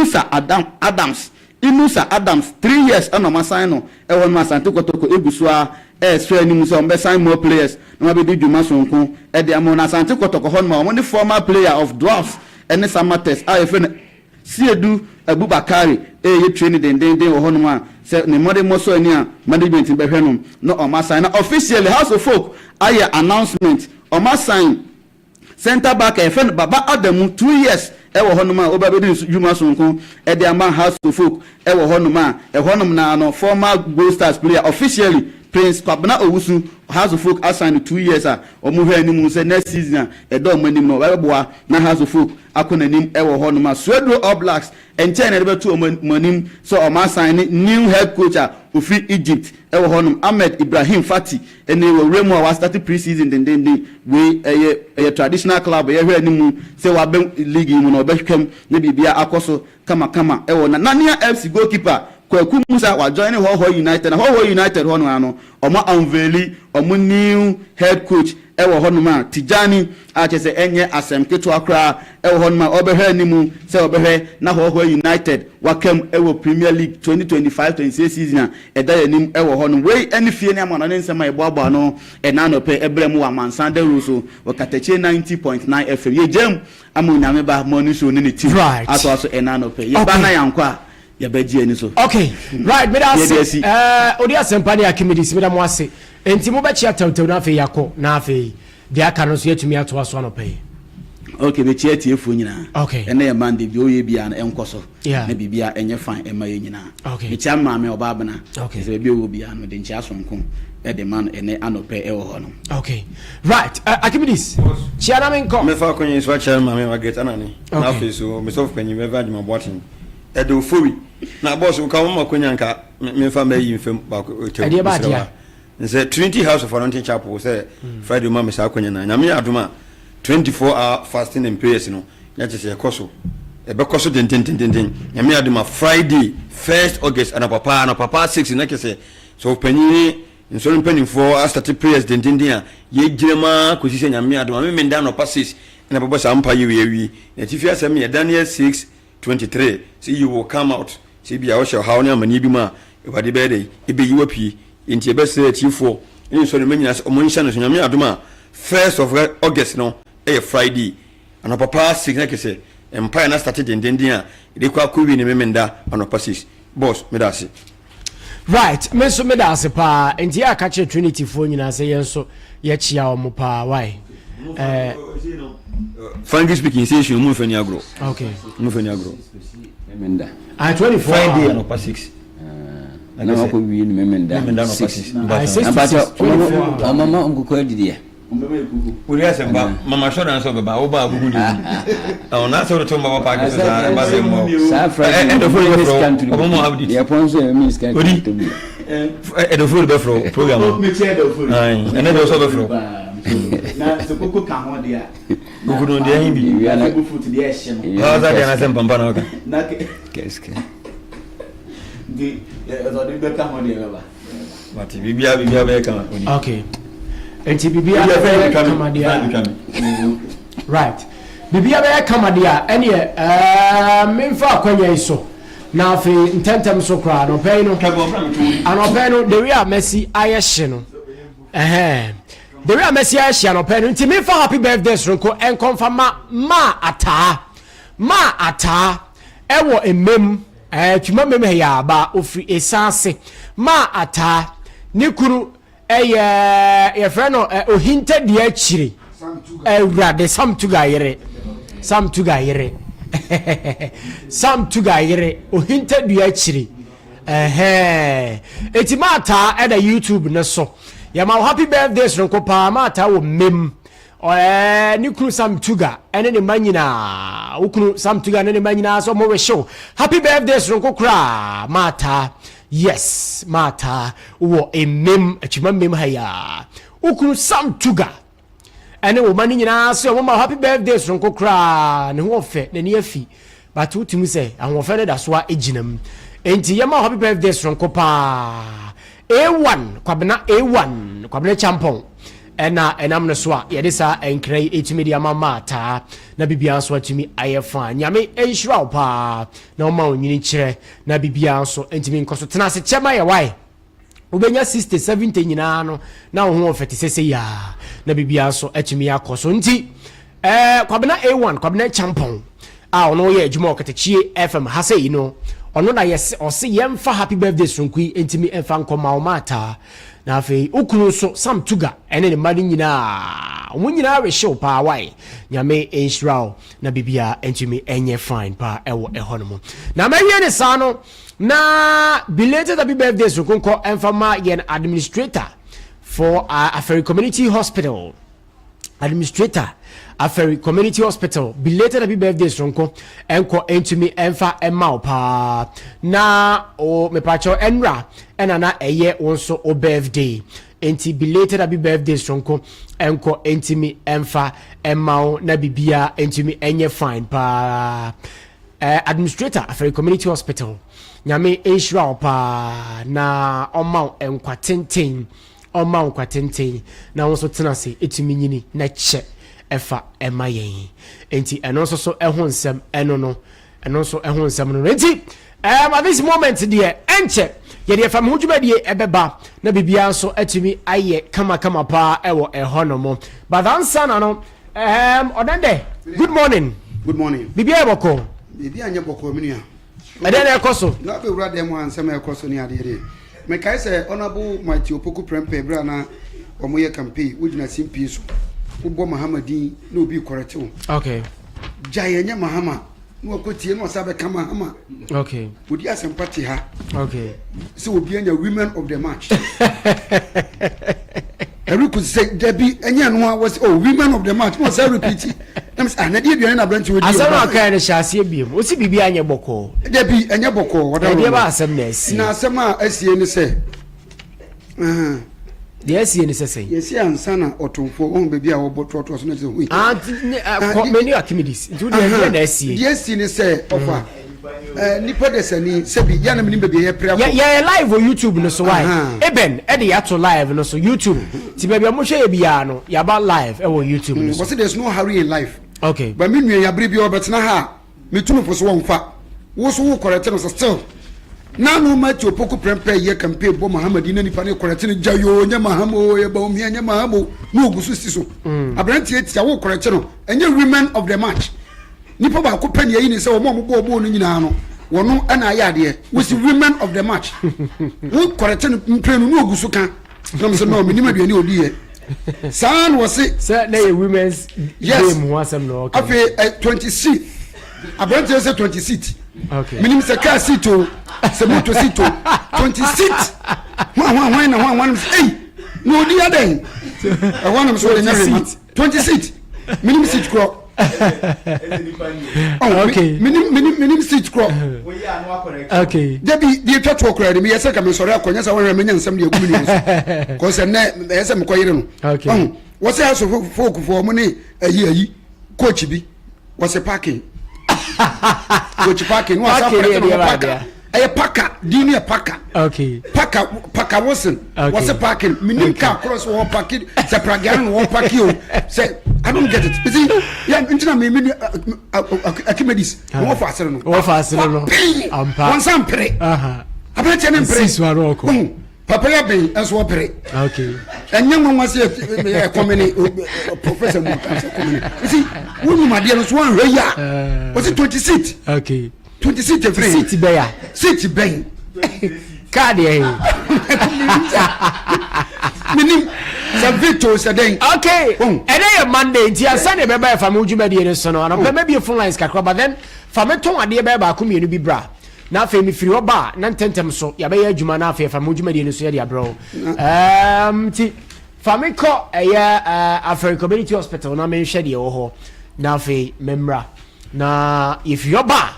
Inusa Adam Adams Inusa Adams 3 years ɛna ɔmo asan no ɛwɔ no. Asante Kɔtɔkɔ egu so a ɛɛsɔ anim sɛ ɔmo bɛ sign more players na ɔmo abɛdi dwuma sonko ɛde ama wɔn. Asante Kɔtɔkɔ hɔ nom a ɔmo ne former player of Dwarfs ɛne Samartex a yɛfrɛ no Siedu Abubakari ɛyɛ training dendenden wɔ hɔnom a sɛ ne mmɔde mmɔ so ani a management bɛhwɛ no na ɔmo asan. Na officially, Hearts of Oak ayɛ announcement, ɔmo asan centre back a yɛfrɛ no Baba Adamu, 2 years ɛwɔ hɔnom a ɔba bɛdi dwuma sonko ɛde ama Hearts of Oak ɛwɔ hɔnom a ɛhɔnom na no former Gold Stars player, officially Prince Kwabena Owusu, Hearts of Oak asan no 2 years a wɔn hwɛ anim sɛ next season a ɛdɔ wɔn anim no ɔbɛboa na Hearts of Oak akɔ n'anim ɛwɔ hɔnom a Swedru All Blacks nkyɛn na yɛde bɛto wɔn anim sɛ wɔn asan ne new head coach a ofi Egypt ɛwɔ hɔnom, Ahmed Ibrahim Fati, ɛne wɔ wura mu a wastarti pre-season dendenden. Wei ɛyɛ traditional club, yɛhwɛ anim sɛ wabɛn league yi mu na ɔbɛhwɛm ne biribia akɔ so kamakama ɛwɔ na Nania FC goalkeeper Kwaku Musa wajoin Hohoe United. Na Hohoe United hɔ no ano ɔmo unveili ɔmo new head coach ɛwɔ hɔnom a Tijani a kyerɛ sɛ ɛnyɛ asɛm ketewa koraa ɛwɔ hɔnom a ɔbɛhwɛ anim sɛ ɔbɛhwɛ na Hohoe United wakam ɛwɔ Premier League 2025-26 season a ɛda yɛn anim ɛwɔ hɔnom. Wei ɛne fie ne ama ne nsɛm a yɛboaboa no ɛna anɔpɛ ɛbrɛ mu wɔ amansan dawuro so wɔ Katakyie 90.9 FM. Yɛgyam ama Onyame Ba Morning Show ne ne team atoa so ɛna anɔpɛ. Yɛba na yɛankɔ a yɛbɛgye ani so. Okay, right, meda ase. Odi Asɛmpa ne Archimedes, meda mo ase. Enti mobɛkyia tɛwtɛw na afei yɛakɔ, na afei deɛ aka no nso yɛatumi atoa so anɔpɛ yi. Okay, bɛkyia tiefoɔ nyinaa. Ɛnɛ yɛ Monday bi, ɔyɛ biara no ɛnkɔ so na biribia ɛnyɛ fine ɛma yɛ nyinaa. Mekyia maame ɔbaa bena sɛ baabi ɔwɔ biara no, mede nkyia sonko ɛde ma no ɛnɛ anɔpɛ ɛwɔ hɔ no. Okay, right, Archimedes, kyia na menkɔ. Mɛfa akɔnyɛ so akyerɛ maame Margaret Anane na afei so mesɔfo panyin bɛfa adwuma boaten ɛde ofori na bɔs ka wɔn akonya nka memfa mɛyi mfam baako. Ɛdeɛ ba adeɛ. Nsɛ Trinity House of Anointing Chapel sɛ Friday ma me saa akonya na Nyame yɛ adom a 24 hour fasting and prayers no na kyerɛ sɛ ɛkɔ so, ɛbɛkɔ so dendendendenden. Nyame yɛ adom a Friday 1st August anɔpapa 6 na kyerɛ sɛ sɛ ɔpanyin ne nsɔre mpanimfoɔ astart prayers dendenden a yɛgyina mu a kɔsi sɛ Nyame adom a memenda anɔpa 6 ɛna bɛbɔ saa mpa yi wei awie. Na atifi asɛm yɛ Daniel 6:23 sɛ you will come out, sɛ bi a wɔhyɛ ɔhaw ne amanneɛ bi mu a Awurade bɛyɛ dɛ ɛbɛyi wapie. Nti yɛbɛsrɛ atiefoɔ ne nsɔre mma nyinaa sɛ ɔmo nhyɛ no so. Nyame adom a 1st of August no ɛyɛ Friday anɔpa paa 6 na kɛsɛ mpaeɛ na start dendenden a ɛde kɔ akɔwie ne memenda anɔpa 6. Boss, meda ase. Right, me nso meda ase paa. Nti yɛ aka kyerɛ Trinity foɔ nyinaa sɛ yɛn nso yɛkyia wɔn paa why. Frankly speaking, sɛ esu mu nfɛ ni agorɔ. Mu nfɛ ni agorɔ. Memenda. Ah, 24. Friday anɔpa 6. Na wakɔ wie no memenda. Memenda anɔpa 6. 6. Ah, 6 to Ampakyɛ 6, 24. ɔmama nkokɔ adidiɛ. Wòle asɛm ba mama sɔ dan sɔ bɛba wo ba agugu de ɔn n'a sɔrɔ tó baba paaki so saa ɛba sɛ mɔ. Saa Friday. Ɛdɔfo de bɛ fɔlɔ ɔmɔ mɔ update. Yɛpɔn so yɛ mi sika. Odi ɛdɔfo de bɛ fɔlɔ program. Ayi ɛnɛ de ɔsɔ bɛ fɔlɔ. Na sɛ koko ka ho deɛ a. Koko no deɛ ɛhin bi. Na sɛ fruit deɛ ɛhyɛ no. Ɔsɛ deɛ anasɛ mpampa na ɔka. Na kɛsikɛ. Nti ɛsɛ bɛka ho deɛ bɛba. Mate, biribiara biribiara bɛyɛ kama odi. Okay, nti biribiara bɛyɛ kama deɛ a, right, biribiara bɛyɛ kama deɛ a, ɛneɛ memfa akwanya yi so na afei ntɛntɛm so koraa anɔpɛ yi no, anɔpɛ yi no, the way a Messi ayɛ hye no, ɛhɛn, the way a Messi ayɛ hye anɔpɛ no, nti memfa happy birthday soronko ɛnkɔmfa ma ataa ma ataa ɛwɔ mmem twuma mmem ha yɛ aba ofiri esaase ma ataa ne kunu ɛyɛ yɛfrɛ no ohintadeɛ akyire Awurade Sam Tuga yere, Sam Tuga yere, Sam Tuga yere ohintadua akyire ɛhɛn. Eti maataa ɛda YouTube ne so yɛma wo happy birthday soronko paa. Maataa wɔ mmem ne kunu Sam Tuga ɛne ne mma nyinaa, wo kunu Sam Tuga ne ne mma nyinaa sɛ ɔmo wehyew happy birthday soronko koraa. Maataa, yes, maataa wɔ mmem akyima mmem ha yi a wo kunu Sam Tuga ɛne wo ma no nyinaa sɛ ɔmo ma happy birthday soronko koraa. Ne ho ɔfɛ, n'ani afi, but wotumi sɛ ahoɔfɛ no da so a gyina mu. Enti yɛma happy birthday soronko paa. A1 Kwabena, A1 Kwabena Champɔn. Ɛna ɛnam no so a yɛde saa nkra yi ɛtumi de ama maataa na biribiara nso atumi ayɛ fine. Nyame nhyira wo paa na ɔma wo nyini kyerɛ na biribiara nso ntumi nkɔ so. Tena ase kyɛ ma yɛ wae. Wobɛnya 60, 70 nyinaa no na wo ho ɔfɛ te sɛ sɛ yaa na biribiara nso atumi akɔ so. Nti eh, Kwabena A1, Kwabena Kyampɔn a ɔno yɛ adwuma wɔ Katakyie FM ha sɛ yi no, ɔno na yɛse ɔse yɛmfa happy birthday soronko yi ntumi mfa nkɔma wo maataa. Na afei wo kunu nso Sam Tuga ɛne ne mma no nyinaa wɔn nyinaa rehyew paa wae. Nyame nhyira wo na biribiara ntumi nyɛ fine paa ɛwɔ ɛhɔ nom. Na mawie ne saa no na belated happy birthday soronko nkɔ ɛmfa ma yɛn administrator for uh, Aferi Community Hospital. Administrator Aferi Community Hospital belated happy birthday soronko ɛnkɔ ɛntumi ɛnfa ɛma wo paa na o mepakyɛw ɛnra ɛna na ɛyɛ wo nso o birthday nti belated happy birthday soronko ɛnkɔ ɛntumi ɛnfa ɛma wo na bibia ɛntumi ɛnyɛ fine paa. Eh, administrator Afari Community Hospital Nyame nhyira wo paa na ɔma wo nkwa tenten Ɔma wo nkwa tenten na wo nso tena ase tumi nyini na kyɛ ɛfa ɛma yɛn. Enti ɛno nso so ɛho nsɛm ɛno no, ɛno nso ɛho nsɛm no no. Enti um, at this moment deɛ ɛnkyɛ yɛde ɛfa me ho dwumadie ɛbɛba na biribiara nso atumi ayɛ kamakama paa ɛwɔ ɛhɔ nom. But ansa na no, um, ɔdɛndɛ, good morning. Good morning. Biribiara yɛ bɔkɔɔ. Biribiara nyɛ bɔkɔɔ, me nua. Ɛdɛn na ɛkɔ so? Na abɛwura dan mu a nsɛm a ɛkɔ so ne adeɛ deɛ. Mekae sɛ Honourable Matthew Opoku Prempeh berɛ a na wɔyɛ campaign, wogyina simpie so, wobɔ Mahama din na obi rekɔrɛte wo. Okay. Gyae ɛnyɛ Mahama na wakɔtie na ɔsa bɛka Mahama. Okay. Odi asɛmpa te ha. Okay. Sɛ obi anya women of the match. Ɛreku sɛ dabi ɛnyɛ no a wɔsɛ oh women of the match na ɔsɛ repeat. Na mesɛ ah na ɛdeɛ aduane na aberante wɔ di Asɛm a ɔkae no hyɛ aseɛ biom. Wosi biribi anyɛ bɔkɔɔ. Dabi ɛnyɛ bɔkɔɔ. Wɔda Ɛdeɛ ba asɛm na asie. Na asɛm a asie ne sɛ. Deɛ asie ne sɛ sɛn. Yɛsi ansa na ɔtomfoɔ wɔn baabi a wɔbɔ toatoa so na kyerɛ hui. Ah kɔ menu Archimedes nti wodeɛ deɛ na asie. Deɛ asie ne sɛ ɔfa. Nipa desani sɛbi yɛ anam nim baabi a yɛpere akɔ. Yɛyɛ live wɔ YouTube no so why? Eben ɛde yɛato live no so YouTube ti baabi a mohwɛ yɛ biara no yɛaba live ɛwɔ YouTube no so. Wɔsi there is no hurry in life. Okay. Ba me nua yabere bi ɔbɛtena ha a metu no fo so wɔnfa wo so wo kɔrɛte no so still. Na no Matthew Opoku prɛmpɛ yɛ campaign bɔ Mahama din na nipa no kɔrɛte no gya yoo nyɛ Mahama o yɛ Bawumia nyɛ Mahama o na ogu so si so. Aberanteɛ tia wo kɔrɛte no ɛnyɛ women of the match. Nipa baako pɛ na yɛyi ne sɛ wɔn a wɔbɔɔ bɔɔl no nyinaa no wɔn na ayɛ adeɛ. Wosi women of the match. Wo kɔrɛte no mprenu na ogu so ka. Na mo sɛ no menim aduane a odi yɛ. Saa na wɔse. Sɛ na yɛ women's yes. game ho asɛm na ɔka. Afei eh, 20 seat. Aberanteɛ sɛ 20 seat. Okay. Menim sɛ car seat o, sɛ moto seat o. 20 seat. Hwan hwan hwan na hwan hwan sɛ ei na odi adɛn. Ɛhɔ nom so ɔde nyɛ hwee ma. 20 seat menim seat korɔ oh, okay. menim menim menim seat korɔ okay. dabi deɛ twa toɔ koraa de meyɛ sɛ ka mesɔre akɔ nyɛ sɛ wɔhwɛ menya nsɛm deɛ agu me nua so kɔ sɛ nnɛ ɛyɛ sɛ mekɔ yere no okay. wɔ sɛ aso folkfoɔ mo ne ayi ayi coach bi wɔsɛ parking coach parking no asa kɔrɛtɛ no paka ɛyɛ paka din no yɛ paka okay paka paka wosen wɔsɛ parking menim car korɔ sɛ wɔ parking sɛ pragea no wɔ parking o sɛ I don't get it you see yɛ ntina mi mi Archimedes na wɔfa asere no wɔfa asere no ampa wɔn nsa mpere aberanteɛ ne mpere Papa yɛ ben nso ɔpere. Okay. Ɛnyɛ nwanwa sɛ ɛkɔmene professor mu kan sɛ kɔmene. Nti wonum adeɛ no so wɔnhwɛ yi a. Wɔsi 20 seat. Okay. 20 seat efiri. Seat bɛn ya. Seat bɛn. Kaa deɛ he. Minim sɛ veto sɛ dɛn. Okay. Ɛnɛ yɛ Monday nti ansa na ɛbɛba ɛfa me wo dwumadie no so no anɔpɛ mɛbie phone lines kakra but then fa me tɔn adeɛ bɛyɛ baako mmienu bi bra. Na afei mefiri hɔ ba a, na ntɛmntɛm so yɛabɛyɛ adwuma na afei ɛfa me ho dwumadie no so yɛde abrɛ wo. Um, nti fa me kɔ ɛyɛ uh, Afari Community Hospital na menhwɛ deɛ ɛwɔ hɔ na afei memmra. Na yɛfiri hɔ ba a,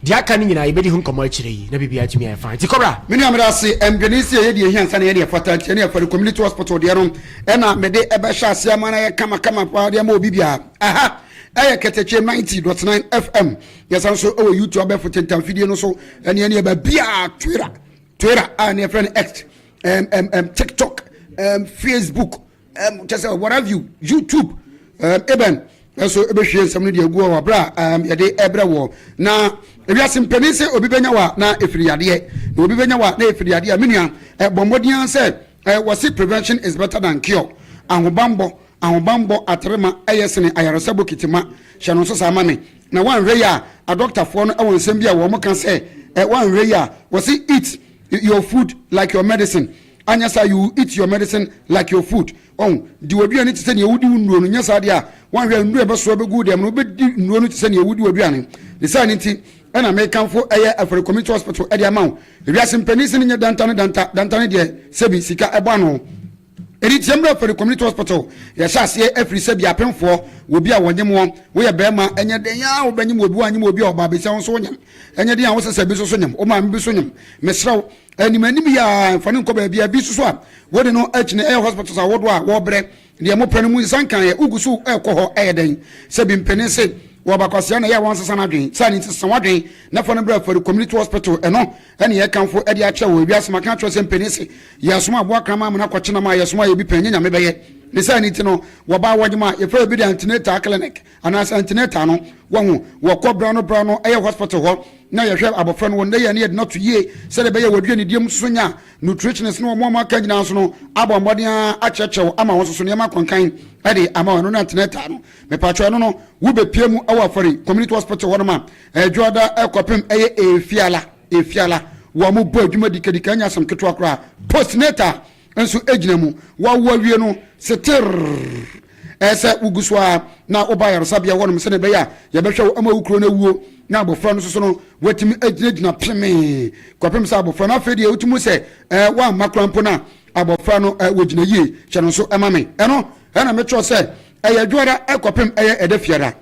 deɛ aka no nyinaa yɛbɛdi ho nkɔmmɔ akyire yi na biribiara atumi ayɛ fine. Nti kɔbra. Me nua meda ase mdwene sɛ yɛyɛ deɛ ɛhia ansa na yɛde ɛfata nti ɛne Afari Community Hospital deɛ no ɛna mede ɛbɛhyɛ aseɛ ama no ayɛ kama kama paa de ama obi biara. Aha ɛyɛ Kɛtɛkye 90.9 FM. Yɛsan nso wɔ YouTube abɛɛfo tentamfidie no so ɛne ɛne ɛba biara Twitter Twitter a ne yɛfrɛ no X um, um, um, TikTok um, Facebook. Kyɛ sɛ what have you, YouTube, eben nso ɛbɛhwie nsɛm no de agu hɔ berɛ a yɛde ɛbrɛ wɔ. Na ewiase mpanin sɛ obi bɛnya wa na ɛfiri yadeɛ, na obi bɛnya wa na ɛfiri yadeɛ a, me nua, bɔ mmɔden sɛ wɔse prevention is better than cure. Ahobanbɔ, ahobanbɔ aterema ɛyɛ sene ayaresa bokiti ma. Hyɛ no nso saa ma me. Na woanhwɛ yi a, adɔktafoɔ no ɛwɔ nsɛm bi a wɔn ka sɛ woanhwɛ yi a, wɔse eat your food like your medicine, anyɛ saa you will eat your medicine like your food. Ɔn di w'aduane te sɛ nea wodi wo nnuro no. Nyɛ saa deɛ a, woanhwɛ nnuro a ɛbɛsoa bɛgu wo dɛm no, wobɛdi nnuro no te sɛ nea wodi w'aduane. Ne saa ne nti ɛna mekamfo ɛyɛ Afari Community Hospital ɛde ama wo. Ewiase mpanin se no nyɛ danta ne danta, danta ne deɛ sɛbi sika ɛbɔ ano. Ɛdi nti yɛmmra Afari Community Hospital. Yɛhyɛ aseɛ afiri sɛbi apemfoɔ, wɔ bi a wɔnyem wɔn. Woyɛ bɛrima, ɛnyɛ den a wobɛnyem obi, woanyem obi a ɔbaa besia wo nso wonyem. Ɛnyɛ den a wo sesa bi nso so nyem, wo maame bi so nyem. Mesrɛ wo, anim anim yi a mfa no nkɔ baabi a bi nso so a wode no akyini ɛyɛ hospitals ahodoɔ a wɔbrɛ deɛ mopɛ no mu nsa nkaeɛ. Wogu so ɛkɔ hɔ ɛyɛ dɛn? Sɛ bi mpanin se wɔ bakwasea na ɛyɛ a wɔnsesa no adwene saa ne nti sesa w'adwene na fa no brɛ Afari Community Hospital. Ɛno ɛne yɛkamfo ɛde akyerɛ wɔ ewiase. Maka akyerɛ sɛ mpanin se yɛsoma aboa kraman amena kɔkye nam a yɛsoma yɛ bi pɛn nyɛ Nyame bɛyɛ ne saa ne nti no wɔbaa wɔgyema a yɛfrɛ bi de antenatal clinic anaasɛ antenatal no. Wɔho wɔkɔ bra no bra no ɛyɛ hospital hɔ na yɛhwɛ abɔfra no wɔ nnɛ yɛ ne yɛde no ato yie sɛdeɛ ɛbɛyɛ wɔaduane die mu nso nya nutritionist ne wɔn a wɔaka nyinaa nso no abɔ mmɔden ara akyerɛkyerɛw ama wɔn nso so nneɛma akɔnkan de ama wɔn. Ɛno ne antenatal no. Mepatwɛ, ɛno no wobɛpie mu wɔ Afari Community Hospital hɔ nom a ɛdwoada ɛkɔpem ɛyɛ Efiala, Efiala wɔn mo bɔ adwuma dikadika, nyɛ asɛm ketewa koraa. Postnatal nso gyina mu. Wawo awie no, seterr, ɛyɛ sɛ wogu so ara na woba ayaresabea hɔnom sɛnea ɛbɛyɛ a yɛbɛhwɛ wo ama wo kuro no awuo na abɔfra no nso so no watumi agyinagyina pemee kɔpem sɛ abɔfra no afei deɛ wotumi sɛ ɛɛ woamma koraa mpo no a abɔfra no ɛɛ wɔgyina yie. Hyɛ no nso ɛma me. Ɛno ɛna mekyerɛ sɛ ɛyɛ dwoada ɛkɔpem ɛyɛ ɛda fiada.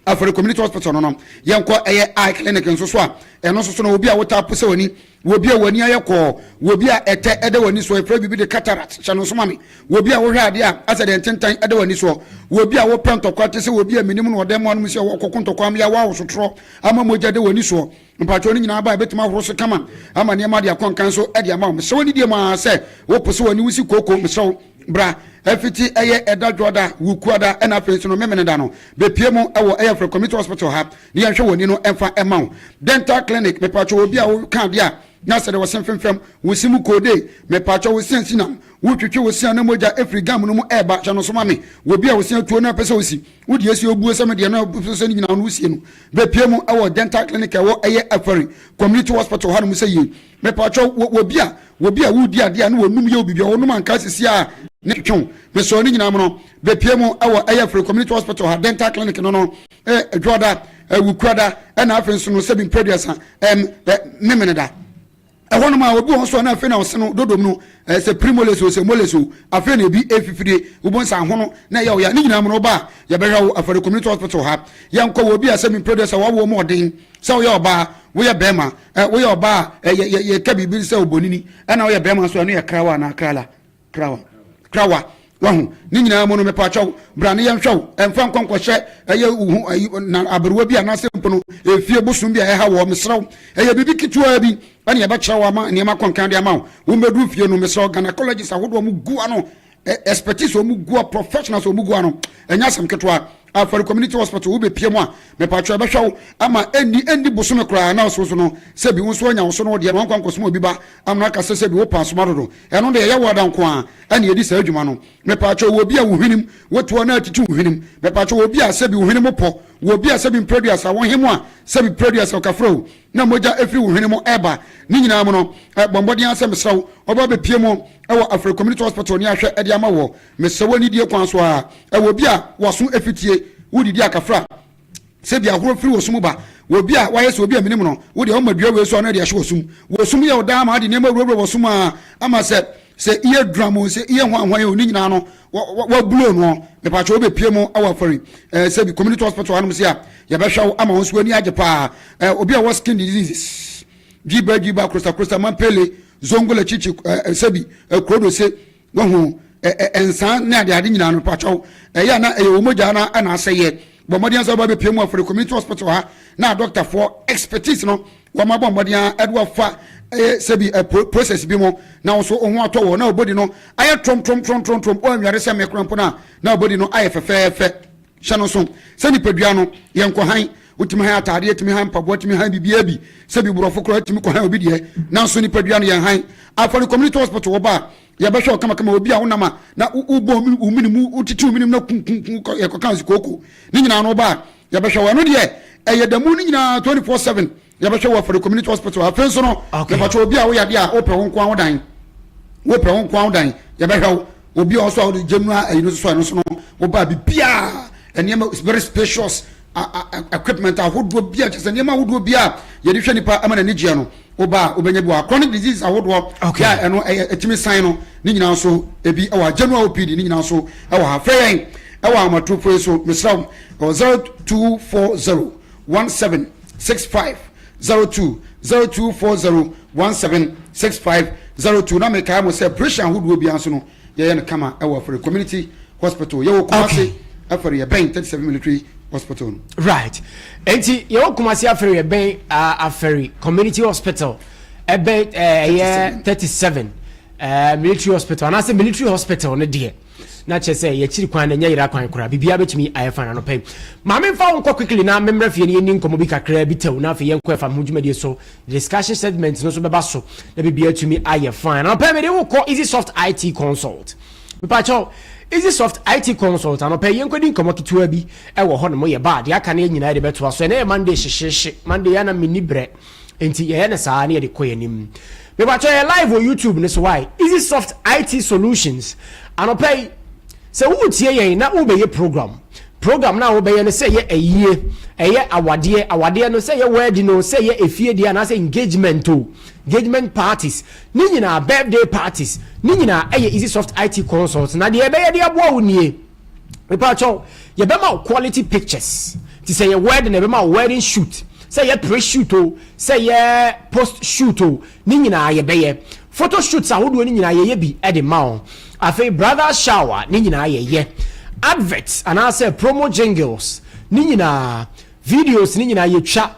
Afɔre Community Hospital no no, yɛnkɔ ɛyɛ eye clinic nso so a, ɛno nso so no, obi a wotaa po sɛ w'ani, wɔ bi a w'ani ayɛ kɔɔ, wɔ bi a ɛtɛ ɛda w'ani soɔ, yɛfrɛ biribi de cataract, hyɛ no nso ma me, wɔ bi a wohwɛ adeɛ a asɛ deɛ ntentan ɛda w'ani soɔ, wɔ bi a wopɛ ntɔkwa te sɛ wɔ bi a menim no ɔdɛm anom sɛ ɔkɔko ntɔkwa ama yɛawa awosotorɔ ama mogya da w'ani soɔ. Mpakyɛw no nyinaa ba a ɛbɛtumi ahoro so kama ama nneɛma de akɔ nkan so de ama wo. Mesrɛ wo anidie mu ara sɛ wopo sɛ w'ani wusi kooko, mesrɛ wo bra afiti ɛyɛ ɛda dwoada, wukuada ɛna afei nso no memeneda no bɛpie mu ɛwɔ ɛyɛ Afrɛ Community Hospital ha ne yɛnhwɛ w'ani no ɛmfa ɛma wo. Dental Clinic, mepakyɛw obi a woka adeɛ a na sɛdeɛ wɔse mfemfam wo se mu koode, mepakyɛw wo se ansinam, wotwitwi wo se a na mogya ɛfiri gum no mu ɛɛba, hyɛ no so ma me. Obi a wo se atuo na ɛpɛ sɛ osi Wo deɛ si obuo sɛ me deɛ no sɛ ne nyinaa no wosie no bɛpie mu ɛwɔ dental clinic ɛwɔ ɛyɛ Afari Community Hospital hanom sɛ yie. Mepatwɔ wɔ bi a wɔ bi a wodi adeɛ a ne wɔnum yɛ obibi a wɔnum anka sisi a ne twetwe mesɔɔ ne nyinaa mu no bɛpie mu ɛwɔ ɛyɛ Afari Community Hospital ha dental clinic no no ɛdwoada ɛwukuada ɛna afei nso no sɛbi mprɛduasa ɛm memeneda. Ɛhɔnom a, obi wɔ hɔ nso a na afei na ɔse no dodom no, ɛɛ sɛ primoles o, sɛ moles o, afei na ebi efifirie, wobɔ nsa ahono na ɛyɛ wo ya. Ne nyinaa mu no, woba a, yɛbɛhwɛ wo Afari Community Hospital ha. Yɛnkɔ wɔ obi a sɛ mempɛ deɛ sɛ wawoɔ mu ɔden, sɛ woyɛ ɔbaa, woyɛ bɛrima, ɛ woyɛ ɔbaa a, ɛ yɛ yɛ yɛka biribi sɛ obonini, ɛna woyɛ bɛrima nso a, ɛno yɛ krawa anaa krala. Krawa. Krawa. Wahu. Ne nyinaa mu no, mepaakyɛw, bra ne yɛnhwɛ wo. Ɛmfa nkɔ nkɔhyɛ ɛyɛ wo ho ayi na aberewa bi anaasɛ mpo no efie bosom bi a ɛha wɔ. Mesrɛ wo, ɛyɛ biribi ketewaa bi ɛne yɛbɛkyerɛ wo ama nneɛma kɔnkan de ama wo. Wommɛduru fie no, mesrɛ wo, gynecologist ahodoɔ a wɔgu ano, expertise a wɔgu a, professionals a wɔgu ano, ɛnyɛ asɛm ketewa. Afari Community Hospital, wobɛpie mu a, mepaakyɛw, ɛbɛhwɛ wo ama ɛnni ɛnni bosome koraa na ɔso so no, sɛbi wo nso anya wo so no wo deɛ no, wankɔ ankɔsoma obi ba amena aka sɛ sɛbi wopɛ asoma dodo. Ɛno deɛ ɛyɛ wo ada nko ara ɛna yɛdi saa adwuma no. Mepaakyɛw, wɔ obi a wo hwenem wotoɔ na atiti wo hwenem. Mepaakyɛw, wɔ obi a sɛbi wo hwenem pɔ, wɔ obi a sɛbi mprɛduasa wo hem a sɛbi prɛduasa ɔkafra o, na mogya ɛfiri wo hwene mu ɛreba. Ne nyinaa mu no, bɔ mmɔden ara sɛ mesrɛ wo, wɔba bɛpie mu wɔ Afrɛ Community Hospital ne ahwɛ ɛde ama woɔ. Mesrɛ wo anidie kwan so ara, ɛwɔ obi a waso afitie, wodidi akafra, sɛ bi ahorow firi wɔ mu ba, wɔ obi a wayɛ sɛ obi a menim no, wo deɛ woma dua wei so a na ɛde ahyɛ wɔ sum. Wɔ sum yɛ wo daa ma ade nneɛma wurawura wɔ sum a ama sɛ sɛ iye dram o, sɛ iye hwanhwan o, ne nyinaa no wabulo no. Mepatwɛ wobɛpie mu wɔ afɔri eh, sɛ bi community hospital hanom se a yɛbɛhwɛ wo ama wo nso w'ani agye paa. Eh, obi a wɔ skin diseases, dwiba dwiba, krosa krosa, mampele, zongola chichi, eh, sɛ bi eh, kurodose, Wahu ɛ ɛ nsaa ne adeade nyinaa no pakyɛw ɛyɛ a na ɛyɛ wɔn mogya na ɛna asɛyɛ. Bɔ mmɔden sɛ wɔba bɛpie mu afɔre community hospital ha na adɔktafoɔ expertise no wɔn abɔ mmɔden a ɛde wafa ɛyɛ sɛbi ɛ process bi mu na wo so wo ho atɔ wɔ na wo body no ayɛ trɔmtrɔmtrɔmtrɔm woanware sɛ me kora mpo no a na wo body no ayɛ fɛfɛɛfɛ. Hyɛ no nso sɛ nipadua no yɛ nkɔhan, wotumi han ataadeɛ, tumi han mpaboa, tumi han biribiara bi, sɛ bi borɔfo koraa tumi kɔhan obi deɛ, nanso nipadua no yɛ han. Afɔre Community Hospital wɔ ba a, yɛbɛhwɛ wo kamakama, obi a wonam a na wobɔ wo mene mu, wotete wo mene mu na kunkunkun yɛkɔka nsi kooko, ne nyinaa no woba a yɛbɛhwɛ wo. Ɛno deɛ ɛyɛ da mu no nyinaa 24/7 yɛbɛhwɛ wɔ Afɔre Community Hospital. Afei nso no, yɛbɛkyɛ obi a woyɛ adeɛ a wopɛ wo nko ara wo dan, wopɛ wo nko ara wo dan, yɛbɛhwɛ wo. Obi a ɔsɔ a wode general ayi no so ɛno so no, woba biribiara nneɛma very spacious equipment ahodoɔ bi a kyerɛ sɛ nneɛma ahodoɔ bi a yɛde hwɛ nipa ama n'ani gyeɛ no, woba a wobɛnya bi wɔ chronic disease ahodoɔ yɛ a ɛno ɛyɛ ɛtumi san no ne nyinaa nso ebi ɛwɔ general OPD ne nyinaa nso ɛwɔ ha. Frɛ yɛn ɛwɔ ahomatorofoɔ yi so, mesrɛ wo, 0240 17 65 02 0240 17 65 02. Na mekae mo sɛ operation ahodoɔ biara nso no yɛyɛ no kama ɛwɔ Afari Community Hospital. Yɛwɔ Kumasi Afari, yɛbɛn 37 Military Hospital no. Right, enti yɛwɔ Kumasi Afari, yɛbɛn Afari Community Hospital, ɛbɛn ɛyɛ 37 Military Hospital anaasɛ Military Hospital no deɛ na kyerɛ sɛ yɛkyiri kwan na ɛnyɛ yera kwan koraa, biribiara bɛtumi ayɛ fine anɔpa yi. Maame mfa wo nkɔ quickly na memmra fie no yɛnni nkɔmmɔ bi kakraa bi tɛw na afei yɛnkɔ ɛfa me ho dwumadie so. Discussion segment no nso bɛba so na biribiara atumi ayɛ fine. Anɔpa yi mede wo kɔ Easy Soft IT Consult. Mepakyɛw, Easy Soft IT Consult, anɔpa yi yɛnkɔdi nkɔmmɔ ketewa bi wɔ hɔ nom yɛ ba a deɛ aka no yɛ nyinaa yɛde bɛtoa so. Ɛnɛ yɛ Monday hyehyeehye, Monday yɛ na menni berɛ nti yɛyɛ no saa na yɛde kɔ yɛn anim. Mepakyɛw yɛ live wɔ YouTube no so why? Easy Soft IT Solutions. Anɔpa yi sɛ woretie yɛn na worebɛyɛ program, program no a wobɛyɛ no sɛ ɛyɛ ayie, ɛyɛ awadeɛ, awadeɛ no sɛ ɛyɛ wedding o, sɛ ɛyɛ efie deɛ anaasɛ engagement o, engagement parties, ne nyinaa birthday parties, ne nyinaa ɛyɛ Easy Soft IT Consult. Na deɛ ɛbɛyɛ de aboa wo nie. Mepakyɛw, yɛbɛma wo quality pictures. Nti sɛ yɛ wedding a, yɛbɛma wo wedding shoot. Sɛ yɛ pre shoot o, sɛ yɛ post shoot o, ne nyinaa yɛbɛyɛ. Photo shoots ahodoɔ no nyinaa yɛyɛ bi de ma wo. Afei bridal shower ne nyinaa yɛyɛ. Adverts anaasɛ promo jingles ne nyinaa, videos ne nyinaa yɛtwa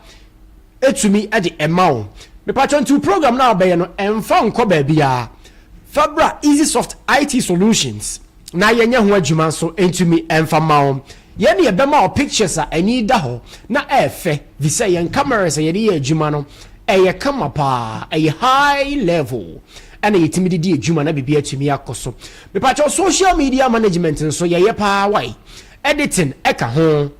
tumi de ma wo. Mepakyɛw, nti wo program no a wobɛyɛ no, ɛmfa nkɔ baabiara. Fa bra EasySoft IT Solutions na yɛnyɛ ho adwuma nso ntumi mfa mma wo. Yɛn ne yɛbɛma wo pictures a ani da hɔ na ɛyɛ fɛ fisɛ yɛn cameras a yɛde yɛ adwuma no ɛyɛ kama paa, ɛyɛ high level ɛna yɛtumi de di adwuma na biribi atumi akɔ so. Mepakyɛw social media management nso yɛyɛ paa wae, editing ɛka ho.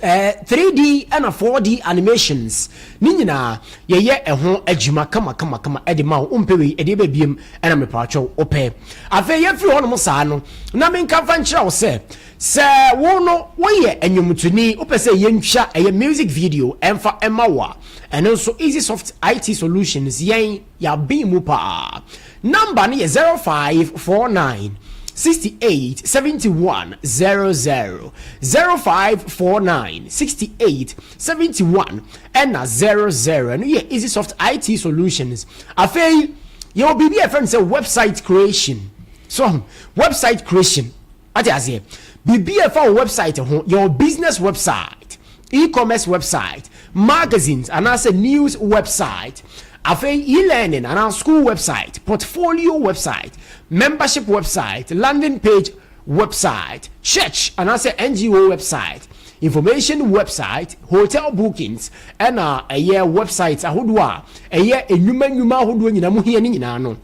3D ɛna 4D animations ne nyinaa yɛyɛ ɛho adwuma kama kama kama ɛde ma wo. Wompɛ wei ɛdeɛ bɛ biem ɛna mepaatwɛw wopɛ. Afei yɛfiri hɔnom saa no na menka mfa nkyerɛ wo sɛ sɛ wo no woyɛ nnwomtoni wopɛ sɛ yɛntwa ɛyɛ music video ɛmfa ɛma wo a, ɛno nso Easy Soft IT Solutions yɛn Yɛaben mu paa. Number no yɛ 0549 68 71 00. 0549 68 71 ɛna 00. Ɛno yɛ EasySoft IT Solutions. Afei, yɛwɔ biribi a yɛfrɛ no sɛ website creation. So, website creation. Wate aseɛ? Biribi a ɛfa wo website ho, yɛwɔ business website, e-commerce website, magazines anaasɛ news website, afei e-learning anaa school website, portfolio website, membership website, landing page website, church anaasɛ NGO website, information website, hotel bookings, ɛna ɛyɛ websites ahodoɔ a ɛyɛ nnwuma nnwuma ahodoɔ nyinaa mo hia ne nyinaa no.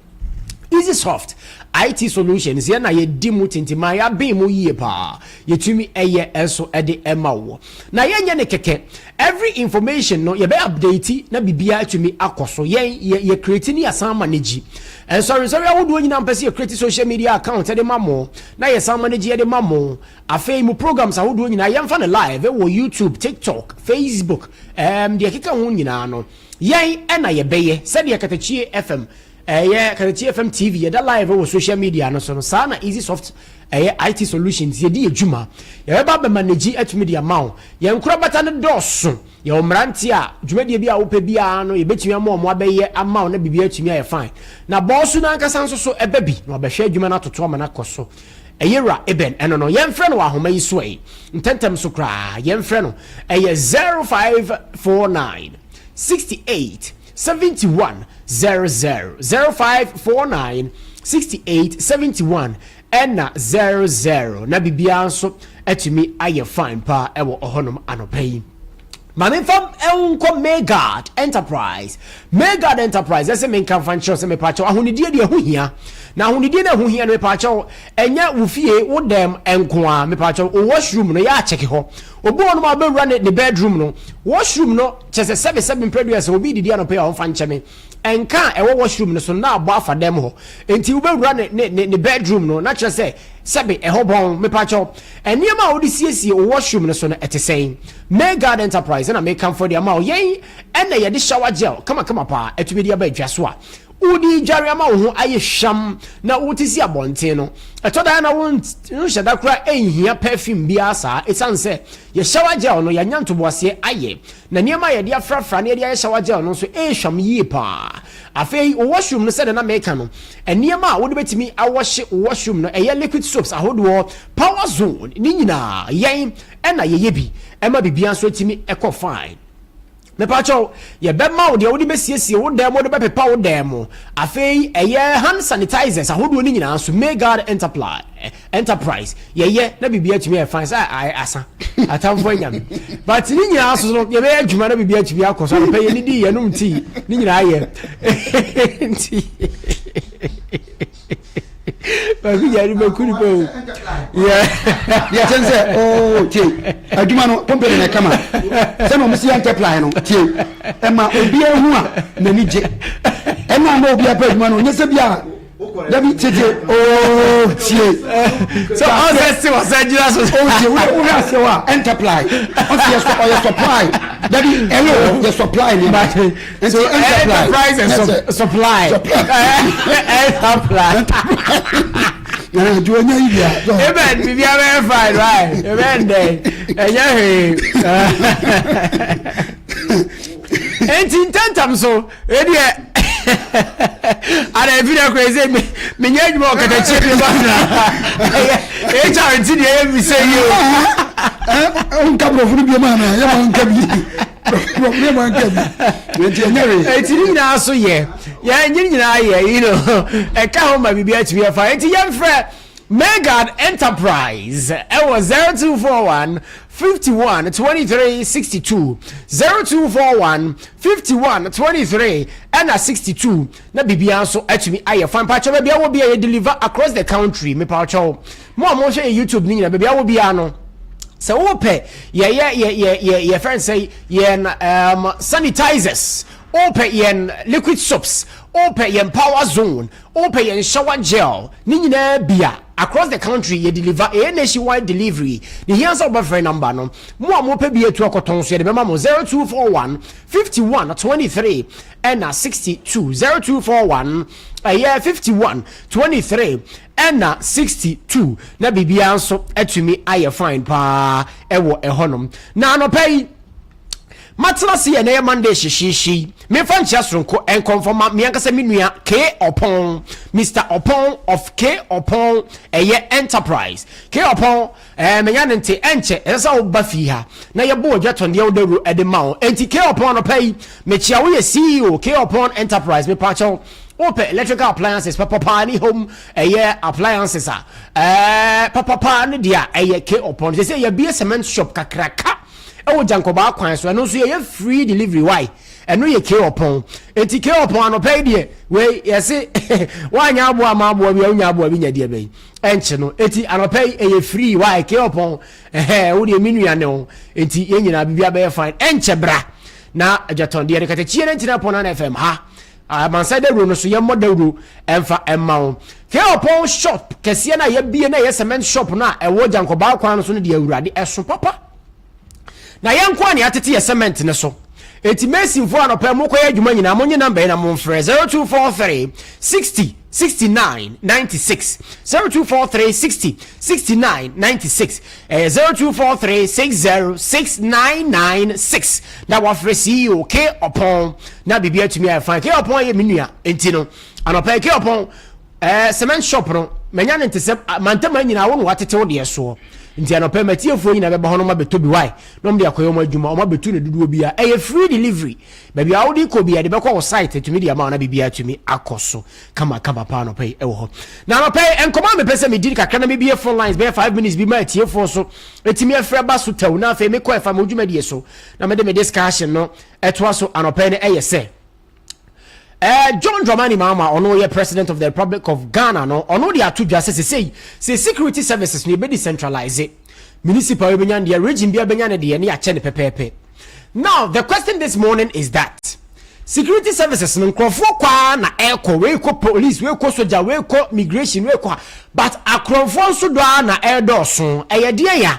EasySoft IT Solutions yɛn na yɛdi mu tintima, yɛaben mu yie paa, yɛtumi ɛyɛ ɛnso ɛde ɛma wo na yɛnyɛ ne kɛkɛ. Every information no yɛbɛ update na biribiara atumi akɔ so. Yɛn yɛ yɛ create ne yɛsan manage nsɔrensɔre ahodoɔ nyinaa. Mpɛ sɛ yɛ create social media account ɛde ma mo na yɛsan manage yɛde ma mo. Afei mu programs ahodoɔ nyinaa yɛmfa no live wɔ YouTube, TikTok, Facebook, deɛ ɛkeka ho nyinaa no yɛn ɛna yɛbɛyɛ. Sɛdeɛ Katakyie FM, ɛyɛ Katakyie FM TV, yɛda live wɔ social media no so no, saa na Easy Soft ɛyɛ IT Solutions yɛdi yɛ dwuma. Yɛbɛba bɛma n'agyi atumi de ama wo. Yɛn nkorabata no dɔɔso. Yɛwɔ mmeranteɛ a dwumadie bi a wopɛ biara no yɛbɛtumi ama wɔn abɛyɛ ama wo na biribi atumi ayɛ fine. Na bɔɔso no ankasa nso so ɛbɛ bi na wabɛhwɛ adwuma no atoto ama no akɔ so. Ɛyɛ wura Eben ɛno no yɛmfrɛ no wɔ ahoma yi so ɛ ntɛntɛm so koraa. Yɛmfrɛ no, ɛyɛ 0549 68. 71 00, 0549 68 71 ɛna 00 na biribiara nso atumi ayɛ fine paa ɛwɔ ɔhɔnom anɔpa yi. Ma memfa nkɔ Maygard Enterprise. Maygard Enterprise, ɛsɛ menka mfa nkyerɛw sɛ mepaakyɛw ahonidie deɛ ɛho hia. Na ahonidie no ɛho hia no mepaakyɛw ɛnyɛ wo fie wo dɛm nko a mepaakyɛw wo washroom no yɛ akyɛke hɔ. Obi wɔ nom a wobɛwura ne, ne bedroom no washroom no kyɛ sɛ sɛbe sɛbe mprɛdua sɛ obi didi anɔpa yi a ɔmfa nkyɛ me. Nka a ɛwɔ washroom no so no na abɔ afa dɛm hɔ. Enti wobɛwura ne, ne, ne, ne bedroom no na kyerɛ sɛ sɛbe ɛhɔ bɔn. Mepakyɛw, nneɛma a wode siesie wo washroom no so no, ɛte sɛn? Maygard Enterprise na mekamfo de ama wo. Yɛn na yɛde shower gel kamakama paa atumi de aba adwa so a wode redware ama wo ho ayɛ hwam na wote si abɔnten no. Ɛtɔ da a na wonhyɛ da koraa nhia perfume biara saa esiane sɛ yɛ shower gel no yɛanya ntoboaseɛ ayɛ Na nneɛma a yɛde afrafra na yɛde ayɛ shower gel no nso ɛrehwam yie paa. Afei wo washroom no sɛdeɛ na meka no, nneɛma a wode bɛtumi awɔhye wo washroom no, ɛyɛ liquid soaps ahodoɔ, power zone, ne nyinaa yɛn na yɛyɛ bi ɛma biribiara nso atumi ɛkɔ fine. Mepakyɛw, yɛbɛma wo deɛ wode bɛsiesie wo dan mu, wode bɛpepa wo dan mu. Afei ɛyɛ hand sanitizers ahodoɔ no nyinaa nso, Maygard Enterprise. Enterprise yɛyɛ na biribi atumi ayɛ fine sɛ asa atamfo anya me but ne nyinaa so no yɛbɛyɛ adwuma na biribi atumi akɔ so anɔpɛ yɛne di yɛnom tii ne nyinaa yɛ nti baako yɛre bɛku nipa o yɛ kyɛn sɛ oo tie adwuma no company na ɛkama sɛ na ɔmo si enterprise no tie ɛma obiara hu a n'ani gye ɛna ama obiara pɛ adwuma no nyɛ sɛ bi a dabi tete ooo tie. so ɔsɛ si wɔ sɛ gyina so. o tie wo wo hwɛ ase wa enterprise ɔsɛ yɛ ɔyɛ supply dabi ɛyɛ o yɛ supply ni ma nti so enterprise and supply enterprise. Ju onye yi bia. Amen bibi abɛyɛ fine right amen dɛ ɛnyɛ hwee. Enti ntɛntɛm so ɛdeɛ ana efi dɛ kora sɛ menyɛ adwuma wɔ katakyie bi ba na ɛyɛ hr nti deɛ ɛyɛ mi sɛ yi o. nka borɔfo no biom ana yɛ ma nka bi borɔfo no yɛ ma nka bi nti ɛnyɛ wee. Eti ne nyinaa so yɛ yɛn nye nyinaa yɛ yi no ɛka ho ma biribi atumi afa eti yɛn frɛ Megad Enterprise ɛwɔ 0241 51 23 62, 0241 51 23 ɛna 62 na biribiara nso atumi ayɛ fine. Mpakyɛw baabi a wɔ biara yɛ deliver across the country. Mepakyɛw mo a mohwɛ yɛ YouTube no nyinaa baabi a wɔ biara no sɛ wopɛ yɛyɛ yɛ yɛ yɛ yɛ fɛn sɛ yɛn um, sanitizers, wopɛ yɛn liquid soaps, wopɛ yɛn power zone, Wopɛ yɛn shower gel ne nyinaa bi a, across the country yɛ deliver, ɛyɛ nationwide delivery. Ne hia sɛ wobɛfrɛ number no. Mo a mopɛ bi atu akɔtɔn nso yɛde bɛma mo 0241 51 23 ɛna 62 0241 ɛyɛ 51 23 ɛna 62 na biribiara nso atumi ayɛ fine paa ɛwɔ ɛhɔnom. Na anɔpa yi Matena ase yɛ nɛyɛ Monday hyehyeehye yi. Memfa nkyea soronko nkɔ mfa ma me ankasa me nua K Ɔpɔn, Mister Ɔpɔn of K Ɔpɔn ɛyɛ Enterprise. K Ɔpɔn, ɛɛ menya no nte, ɛnkyɛ ɛsɛ sɛ woba fie ha na yɛbɔ w'adwatɔndeɛ wo dawuro de ma wo. Enti K Ɔpɔn anɔpa yi, mekyea wo yɛ CEO K Ɔpɔn Enterprise, mepaakyɛw wopɛ electrical appliances papapaa ne home ɛyɛ appliances a, ɛɛ papapaa ne deɛ a ɛyɛ K Ɔpɔn. Sɛsɛ yɛabue cement shop kakraka ɛwɔ gyankɔbaa kwan so ɛno nso yɛyɛ free delivery why ɛno yɛ k ɔpɔn eti k ɔpɔn anɔpɛ yi deɛ wei yɛse wanya aboa ama aboa bi a wonya aboa bi nya deɛ bɛyi ɛnkye no eti anɔpɛ yi ɛyɛ free why k ɔpɔn ɛhɛn wo deɛ me nua ne wo eti yɛn nyinaa bibi abɛyɛ fine ɛnkyɛ bra na adwatɔn deɛ no katakyie no ntina pɔn na fm ha amansan dawuro no so yɛmmɔ dawuro ɛmfa ɛmma wo k ɔpɔn shop kɛseɛ no a yɛbie no a ɛyɛ cement shop no a ɛwɔ gyankɔbaa kwan no so no deɛ awurade ɛso papa Na yɛn nko a na yɛatete yɛ cement no so. Enti masonfoɔ anɔpa yi mokɔyɛ adwuma nyinaa monye number yi na momfrɛ 0243 60 69 96 0243 60 69 96 ɛyɛ 0243 60 6996 na wafrɛ CEO K Ɔpɔn na biribi atumi ayɛ fine. K Ɔpɔn yɛ me nua enti no anɔpa yi K Ɔpɔn ɛɛ cement shop no manya ne nte sɛ mantama nyinaa wo na watete wo deɛ soɔ. Nti anɔpa yi matiefoɔ nyinaa bɛba hɔ na wɔabɛtɔ bi why na wɔde akɔyɛ wɔn adwuma, wɔabɛtu no dodoɔ biara. Ɛyɛ free delivery. Baabi a wode kɔ biara, yɛde bɛkɔ wo site atumi de ama wo na biribiara atumi akɔ so kamakama paa anɔpa yi ɛwɔ hɔ. Na anɔpa yi nkɔmmɔ a mepɛ sɛ medi kakra na mebie phone lines bɛyɛ 5 minutes bi ma atiefoɔ nso ɛtumi afrɛ ba so tɛw na afei mekɔ ɛfa me dwumadie so na mede me discussion no ɛtoa so anɔpa yi no ɛyɛ sɛ Eh, John Dramani Mahama ɔno yɛ President of the Republic of Ghana no ɔno de ato dwa sɛ sesei sɛ security services no yɛbɛ decentralize municipal yɛbɛnya ne deɛ region bi abɛnya ne deɛ ne yɛakyɛ ne pɛpɛɛpɛ. Now the question this morning is that security services no nkurɔfoɔ kɔ ara na ɛrekɔ wei kɔ police wei kɔ soja wei kɔ migration wei kɔ ha but akorɔmfoɔ nso dɔ ara na ɛredɔɔso ɛyɛ deɛ ya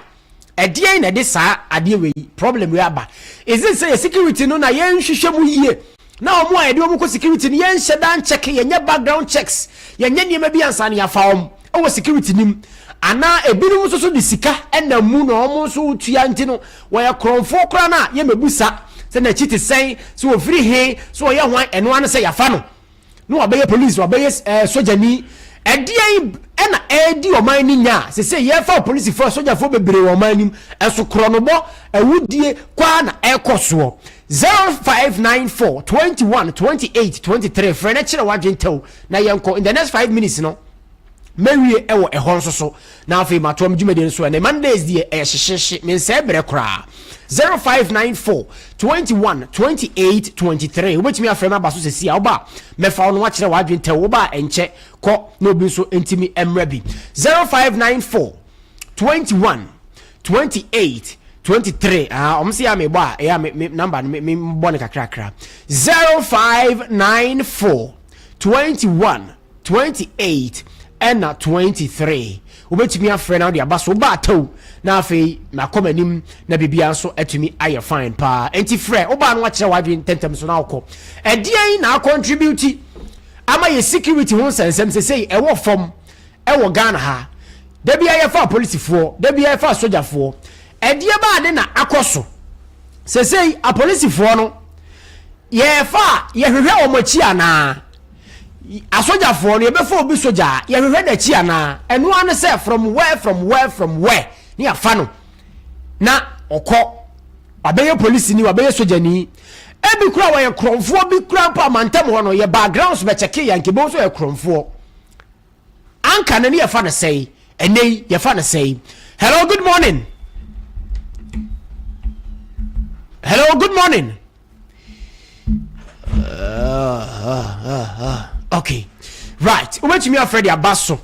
Ɛdeɛn na ɛde saa adeɛ wei, problem wei aba? Is it sɛ yɛ security no na yɛnhwehwɛ mu yie na wɔn a yɛde wɔn kɔ security no yɛnhyɛ da nkyɛke, yɛnyɛ background checks, yɛnyɛ nneɛma bi ansa na yɛafa wɔn wɔ security no mu? Anaa ebinom nso so de sika nam mu na wɔn nso tua nti no wɔyɛ korɔmfoɔ koraa no a yɛmmɛbu sa sɛ n'akyi te sɛn, sɛ wɔfiri he, sɛ ɔyɛ hwan, ɛno ara ne sɛ yɛafa no. na wabɛyɛ police wabɛyɛ ɛɛ eh, sogyani ɛdeɛn ɛna ɛredi ɔman no nya a sese yɛfa polisifoɔ sogyafoɔ bebree wɔ ɔman no mu ɛso korɔnobɔ awudie kwaa na ɛrekɔ soɔ 0594 21 28 23 frɛ no kyerɛ wadwen tɛw na yɛnkɔ in the next 5 minutes no Mɛwie wɔ ɛhɔ nso so na afei matoa me dwumadie no so. Ɛnɛ Mondays deɛ ɛyɛ hyehyehye, mensɛe berɛ koraa. 0594 21 28 23 wobɛtumi afrɛ me aba so sɛsi a woba a mɛfa wo no wakyerɛ w'adwene tɛw woba a ɛnkyɛ kɔ na obi nso ntumi mmerɛ bi. 0594 21 28 23 ah ɔmo sɛ yɛ a mebɔ a ɛyɛ a me me number no me me bɔ no kakrakra. 0594 21 28 ɛna 23 wobɛtumi afrɛ na wode aba so woba atɛw na afei makɔ m'anim na biribiara nso atumi ayɛ fine paa enti frɛ wobaa no wakyerɛ w'adwene ntɛntɛm so na wokɔ ɛdeɛn na akɔntribute ama yɛ security ho nsɛnsɛm sesei ɛwɔ fam ɛwɔ Ghana ha da bia yɛfa apolisifoɔ da bia yɛfa sogyafoɔ ɛdeɛ baa de na akɔ so sesei apolisifoɔ no yɛfa yɛhwehwɛ wɔn akyi anaa Asogyafoɔ no, yɛbɛfa obi sogya a, yɛhwehwɛ n'akyi anaa? Ɛno ara ne sɛ from where, from where, from where ne yɛafa no na ɔkɔ. Wabɛyɛ polisini, wabɛyɛ sogyani. Ebi kura wɔyɛ korɔmfoɔ bi kura mpo amantam hɔ no, yɛ backgrounds bɛkyɛke yɛ anka ebi nso yɛ korɔmfoɔ. Anka no ne yɛfa no sɛe, ɛnɛ yi yɛfa no sɛe. Hello, good morning. Hello, good morning. okay right wobɛtumi afrɛ de aba so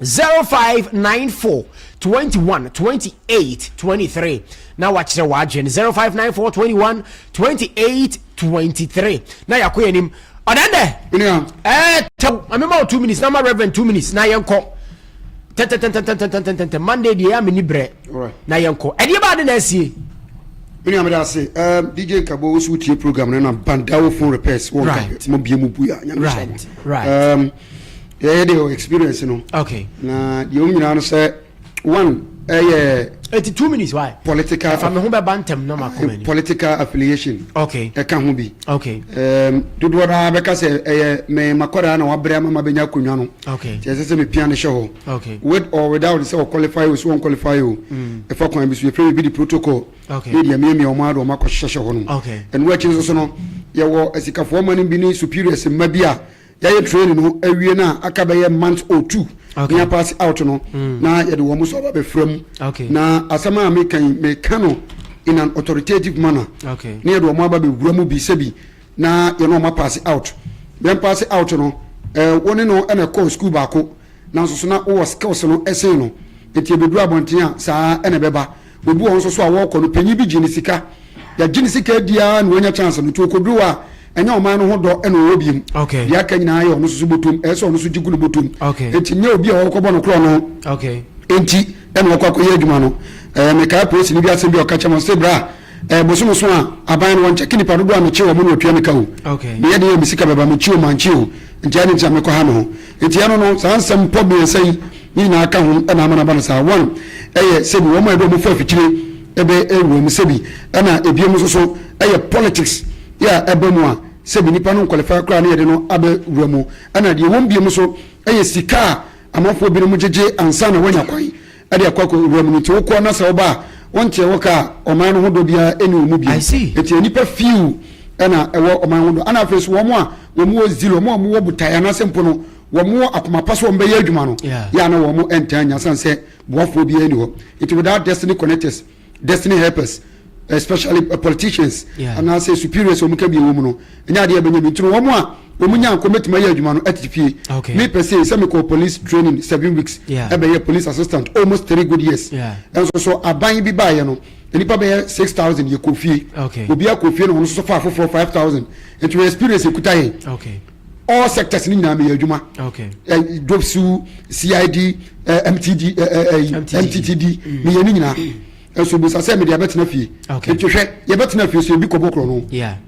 0594 21 28 23 na wakyerɛ w'adwene 0594 21 28 23 na yɛakɔ yɛn anim ɔdan dɛ ɛɛ tɛw mame ma wo 2 minutes na ma reverend 2 minutes na yɛnkɔ tɛntɛntɛntɛntɛntɛntɛntɛn Monday deɛ yɛ a menni brɛ na yɛnkɔ ɛdeɛ baa de na asie. Me nua meda ase um, DJ Nkabo wo so wotie program no na Bandawo phone repairs wɔ nka mo bie mu buya nyame hyɛ mo right um, yɛyɛ de experience no okay na deɛ wɔn nyinaa no sɛ one ɛyɛ. 82 minutes why. Political. Ɛfa me ho bɛba ntɛm na ma kɔ m'anim. Political affiliation. Okay. Ɛka ho bi. Okay. Um, dodoɔ no ara bɛka sɛ ɛyɛ me makɔdaa na wabrɛ ama mabɛnya akonnwa no. Okay. Nti ɛsɛ sɛ mepia no hyɛ hɔ. Okay. With or without sɛ ɔqualify o sɛ ɔnqualify o. Ɛfa kwan bi so yɛfrɛ biribi de protocol. Okay. Ne deɛ miamia wɔn ara de wɔn akɔhyehyɛ hɔ nom. Okay. Ɛno akyi nso so no yɛwɔ asikafoɔ mma no bi ne superiors mma bi a Yɛayɛ training no awie no a aka bɛyɛ month or two okay. na yɛapass out no mm. na yɛde wɔn nso aba bɛfra mu okay. na asɛm a meka yi meka no in an authoritative manner okay. na yɛde wɔn aba bɛwura mu bi sɛbi na yɛne wɔn apass out yɛn pass out no eh, wo ne no ɛna ɛkɔɔ school baako nanso so na wowɔ skills no ɛsen no nti ɛbɛduru abɔnten a saa ɛna ɛbɛba Obi wɔ hɔ nso so a wɔrekɔ no, panyin bi gye ne sika. Yɛagye ne sika adi ara na wanya chance no. Nti okoduru hɔ a, ɛnyɛ ɔman no ho dɔ na ɔwɔ biom. Okay. Deɛ aka nyinaa yɛ ɔno nso so bɔtɔm. Ɛyɛ sɛ ɔno nso gye gu ne bɔtɔm. Okay. Nti nyɛ obi a wɔrekɔbɔ no korɔ no. Okay. Nti ɛna ɔkɔ akɔyɛ adwuma no. Ɛɛ mekae polisini bi asɛm bi a ɔka kyerɛ me, ɔse bra, ɛɛ bosome so a, aban no wɔnkyɛke nipa dodoɔ a mekye wɔn na wɔtua me ka o. Okay. Meyɛ den a me sika bɛba, mekye o mankye o. Nti adɛn nti na mekɔha me ho. Nti ɛno no, saa nsɛm pɔ mmiɛnsa yi, Ne nyinaa ka ho na ama no aba no saa. One yɛ sɛbi wɔn a yɛde wɔn fa afikyire bɛ wura mu sɛbi, ɛna ebiem nso so yɛ politics yɛ a ɛba mu a sɛbi nipa no nkwalify koraa na yɛde no abɛ wura mu. Ɛna deɛ ɛwɔ mu biem nso yɛ sika a amanfoɔ binom gyegye ansa na wɔanya kwan. de akɔ akɔ wura mu no nti wokɔ na sɛ woba a wonteɛ wo ka a ɔman no ho dɔ biara ɛni wɔn mu bio nti nnipa few ɛna ɛwɔ ɔman ho dɔ ɛna afei so wɔn a wɔn wɔ zeal wɔn a wɔn wɔ botaeɛ anaasɛ mpo no wɔn wɔ akoma pa so wɔn bɛyɛ adwuma no yɛ ana wɔn ntaa nya san sɛ boafoɔ biara ni hɔ nti without destiny connectors destiny helpers especially politicians anaasɛ superiors wɔn ka bi wɔ mu no ɛnyɛ adeɛ ɛbɛnya bi nti no wɔn a wɔn nya nkɔ mɛtumi ayɛ adwuma no ɛtete fie me pɛ se sɛ mekɔ police training 7 weeks ɛbɛyɛ police assistant almost 3 good years. Ɛnso so aban bi baayɛ no nipa bɛyɛ 6,000 yɛ kɔ fie, obi akɔ fie na wɔn nso fa afoforɔ 5,000. Nti wɔ experience ekuta yɛn all sectors ni nyinaa meyɛ adwuma, DOVVSU, CID, MTD, MTTD, meyɛ ne nyinaa. Nso bisa sɛ mede abɛtena fie nti hwɛ yɛbɛtena fie so ebi kɔ bɔ korɔ no,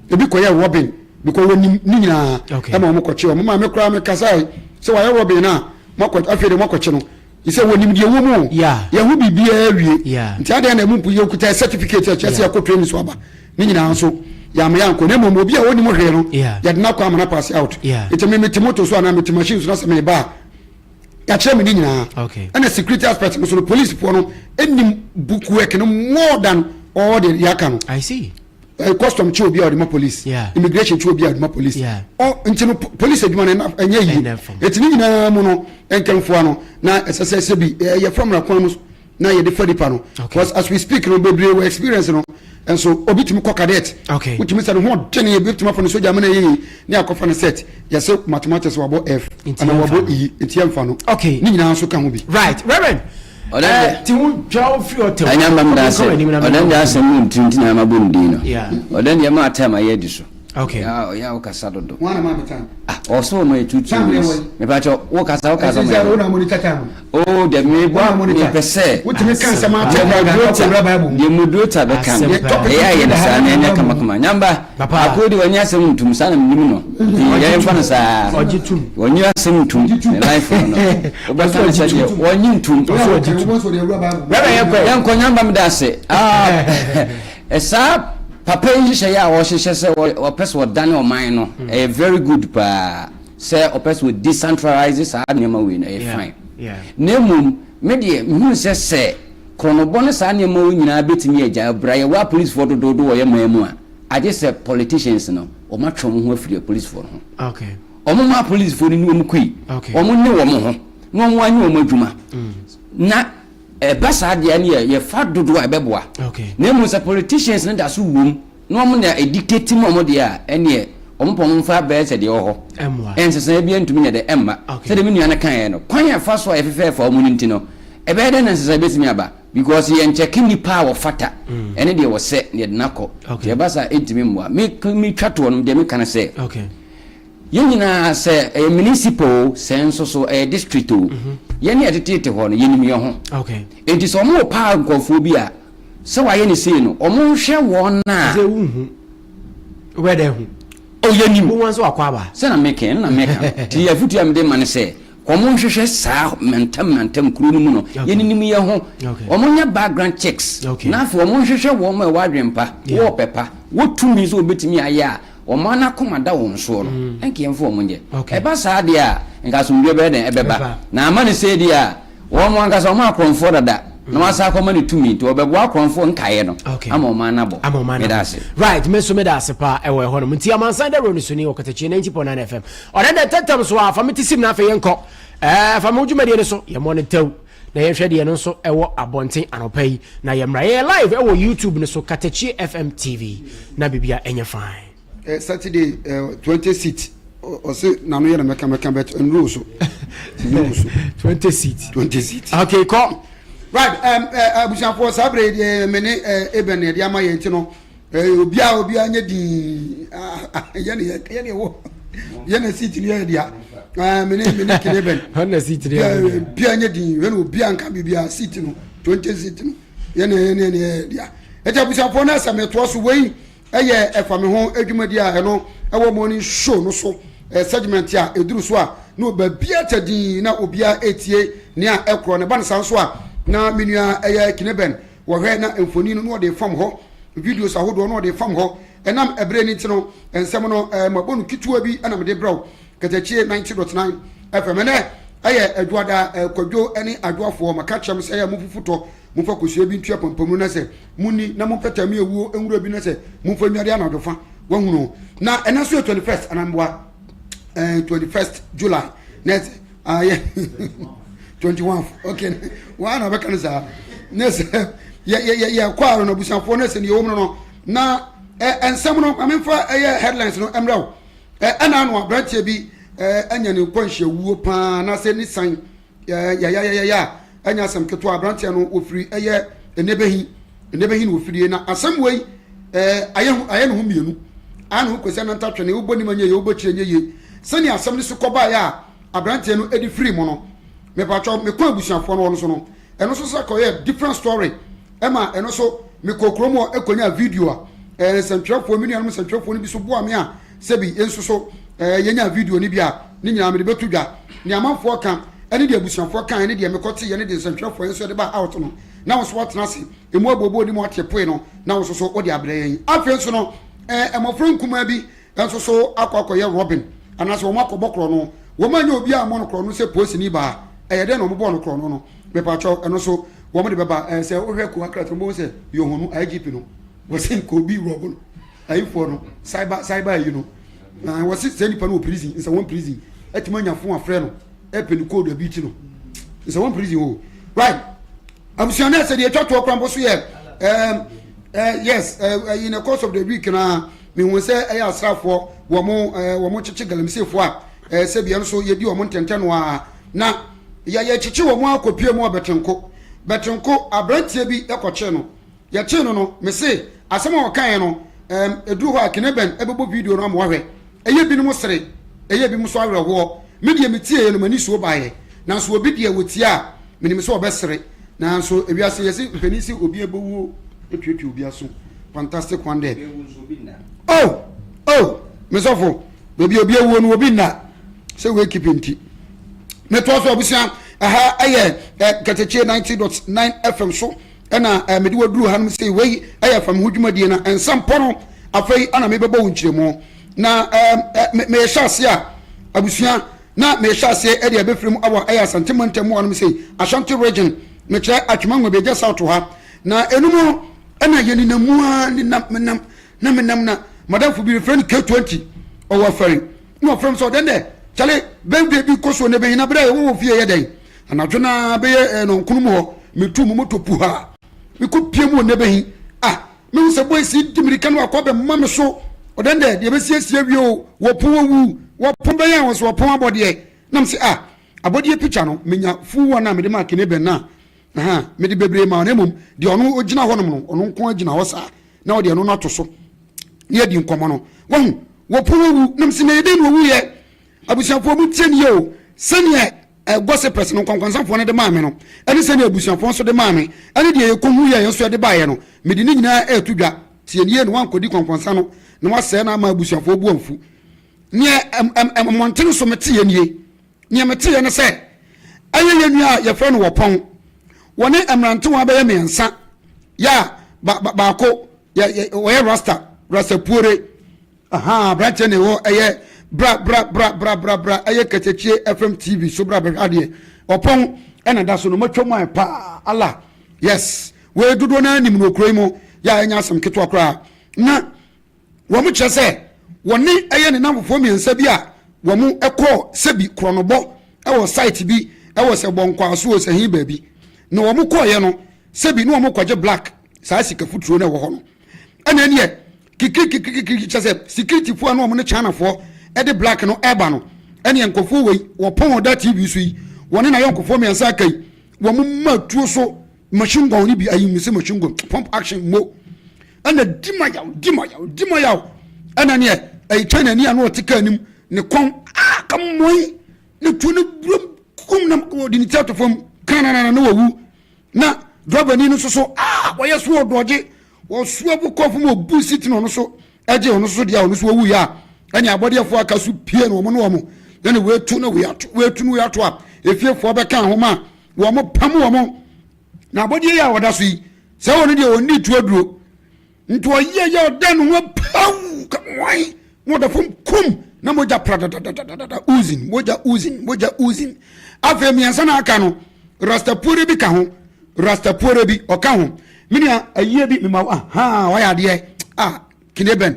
ebi kɔ yɛ robbing because wɔnim ne nyinaa ɛma wɔn kɔkye wɔn. Maame koraa mi kasa yi sɛ wɔayɛ robbing na mo akɔ afei de mo akɔkye no sɛ wɔnim deɛ wɔ mu o, yɛn ho biribiara wie nti adeɛ na emu mpo yɛ kuta certificate ɛkyɛ sɛ yɛkɔ training so aba ne nyinaa nso yàmɛ yankɔ ne mmom obi a wɔnim hwee no yɛde n'akɔ amana pass out. Nti mi mi ti moto so anaa mi ti machine so na sɛ mi ba a yàkyerɛ mi ne nyinaa. Ɛna security aspect no so no, police foɔ no ɛnim book work no more than all the yaka no. I see. Custom kye obi a ɔde ma police, immigration kye obi a ɔde ma police. Ɔ nti no police adwuma no ɛnyɛ yie. Eti ne nyinaa mu no nkɛnfoa no na ɛsɛ sɛ sɛ bi ɛyɛ fam kwan mu na yɛde fa nipa no because as we speak no bebree wɔ experience no nso obi tumi kɔ cadet, wotumi sɛ ne ho ɔdene ebi tumi afɔ ne soja amena yie ne akɔfa ne set yɛsɛ mathematics wabɔ F ana wabɔ E nti yɛmfa no. Ne nyinaa nso ka ho bi. Right, Reverend. Ɔdɛ ti wo twa wo firi ɔtɛm. Ɛnyɛ mbam da ase ɔdɛ deɛ asɛm no ntiri nti na ama bɔ ne din no. Ɔdɛ deɛ maa time ayɛ adi so. Ɔyɛ a wokasa dodo. Ah, ɔsɛ ɔma yɛ 2 2 minutes. Mepakyɛ wokasa wokasa ma yɛ o dɛ mebɔ mepɛ sɛ deɛ moderator bɛka no ɛyɛ ayɛ no saa na ɛnyɛ kamakama. Nyamba akoo de wɔnyɛ asɛm ntum saa na menim no nti yɛmfa no saa wɔnyɛ asɛm ntum ne life no wobɛka no sɛ deɛ wɔnye ntum. Yɛnkɔ Nyamba meda ase. Saa papa yi nhyehyɛeɛ a wɔhyehyɛ sɛ wɔpɛ sɛ wɔdane ɔman no ɛyɛ very good paa sɛ ɔpɛ sɛ wɔdecentralize saa nneɛma wei no ɛyɛ fine. Na mmom me deɛ mehunu sɛ korɔnobɔ ne saa nneɛma wo nyinaa bɛtumi agya bra yɛwɔ apolisifoɔ dodoodo wɔ yɛ man mu a agye sɛ politicians no wɔmatwe wɔn ho afiri apolisifoɔ no ho. Wɔn ma apolisifoɔ no ni wɔn kui wɔn ne wɔn ho na wɔn anyɛ wɔn adwuma na ɛba saa deɛ no yɛ yɛfa dodoɔ a ɛbɛboa. Na mmom sɛ politicians no da so wom na wɔn na ɛdictate mu wɔn deɛ a ɛneɛ wɔn pɔn mfa bɛyɛ sɛ deɛ ɛwɔ hɔ ɛnsesa bi ntumi nyɛ dɛ ɛmma sɛdeɛ me nua no kaeɛ no kwan a ɛfa so a yɛfefɛ fa wɔn no nti no ɛbɛyɛ dɛ na nsesa bɛtumi aba because yɛn kyɛke nipa a wɔfata ɛne deɛ wɔsɛ na yɛde n'akɔ deɛ ɛba saa ɛntumi mmoa. Me me twa toɔ no deɛ meka no sɛ yɛn nyinaa sɛ ɛyɛ municipal o sɛ nso so ɛyɛ district o yɛn ne yɛtetete hɔ no yɛnim yɛn ho nti sɛ ɔmo wɔ paa nkurɔfoɔ bi a sɛ wayɛ ne sei no ɔmo nhwɛ wɔn a sɛ wohu wobɛdɛ hu. O yɛnim. Wohu nso wakɔ aba. Sɛ na meka ɛno na meka nti afutu a mede ma ne sɛ ɔmo nhwehwɛ saa mantam mantam kuro no mu no yɛninim yɛn ho ɔmo nyɛ background checks na afei ɔmo nhwehwɛ wɔn a ɛwɔ adwempa wɔ ɔpɛ pa wɔtumi sɛ wɔbɛtumi ayɛ a wɔn anakoma da wɔn soɔ no ɛnka yɛmfa wɔn nyɛ. Ɛba saa deɛ a nka asomdwe bɛyɛ dɛn ɛbɛba na ama ne sɛ deɛ a wɔn ankasa wɔn akorɔmfoɔ dada na wɔn asa akɔma ne tumi nti wɔbɛboa akorɔmfoɔ nkaeɛ no ama wɔn anabɔ. Ama ɔman meda ase. Right, me nso meda ase paa ɛwɔ ɛhɔ nom nti amansan dawuro no so ni wɔ Kɔtɛkyi 90.9 FM. Ɔdɛ dɛ tɛntɛm so a fa me ti sim na afei yɛnkɔ fa me wo dwumadie no so yɛmmɔ no tɛw na yɛnhwɛ deɛ no nso ɛwɔ abɔnten anɔpa yi na yɛmmra yɛyɛ live ɛwɔ YouTube no so, Katakyie FM TV, na biribia ɛnyɛ fine. Saturday 20 seat ɔse nano yɛ na mɛka mɛka bɛt nnuro so nnuro so. 20 seat. 20 seat. Okay, kɔ. Right, abusuafoɔ saa bere deɛ me ne Eben na yɛde ama yɛn ti no obiara obiara nyɛ din yɛne yɛne ɛwɔ yɛne seat no yɛ dea me ne kene Eben. Ɔna seat no yɛ dea. Obiara nyɛ din yɛne obiara nka biribiara seat no 20 seat no yɛne yɛne yɛ dea. Ɛti abusuafoɔ no asɛm ɛtoa so wei ɛyɛ ɛfa me ho adwumadi a ɛno ɛwɔ morning show no so segment a ɛduru so a na baabiara kyɛ din na obiara ɛtie nea ɛkorɔ ne ba no saa nso a na me nua ɛyɛ kineben wɔhwɛ na mfoni no na ɔde fam hɔ videos ahodoɔ na ɔde fam hɔ ɛnam ɛberɛ no nti no nsɛm no mabɔ no ketewa bi ɛna mede brɛw Katakyie 90.9 FM ɛnɛ. Ɛyɛ Adwoada, eh, Kwadwo ne Adwoafoɔ, maka kyerɛ mo sɛ ɛyɛ a momfufu tɔ, momfa kosua bi ntua pampamu na sɛ monni, na mompɛ tame awuo nwura bi na sɛ momfa nnware anadwo fa. Wahunu? Na ɛnɛ nso yɛ 21st, anaa mboa? Eh, 21st July. Na ɛsɛ, ah, yɛ, 21, okay, wɔn a na wɔbɛka no saa. Na ɛsɛ, yɛ, yɛ, yɛ, yɛkɔ aro no, abusuafoɔ no ɛsɛ deɛ ɛwɔ mu no no, na eh, nsɛm no, ma memfa ɛyɛ headlines no mmerɛ wo. Ɛna ano aberanteɛ bi anya ne nkwanhyiawuo paa anaasɛ ne san yayayayaya a ɛnyɛ asɛm ketewa. Aberanteɛ no wɔfiri ɛyɛ Ɛnɛbɛhi, Ɛnɛbɛhi na wɔfirie na asɛm wei ayɛ ayɛ ne ho mmienu. Ayɛ ne ho kwasi ananta twene, wobɔ nim anyɛ yie, wobɔ kyire nyɛ yie. Sɛnea asɛm no si kɔbaeɛ a aberanteɛ no de firi mu no, mepatwɔ mekɔ abusuafoɔ no hɔ no so no, ɛno nso sɛ kɔyɛ different story. Ɛma ɛno nso mekɔɔ kurom hɔ kɔnyaa video a ɛɛ nsɛntwerɛfoɔ, me nuanom nsɛntwerɛfoɔ no bi so boa me a sɛbi yɛn nso so ɛɛ yɛnyaa video no bi a ne nyinaa mede bɛto dwa. Nea amanfoɔ ka ɛne deɛ abusuafoɔ ka ɛne deɛ mekɔteeɛ ne deɛ nsɛntwerɛfoɔ yɛn nso yɛde baa out no na wo nso woatena ase emu abooboo ne mu ate poe no na wo nso so wode abrɛ yɛn. Afei nso no ɛɛ mmɔfra nkumaa bi nso so akɔ akɔyɛ Robin anaasɛ wɔn akɔbɔ korɔno. Wɔn anyɛ obiara ammɔ no korɔno sɛ polisini baa. Ɛyɛ dɛn na wɔbɔɔ no korɔno no? Mepakyɛw, ɛno nso wɔn de bɛba. Ɛɛ sɛ wohwɛ Kowa krataa no, wobɛhu sɛ Yohonu, IGP no, wɔse nka obi rɔbo no, ayifoɔ no, cyber, cyber ayi no. Na wɔse sɛ nipa no wɔ prison, nsɛ wɔn prison, atumi anya fon afrɛ no, ɛpɛ ne code abi ti no. Nsɛ wɔn prison o. Right. Abusua no ɛsɛ deɛ atwa toɔ koraa mpo so yɛ ɛɛm ɛɛ yes ɛɛ in the course of the week na mehu sɛ ɛyɛ asraafoɔ wɔn ɛɛ wɔn kyekye galamseyfoɔ a ɛɛ sɛbi ɛno so yɛdi wɔn ntɛntɛn no a na yɛ yɛkyekye wɔn akɔpie mu wɔ Bɛtenko. Bɛtenko aberanteɛ bi kɔkyee no. Yɛkyee no no, mese asɛm a ɔkaeɛ no, ɛɛm, ɛduru hɔ a Kineben bɛbɔ video no ama woahwɛ. Ɛyɛ binom sere, ɛyɛ binom nso awerɛhoɔ. Me deɛ metieeɛ no m'anisuo baeɛ. Nanso obi deɛ ɔtie a, menim sɛ ɔbɛsere. Nanso ewiase yɛse mpanin se obi bɛwuo tuatua obi aso. Fantastic one there. Oh! Oh! Me sɔfo, baabi a obi awuo no obi nna. Sɛ wei keep nti. Metoa so abusua, ɛha ɛyɛ Kɛtɛkye 90.9 FM so ɛna mede waduru hanom sei. Wei ɛyɛ fam ho dwumadie na nsɛmpɔ no afei ana mebɛbɔ wo nkyerɛmu. Na mehyɛ ase a abusua na mehyɛ aseɛ ɛde abɛfiri mu awɔ ɛyɛ Asante mantam mu hanom sei, Ashanti region, mekyerɛ Atwima Nwabiagya South ha. Na ɛno mu ɛna yɛnenam mu a nenam menam na menam na madamfo bi refrɛ no K20 ɔwɔ afari. Na ɔfrɛ me sɛ ɔdɛn dɛ kyale birthday bi kɔ so ne bɛyi na berɛ a yɛwɔ wɔ fie yɛ dɛn anadwo no ara bɛyɛ nɔnkono mu hɔ metu mu moto puha mekɔ pie mu wɔ ne bɛyi ah mehu sɛ boys yi di mirika no akɔ bɛma me so ɔdɛn dɛ deɛ bɛsiesie wie o wɔpon owu wɔpon bɛyɛ a wɔsɛ wɔpon abɔdeɛ na mese ah abɔdeɛ picture no menya full one a mede maa kene bɛn na aha mede bebree maa na mmom deɛ ɔno ogyina hɔ nom no ɔno nko agyina hɔ saa na ɔde ɛno no ato so na yɛadi nkɔmmɔ no. Wahu, wɔpo owu, na mese na ɛyɛ dɛn na ɔwuiɛ? Abusuafoɔ mo tie nie o, sɛdeɛ eh, gossipers no, nkɔnkɔnsafoɔ no de maa me no, ɛne sɛdeɛ abusuafoɔ nso de maa me, ɛne deɛ yɛkɔhu yɛ nso ɛde baeɛ no, mede ne nyinaa ɛreto dwa. Tie nie na wankɔdi kɔnkɔnsa no, na wasɛe no ama abusuafoɔ bu amfu. Neɛ mmɔntene so meteɛ nie. Nea meteeɛ ne sɛ, ɛyɛ yɛn nua a yɛfrɛ no Wɔpɔn. Wɔne mmerantewa bɛyɛ mmiɛnsa yɛ a ba ba baako yɛ yɛ wɔyɛ rasta rasta puore. Ahaa aberanteɛ na ɛwɔ ɛyɛ bra bra bra bra bra bra ɛyɛ Katakyie FM TV so bra bɛhwɛ adeɛ. Wɔpɔn ɛna da so no matwa mu ayɛ paa Allah yes wei dodoɔ no ara nim no wɔ kuro yi mu yɛ a ɛnyɛ asɛm ketewa koraa na Wɔn kyerɛ sɛ wɔne ɛyɛ ne nnamfofoɔ mmiɛnsa bi a wɔn kɔɔ sɛbi korɔnobɔ wɔ site bi wɔ sɛ Bɔnkwaso o sɛ he baabi na wɔn kɔɔyɛ no sɛbi ne wɔn kɔgye black saa sika futuro no ɛwɔ hɔ no ɛna ɛneɛ kikirikikirikiri kyɛ sɛ sikiritifoɔ a na wɔn ne Chinafoɔ ɛde black no ɛba no ɛneɛ nkɔfoɔ wei wɔpɔn ɔda TV so yi wɔne na yɔnkofoɔ mmiɛnsa aka yi wɔn ma tuo so machine gun no bi ayi mi sɛ machine gun pump action mo ɛna di ma yaw di ma yaw di ma yaw ɛna neɛ ɛyi China ni a na ɔte kaa nim ne kɔn a ka mmɔi ne tuo ne burom kum na ɔde ne ti ato fam kananana na wawu na driver ni no nso so a wɔyɛ so ɔdɔgye wɔsoa bo kɔ fam ɔbu seat na ɔno so ɛgye ɔno so deɛ a ɔno so wawu yɛ a ɛne abɔdeɛfoɔ aka so pie na wɔn ne wɔn ɛne wɔatu na wɔato wɔatu na wɔato a efiefoɔ bɛka ahoma a wɔn pam wɔn na abɔdeɛ yi a wɔda so yi sɛ wɔn deɛ wɔn ni tu aduro nti ɔyɛ yɛ ɔda ne ho paw kamoan na ɔda fam kum na mogya pradadadadada oozing mogya oozing mogya oozing. Afei mmiɛnsa na aka no, Rastapuore bi ka ho, Rastapuore bi ɔka ho. Me nua ayie bi mema wo ahaa wayɛ adeɛ ah kine bɛn.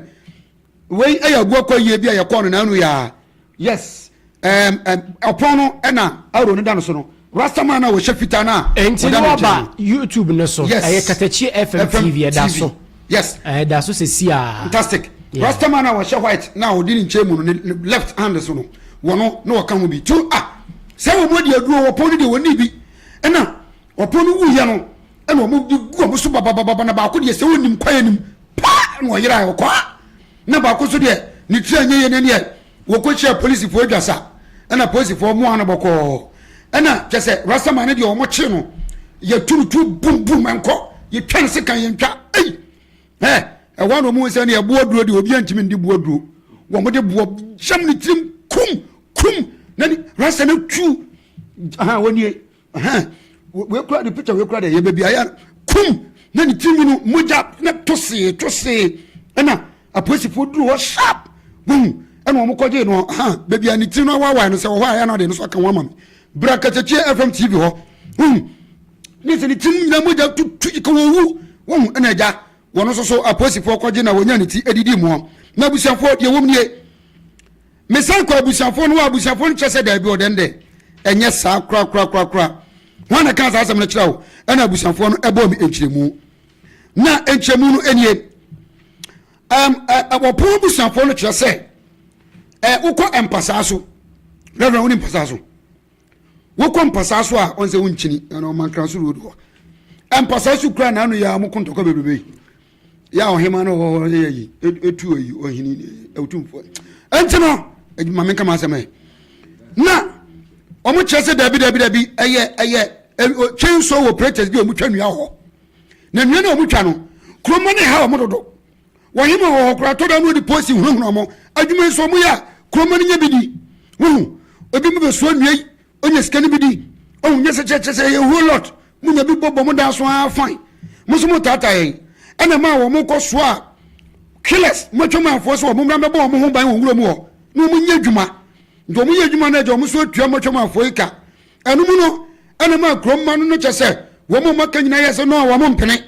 Wei ɛyɛ abuakɔ ayie bi a yɛkɔɔ no n'anu yaa. Yes, um, um, ɔpɔn no ɛna arrow no da no so no. Rastaman na wɔhyɛ fitaa no a Enti ɔda no ne nkyɛn aba no. YouTube no so. Yes. Ɛyɛ Katakyie FM TV ɛda so. Yes. Ɛda so sɛsi a. Fantastic. Yeah. Rastaman a wɔhyɛ white na ɔdi ne nkyɛn mu no ne left hand so no wɔno na wɔka ho bi. Tu ah sɛ wɔn adi aduro wɔpɔn no deɛ wɔn ni bi ɛna wɔpɔn no wuyɛ no ɛna wɔn de gu wɔn so babababa na baako deɛ sɛ wɔnim kwan anim paa na ɔyera ɔkɔ na baako nso deɛ ne tiri anyɛ yie ne deɛ wɔkɔhyia polisifoɔ adwasa ɛna polisifoɔ mmoa no bɔkɔɔ ɛna kyɛ sɛ rastaman no deɛ wɔn kye no yɛtu no tu bum bum ɛnkɔ yɛtwa no sekan yɛntwa ei ɛ ɛhɔ na wɔn sɛ ne ɛboɔ duro deɛ obi antumi ndi boɔ duro wɔn de boɔ gyam ne tirim kum kum na ne rasta no tu ahan wɔn nie Ɛhɛn, wei kura de picture wei kura de yɛ baabi ayɛ kum na ne tirinwi no mogya na to see to see ɛna apolisifoɔ duru hɔ sharp wohu ɛna wɔn kɔgye no ha baabi a ne tiri no awaawae no sɛ wɔ hɔ a ɛna ɔde no so aka ho ama me bra katakyie fm tv hɔ wohu ne sɛ ne tiri nyinaa mogya tutu ka wɔwu wohu ɛna agya wɔn nso so apolisifoɔ kɔgye na wɔnya ne ti adidi mu na abusuafoɔ deɛ wɔm nie Mesan kɔɔ abusuafoɔ no hɔ a abusuafoɔ no kyerɛ sɛ daabi ɔdɛn dɛ ɛnyɛ saa korakorakorakora. Hwan na ɛkaa saa asɛm no kyerɛ wo? Ɛna abusuafoɔ no ɛbɔɔ me nkyerɛmu. Na nkyerɛmu no nie. Um, wɔpɔn abusuafoɔ no kyerɛ sɛ ɛ wokɔ mpasaa so. Reverend, wo ne mpasaa so. Wokɔ mpasaa so a ɔn sɛ wonkyini ɛna ɔmankra so road hɔ. Mpasaa so kura n'ano yɛ a wɔko ntɔkwa bebrebe yi. Yɛ a ɔhema no wɔ hɔ yɛ yi etu oyi ɔhene otumfoɔ. Ɛnti no ma menka m'asɛm ɛ. Na wɔn kyerɛ sɛ dabi dabi dabi ɛyɛ ɛyɛ chainsaw operators bi a wɔn twa nnua wɔ hɔ. Na nnua no a wɔn twa no kuroma no ha wɔn dodo. Wɔhema wɔ hɔ koraa tɔ da no wɔde polisi hunahuna wɔn. Adwuma yi nso wɔn yɛ a kuroma no nya bi di. Wohu ebi mu bɛsoa nnua yi onya sika no bi di ɔhu nyɛ sɛ kyerɛkyerɛ sɛ ɛyɛ whole lot mo nya bi bɔ bɔ mo dan so ara fine mo nso mo taataa yɛn ɛna maa wɔn kɔ so a killers mo atwa mu afoɔ sɛ wɔn mmra bɛbɔ wɔn ho ban wɔ nwura mu hɔ na wɔn nyɛ adwuma nti wɔn yɛ adwuma no agya wɔn nso atua mo atwa mu afoɔ yi ka ɛno mu no ɛna maa kurom ma no no kyɛ sɛ wɔn a wɔaka nyinaa yɛ sɛ no a wɔn mpene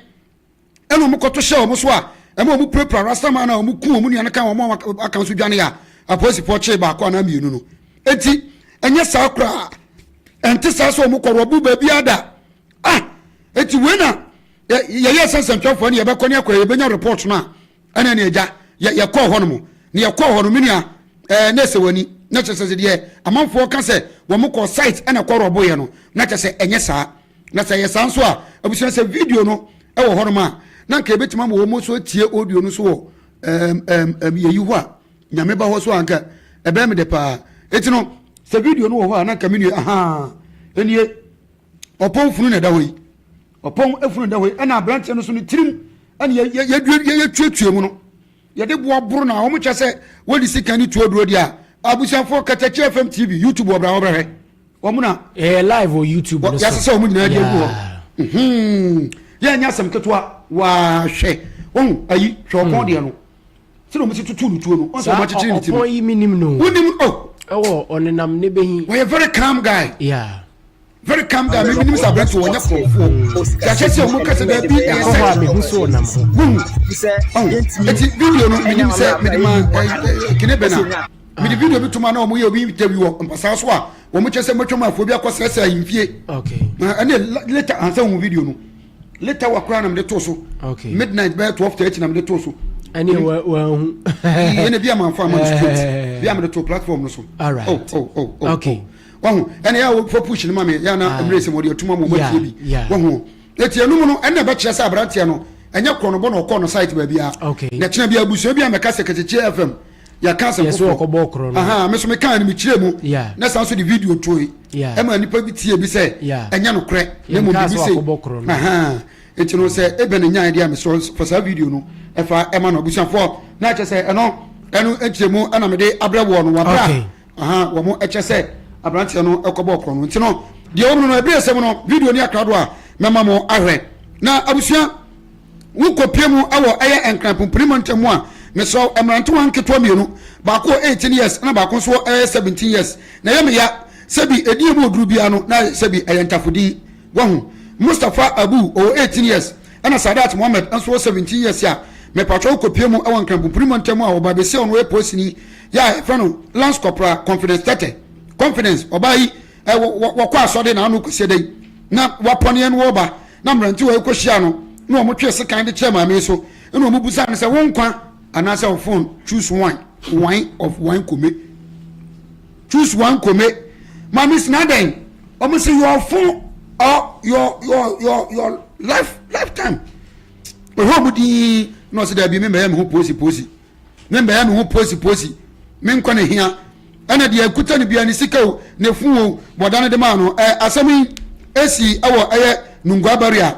ɛna wɔn kɔto hyɛ wɔn so a ɛma wɔn pirapira rastaman a wɔn ku wɔn nua no ka wɔn a aka nso dwane a apolisifoɔ kyee baako anaa mmienu no eti ɛnyɛ saa koraa ɛnte saa sɛ wɔn kɔ rɔbu baabi ada ah eti wei na yɛyɛ sɛ nsɛntwerɛfoɔ ne yɛbɛkɔ ne akɔ yɛbɛnya report no a ɛna ne agya yɛkɔɔ hɔ nom ne yɛkɔɔ hɔ no me nua ɛɛ ne ɛsɛ w'ani na kyerɛ sɛ deɛ amanfoɔ ka sɛ wɔn kɔ site ɛna kɔ rɔbo yɛ no na kyerɛ sɛ ɛnyɛ saa Na sɛ ɛyɛ saa nso a, abusua sɛ video no wɔ hɔnom a, na anka yɛbɛtumi ama wɔn nso atie audio no so wɔ ɛm ɛm ɛm yɛyi hɔ a, nyame ba hɔ so a anka ɛbɛyɛ me dɛ paa. Eti no, sɛ video no wɔ hɔ a, na anka me nua ahaa, ɛnie ɔpɔn funu na ɛda hɔ yi. Ɔpɔn funu na ɛda hɔ yi, ɛna aberanteɛ no so ne tirim ɛna yɛtuatua mu no. Yɛde boa boro na wɔn kyɛ sɛ wɔde sika ne tuo duro deɛ a, abusuafoɔ Katakyi FM TV, YouTube wɔ bra hɔ bɛhwɛ. Wɔn na. Ɛyɛ live wɔ YouTube no so. Yɛasesa wɔn nyinaa de agu hɔ. Yɛn nyɛ asɛm ketewa wahwɛ wɔn ayi hwɛ ɔpɔn hmm. deɛ no sɛ wɔn si tutu no tuo no wɔn sɛ wɔn akyekyere ne ti no. Ɔpɔn yi mi nim no. Wonim o. Ɛwɔ ɔnenam ne bɛhi. Wɔyɛ very calm guy. Yeah. Very calm guy mi nim sɛ aberante wɔnyɛ kɔnfoɔ. Yɛahyɛ sɛ wɔn kasa dɛ bi ɛyɛ sɛ. Ɛkɔ hɔ a mehu so ɔnam hɔ. Wohu. Ɔn eti video no mi nim sɛ mi de ma ɛɛ kene bɛn na. mede video bi toma na wɔn yɛ obi interview wɔ mpasaa so a wɔn kyerɛ sɛ mɔtwam afoɔ bi akɔ sɛsɛ ahemfie na ɛne later ansa wɔn video no later wa koraa na mede to so midnight bɛyɛ 12:30 na mede to so ɛne wɔahu ɛne bi a manfa ama no straight bi a mede to platform no so oh oh oh oh okay wahu ɛne yɛ a wɔfa push no ma me yɛ ana mmerɛ sɛ wɔde atuma ma wɔmatie bi wahu Eti ɛno mu no, ɛna ɛbɛkyerɛ sɛ aberanteɛ no, ɛnyɛ korɔnobɔ na ɔkɔɔ no site baabiara. Okay. Na ɛkyena bi abusua bi a mɛka sɛ Kɛkyɛkyie FM, yɛka asɛm Yɛsɛ foforɔ. ɔkɔbɔɔ korɔ no. Aha, me so mekaa no mekyerɛ mu. Yeah. Na san so de video toe. Yeah. Ɛma nnipa bi tie bi sɛ Yeah. ɛnyɛ nokorɛ na mmom Yɛnkaa biribi sɛ sei. wakɔbɔ korɔ no. Aha. Eti no sɛ ebɛn na nyae deɛ a mesrɛ fa saa video no ɛfa ɛma no abusuafoɔ na kyerɛ sɛ ɛno ɛno nkyerɛmu ɛna mede abrɛ woɔ no wɔ berɛ a Okay. Aha, wɔn kyɛ sɛ aberanteɛ no kɔbɔɔ korɔ no. Nti no, deɛ ɛwɔ mu no, ɛberɛ ɛsɛ mu no, video ne akrado a mɛma mo ahwɛ. Na abusua, wokɔpie mu wɔ ɛyɛ Nkran Pumpuni mantam mu a, mesrɛ wo, mmerantewa nketewa mmienu, baako wɔ 18 years ɛna baako nso wɔ ɛyɛ 17 years. Na ɛyɛ me ya. Sɛbi edin a emu oduru biara no na sɛbi ɛyɛ ntafodin. Wahu? Mustapha Abu ɔwɔ 18 years ɛna Sadat Mohammed nso wɔ 17 years a mepatwɔ wokɔpie mu ɛwɔ Nkran-Pumpuni mantam a ɔbaa besia ɔno ɔyɛ polisini yɛ a yɛfrɛ no Lance Corporal Confidence Tete. Confidence, ɔbaa yi ɛ wɔ wɔkɔ asɔre na ano kɔsie dɛn na wapɔneɛ no wɔba na mmerantewa yi kɔhyia no na wɔn twee sekan de kyerɛ maame yi so ɛna wɔn busa no sɛ wo nkwa anaasɛ wo phone, choose one, one of one kome, choose one kome. Maame si na dɛn wɔn si your phone or your life lifetime. Ɛhɔ wɔn din na ɔsi dɛbi mi mɛyɛ mi ho posi posi. Me mbɛyɛ me ho posi posi, me nkwa na ehia, ɛna deɛ ekuta no bia ne sika o, ne fon o, bɔda no de maa no. Ɛ asɛm yi esi ɛwɔ ɛyɛ Nungua barrier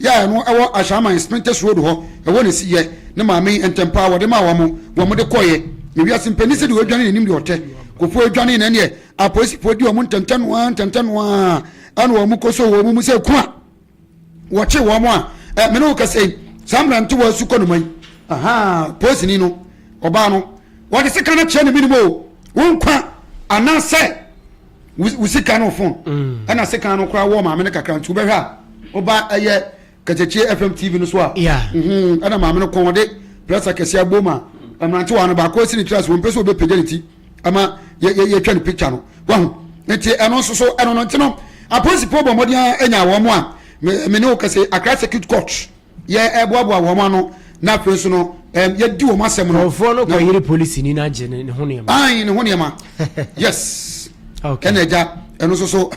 yɛ a ɛno ɛwɔ Ashaiman Spintex road hɔ, ɛhɔ na esi yɛ. Ne maame yi ntɛmpaa wɔde maa wɔn, wɔn de kɔeɛ. Na wiase mpanin sɛ deɛ ɔdwane n'anim deɛ ɔtɛ. Kofoɔ dwane na ɛneɛ apolisifoɔ di wɔn ntɛntɛnoaa ntɛntɛnoaa ɛna wɔn kɔsɔ wɔn mu sɛ kua. Wɔkye wɔn a, ɛ me ne wo kasa yi, saa mmerantewa sukɔ noma yi, ahaa, polisini no, ɔbaa no, wɔde sika no kyerɛ ne menim o, wo nkwa anaasɛ wo sika no fon, mm. ɛna sika no koraa wɔ maame no kakra, nti wobɛhwɛ a, woba ɛyɛ Katakyie FM TV no so a, mhm, ɛna maame no kɔn ɔde prɛsa kɛseɛ abom a, mmerantewa no baako asi ne tiri ase, wɔmpɛ sɛ wɔbɛpagya ne ti ama yɛtwa ne picture no, wahu, nti ɛno nso so ɛno no nti no apolisifoɔ bɔ mmɔden ara anya wɔn a me ne wo kɛse Accra Circuit Court yɛ ɛboaboa wɔn ano na afei nso no yɛdi wɔn asɛm no. Nkurɔfoɔ no kɔyere polisini no agye ne ho nneɛma. Ayi ne ho nneɛma yes ɛna agya ɛno nso so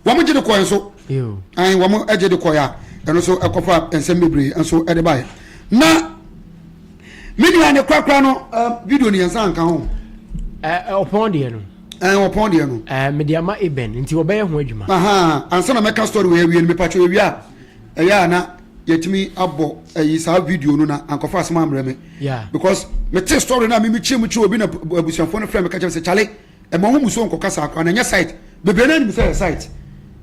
wɔn gye de kɔɛ nso ayi wɔn gye de kɔɛ a ɛno nso ɛkɔfa nsɛm bebree nso ɛde baeɛ na. Me nua ne korakora no video no yɛn nsa nka ho. Ɔpɔn deɛ no. Ɔpɔn deɛ no. Mede ama Eben nti wɔbɛyɛ ho adwuma. Ansa na mɛka story wɔ awie no mepatwa awie a ɛyɛ a na yɛtumi abɔ ɛyi saa video no na ankɔfa asɛm ambrɛ me. Because mete story no a mimi kyerɛ mu kyerɛ obi na abusuafoɔ no frɛ me ka kyerɛ me sɛ kyale ɛma ho musuo nkɔka saa koraa na ɛnyɛ site bebree no anim sɛ ɛyɛ site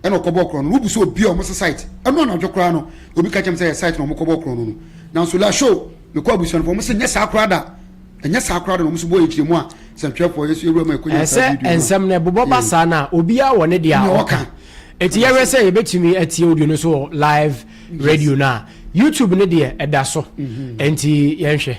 ɛna ɔkɔbɔ korɔ no wobu sɛ obi a ɔmo sɛ site ɛno anadwo koraa no obi ka kyerɛ me sɛ ɛyɛ site na ɔmo kɔbɔ korɔ no no nanso la show mekɔ abusua no fo ɔmo sɛ nyɛ saa koraa da ɛnyɛ saa koraa da na ɔmo so bɔ yɛ kyerɛ mu a sɛntwerɛfoɔ yɛ so yɛwura mu ɛkɔ yɛ saa video no nsɛm no ɛbobɔ ba saa na obiara wɔ ne deɛ a ɔka eti yɛhwɛ sɛ yɛbɛtumi atie audio no so wɔ live radio no a YouTube no deɛ ɛda so nti yɛnhwɛ.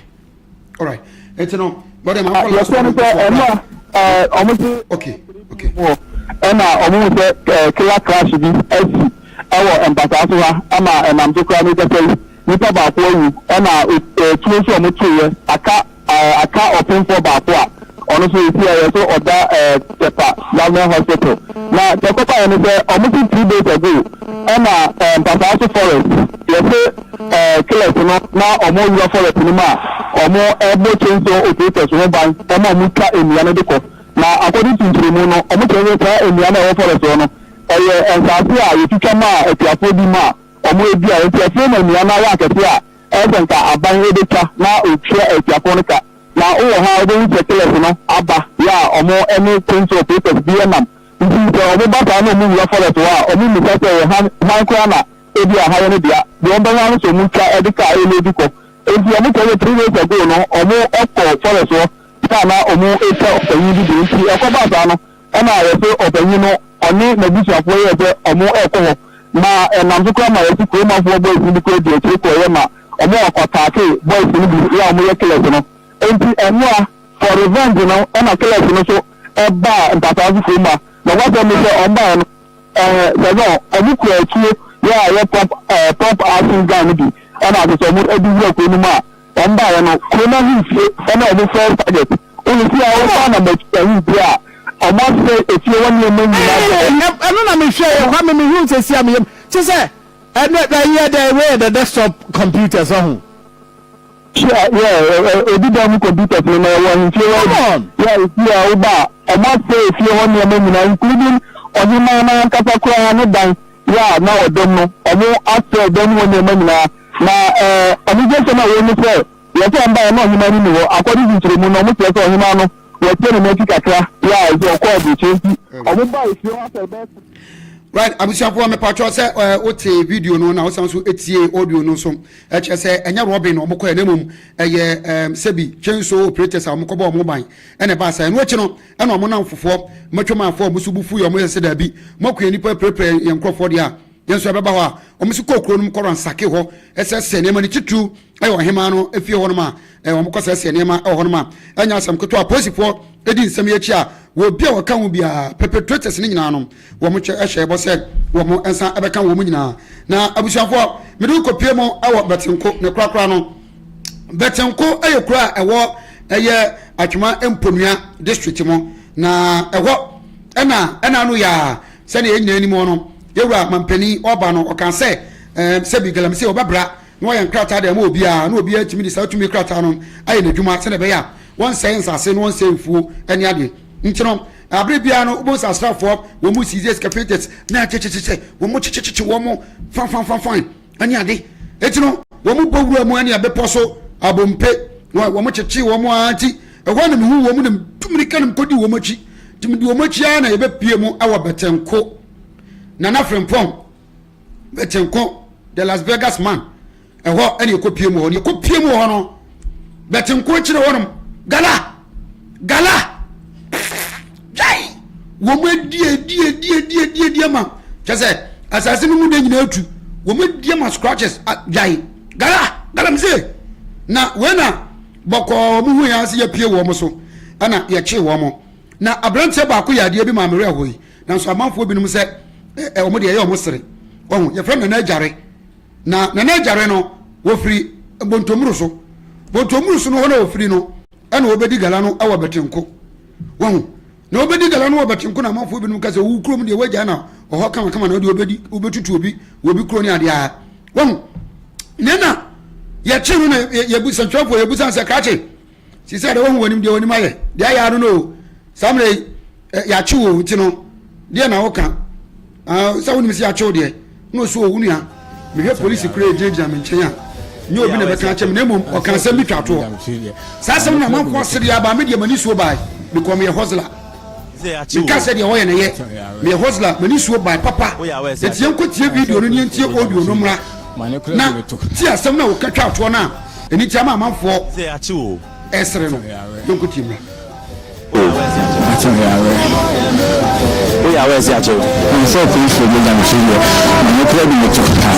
Alright. Eti no, bɔdɛ ma nkɔ last one. Yɛsɛ no sɛ ɛno a ɔmo se Okay, okay. wɔ ɛna ɔmo hu sɛ killer crash bi asi ɛwɔ mpataa so ha ama ɛnam so koraa mekasa yi nipa baako awu ɛna tuo nso ɔmo toeɛ aka aka ɔpemfoɔ baako a ɔno nso esi a yɛso ɔda Tepa government hospital na deɛ ɛkɔbaeɛ ne sɛ ɔmo se 3 days ago ɛna mpataa so forest yɛse Killers no na ɔmo wura forest no mu a ɔmo bɔ chainsaw operators ho ban ma ɔmo twa nnua no de kɔ. Na according to nkyerɛmu no ɔmo kyerɛ sɛ saa nnua no a ɛwɔ forest hɔ no ɛyɛ nsaase a yɛtwitwa maa akuafoɔ bi ma ɔmo dua nti afei na nnua no ayɛ akɛseɛ a ɛyɛ sɛ nka aban bɛtwa na ɔtua akuafoɔ no ka. Na wowɔ hɔ a wobɛhu sɛ killers no aba yɛ a ɔmo ne chainsaw operators bi nam nti sɛ ɔmo ba saa na ɔmo wura forest hɔ a ɔmo mmisa sɛ ɛyɛ hwan koraa na Ebia ha yɛ ne dea. Deɛ wɔbɛyɛ ara ne sɛ wɔtwa de kaa ɛloodu kɔ. Enti wɔn kyerɛ sɛ 3 days ago no wɔn kɔ forest hɔ a na wɔn retwa ɔpanyin bi deɛ. Nti ɛkɔbaa saa no ɛna yɛse ɔpanyin no ɔne n'abusuafoɔ yɛɛ sɛ wɔn rekɔ hɔ. Na ɛnam so koraa ma yɛse kuromafoɔ boys no bi koraa di akyire kɔeɛ ma wɔn akɔ ataake boys no bi yɛ a wɔyɛ killers no. Enti ɛnoa for revenge no ɛna killers no so baa mpataa so kurom ha. Nokwasɛm ne sɛ wɔn baeɛ no. Ɛɛ sɛ no ɔmo kura atuo yɛ a ɛyɛ pump ɛɛ pump action gun no bi ɛna ase sɛ ɔmo ɛde wura kuro no mu a ɔmo baayɛ no kuro no ahemfie ɛna ɔmo first target wohu si a wofa na mɛkyi ahemfie a ɔmo asɛ efie hɔ nneɛma nyinaa Ɛɛ ɛno na mehwɛ yɛ Kwame mehu sɛ si a meyam kyɛ sɛ ɛno ɛyɛ dɛ wei yɛ the desktop computers ɔho. Sure, yeah, obi dan mu computers no na ɛwɔ ahemfie hɔ Come on! Yeah, efie a woba a, ɔmo asɛe efie hɔ nneɛma nyinaa including ɔhemaa no ankasa koraa ne dan yeah na ɔda mu no, ɔmo asɛe dan mu hɔ nneɛma nyinaa. Na eh, anigyesɛm a ɛwɔ mu ne sɛ, yɛsɛ ɔmo baeɛ na ɔhemaa no nni hɔ, according to nkyerɛmu no, ɔmo kyerɛ sɛ ɔhemaa no wɔatie ne nan akyi kakra, yeah, ɛsɛ ɔkɔɔ aburokyire nti ɔmo baa efie hɔ asɛe bɛyɛ. Right, abusuafoɔ mepatwɔ sɛ eh, wote video no na wosan so tie audio no nso ɛkyerɛ sɛ ɛnyɛ Robin na wɔkɔɛ na mmom ɛyɛ um, sɛbi chainsaw operators a wɔkɔbɔ wɔn ban ɛna ɛbaa saa. Ɛno akyi no ɛna wɔn namfofoɔ matwamaafoɔ a wɔn so bu fuiɛ, wɔn yɛ sɛ daabi moaku yɛn nnipa apirapira yɛn nkurɔfoɔ deɛ a yɛn nso ɛbɛba hɔ a wɔn nso kɔɔ kuro no mu kɔ ransake hɔ ɛsɛsɛ nneɛma no titiriw ɛyɛ ɔhemaa no efie hɔnom a wɔn kɔ sɛsɛ nneɛma ɛwɔ hɔnom a ɛnyɛ asɛm ketewa. Apolisifoɔ di nsɛm yi akyi a wɔbi a wɔka ho biara perpetrators no nyinaa no wɔn kyɛ ɛhyɛ ɛbɔ sɛ wɔn nsa ɛbɛka wɔn nyinaa. Na abusuafoɔ mede wo kɔpie mu ɛwɔ Bɛtenko ne korakora no. Bɛtenko ɛyɛ kuro a ɛwɔ ɛyɛ Atwema Mponua district mu na ɛhɔ ɛna ɛna ano yɛ a sɛdeɛ yɛn nyinaa anim hɔ no yɛwura mampanin ɔba no ɔka sɛ ɛɛ sɛbi galamsey ɔbɛbra na wɔayɛ nkrataa de ama obiara na obiara atumi de saa tumi krataa no ayɛ n'adwuma sɛdeɛ ɛbɛyɛ a wɔnsɛe nsase na wɔnsɛe mfuo ne adeɛ. Nti no, abere biara no wobɛhu sɛ asraafoɔ wɔn mu seize excavators na kyekyekyekyɛ wɔn mu kyekyekye wɔn mu fanfanfanfan ne ade. Eti no wɔn mu bɔ wura mu ne ɛbepɔ so abompe wɔn kyekye wɔn ara nti ɛhɔ na mehu wɔn na metu mirika na mekɔdi wɔn akyi. Nti medi wɔn akyi ara na yɛbɛpie mu wɔ Bɛtɛnko Nana Frimpong Bɛtɛnko the Las Vegas man. Ɛhɔ ɛna yɛkɔpie mu hɔ. Na yɛkɔpie mu hɔ no, bɛte nko akyire hɔ nom, gala, gala, gyae, wɔn adi adi adi adi adi adi ama, kyɛ sɛ asase no mu de nyinaa atu, wɔn adi ama scratches, gyae, gala, gala mi se, na wei na bɔkɔɔ wɔn hu yɛn ase yɛpie wɔn so, ɛna yɛkye wɔn. Na aberanteɛ baako yɛ adeɛ bi maa me werɛ hoe, nanso amanfoɔ binom sɛ ɛ wɔn deɛ ɛyɛ wɔn sere. Wɔn yɛfrɛ no Nana Agyare. Na Nana Agyare no, wɔfiri Bontomuru so. Bontomuru so no hɔ na wɔfiri no, ɛna wɔbɛdi gala no wɔ Bɛtenko. Wahu? Na wɔbɛdi gala no wɔ Bɛtenko na amanfoɔ binom ka sɛ, wo kurom deɛ woagyae na ɔhɔ kamakama na wodeɛ wobɛdi, wobɛtutu obi wɔ obi kuro ne adeɛ a. Wahu? Na ɛna yɛkye no na yɛbu sɛntwerɛfoɔ yɛbusa sɛ krakye, sisi a deɛ wahu w'anim deɛ w'anim ayɛ, deɛ ayɛ ano no o, saa mmerɛ yi yɛakye wo nti no deɛ na woka sɛ wonim sɛ yɛakye wo deɛ na ɔsɛ owu nua mehwɛ polisi kura gyinagyina me nkyɛn a nyɛ obi na bɛka akyɛ me na mmom ɔka asɛm bi twa toɔ saa asɛm no amanfoɔ asedeɛ aba me deɛ m'ani suo bae mekɔ meyɛ hustler meka sɛ deɛ ɔyɛ na yɛ meyɛ hustler m'ani suo bae papa enti yɛnkɔ tie video no ne yɛntie audio no mmra na tie asɛm no a wɔka twa toɔ no a ɛni nti ama amanfoɔ ɛsere no yɛnkɔ tie mmra. Woyɛ aware sɛ akyɛ wo? Sɛ polisifoɔ bi agya me so deɛ, ma me kora bi meto ha.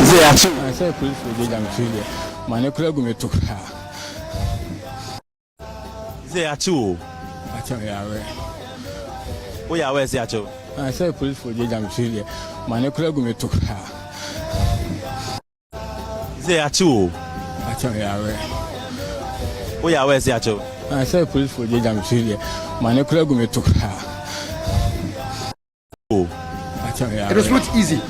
Sɛ akye wo? Sɛ polisifoɔ bi agya me so deɛ, ma ne kora gu me to ha. Sɛ akye wo? Akyɛ me aware. Woyɛ aware sɛ akye wo? Sɛ polisifoɔ bi agya me so deɛ, ma ne kora gu me to ha. Sɛ yɛakye wo o. Akyɛ me awerɛ. Woyɛ aware sɛ yɛakye wo? Ah, sɛ polisifoɔ gyagya me so deɛ, ma ne kora gu me to koraa. O. Akyɛ me awerɛ. It is not easy.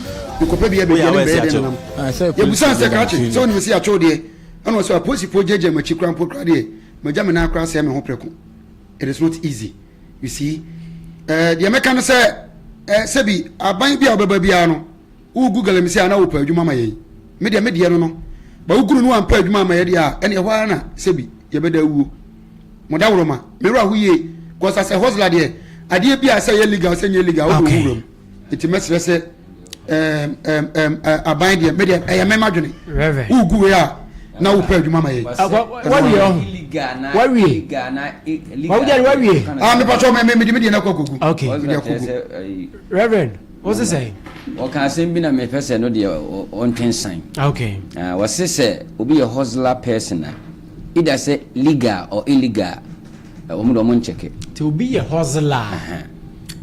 Mekɔpɛ bia baabi a ne mbɛyɛ dɛn nenam. Ah, sɛ Yɛbusa polisifoɔ sɛ gyagya me krakye so sɛ deɛ. wonim sɛ yɛakye wo deɛ ɛna ɔsɛ apolisifoɔ gyagya m'akyi koraa mpo koraa deɛ magya me nan koraa sɛe me ho prɛko. It is not easy. You see? Eh, deɛ mɛka no sɛ eh, sɛbi aban bi a wobɛba biara no Wo gu galamsey a na wopɛ adwuma ma yɛn. Me deɛ me deɛ no no. Ba wo guru no wampɛ adwuma ama yɛ deɛ a ɛne ɛhɔ ara na sɛbi yɛbɛda awuo. Mo daworo ma. Me wura ho yie. Cause as a hustler deɛ adeɛ bi a sɛ yɛ legal sɛ nyɛ legal wode wo ho wura mu. Nti mɛsrɛ sɛ ɛɛm ɛɛm ɛɛm aban deɛ me deɛ ɛyɛ me madwene. Wo gu wei a na wopɛ adwuma ma yɛn. Wawie ɔho. Wawie. Wawie wawie. Ah me patro me me me deɛ na kɔ akogu. Okay. Me deɛ akogu. Reverend. Wo se sɛn? Ɔka asɛm bi na mepɛ sɛ no deɛ ɔntwe nsan. Okay. Ah, wɔse sɛ obi yɛ hustler person a, either sɛ legal or illegal, wɔn de wɔn nkyɛke. Nti obi yɛ hustler a.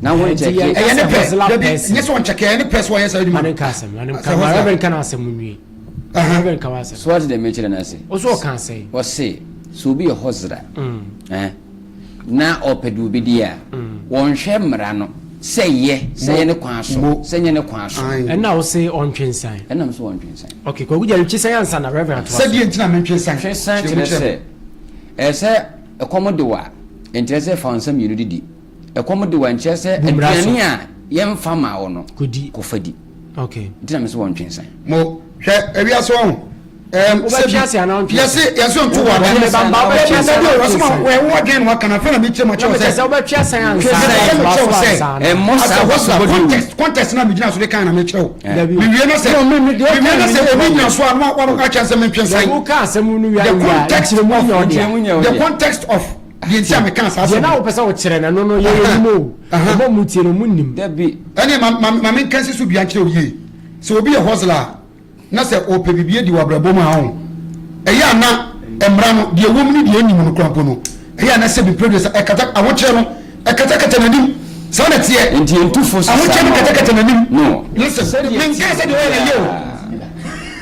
Na wɔn nkyɛke. Ɛyɛ ne pɛ, dabi, nyɛ sɛ ɔnkyɛke, ɛyɛ ne pɛ sɛ ɔyɛ saa adwuma. Mane nka asɛm, mane nka, ma Reverend ka n'asɛm nwie. Reverend ka w'asɛm. So ɔte deɛ mekyerɛ no ase? Ɔso ɔka asɛn. Ɔse sɛ obi yɛ hustler, eh, na ɔpɛ deɛ ɔbɛdi a, wɔnhwɛ mmara no sɛ ɛyɛ, sɛ ɛyɛ ne kwan so, sɛ ɛnyɛ ne kwan so. Ɛna wo se ɔntwe nsan? Ɛna me se ɔntwe nsan. Ok, Kwaku Gyari twe san ansa na Reverend atoa so. Sɛdeɛ nti na mentwe nsan? Twe san kyerɛ sɛ, ɛyɛ sɛ ɛkɔm de wo a, ɛnkyerɛ sɛ fa wo nsa mmienu didi. Ɛkɔm de wo a, ɛnkyerɛ sɛ aduane a yɛmfa maa wo no, kɔfa di. Ok. Nti na me se wɔntwe nsan. Mo, hwɛ, ewiase wahu. Wobɛtwe ase anaa wontwe ase? Yɛse yɛse nto wɔ adan. Meba mba wobɛtwe ase anaa wontwe ase? Wɔn wɔn dwen wɔn kan afɛn na mi kyerɛ mu akyerɛw sɛ. Sɛ wobɛtwe ase ansa na ɛtoa so ansa na. Ɛmmɔ saa hɔ context context na mi gyina so de kan na mi kyerɛw. Mi wie na sɛ mi wie na sɛ obi gyina so a na wɔn akyerɛ sɛ mi ntwe nsan. Wo ka asɛm no wia The context of the context of deɛ nti a mi kan saa asɛm. Deɛ na wopɛ sɛ wokyerɛ no no yɛ yɛ nim o. Ɔmo mu tie no mu nim. Dabi. Ɛne ma ma ma mi nka nsi so dua nkyerɛ wo yie sɛ obi yɛ hustler a. na sɛ ɔpɛ biribi adi wɔ abrabɔ mu a, ɔho, ɛyɛ a na mmara no, deɛ ɛwɔ mu ne deɛ ɛnni mu no koraa mpo no, ɛyɛ a na sɛbi mprɛ duasa, ɛkata, ahokyerɛ no, ɛkatakata n'anim. Saa na ɛteɛ. Nti yɛntu fo so saa Ahokyerɛ no ma wo. katakata n'anim. No. Listen, Sɛdeɛ menkaa ɛteɛ sɛ deɛ ɔyɛ no yɛ o. biara.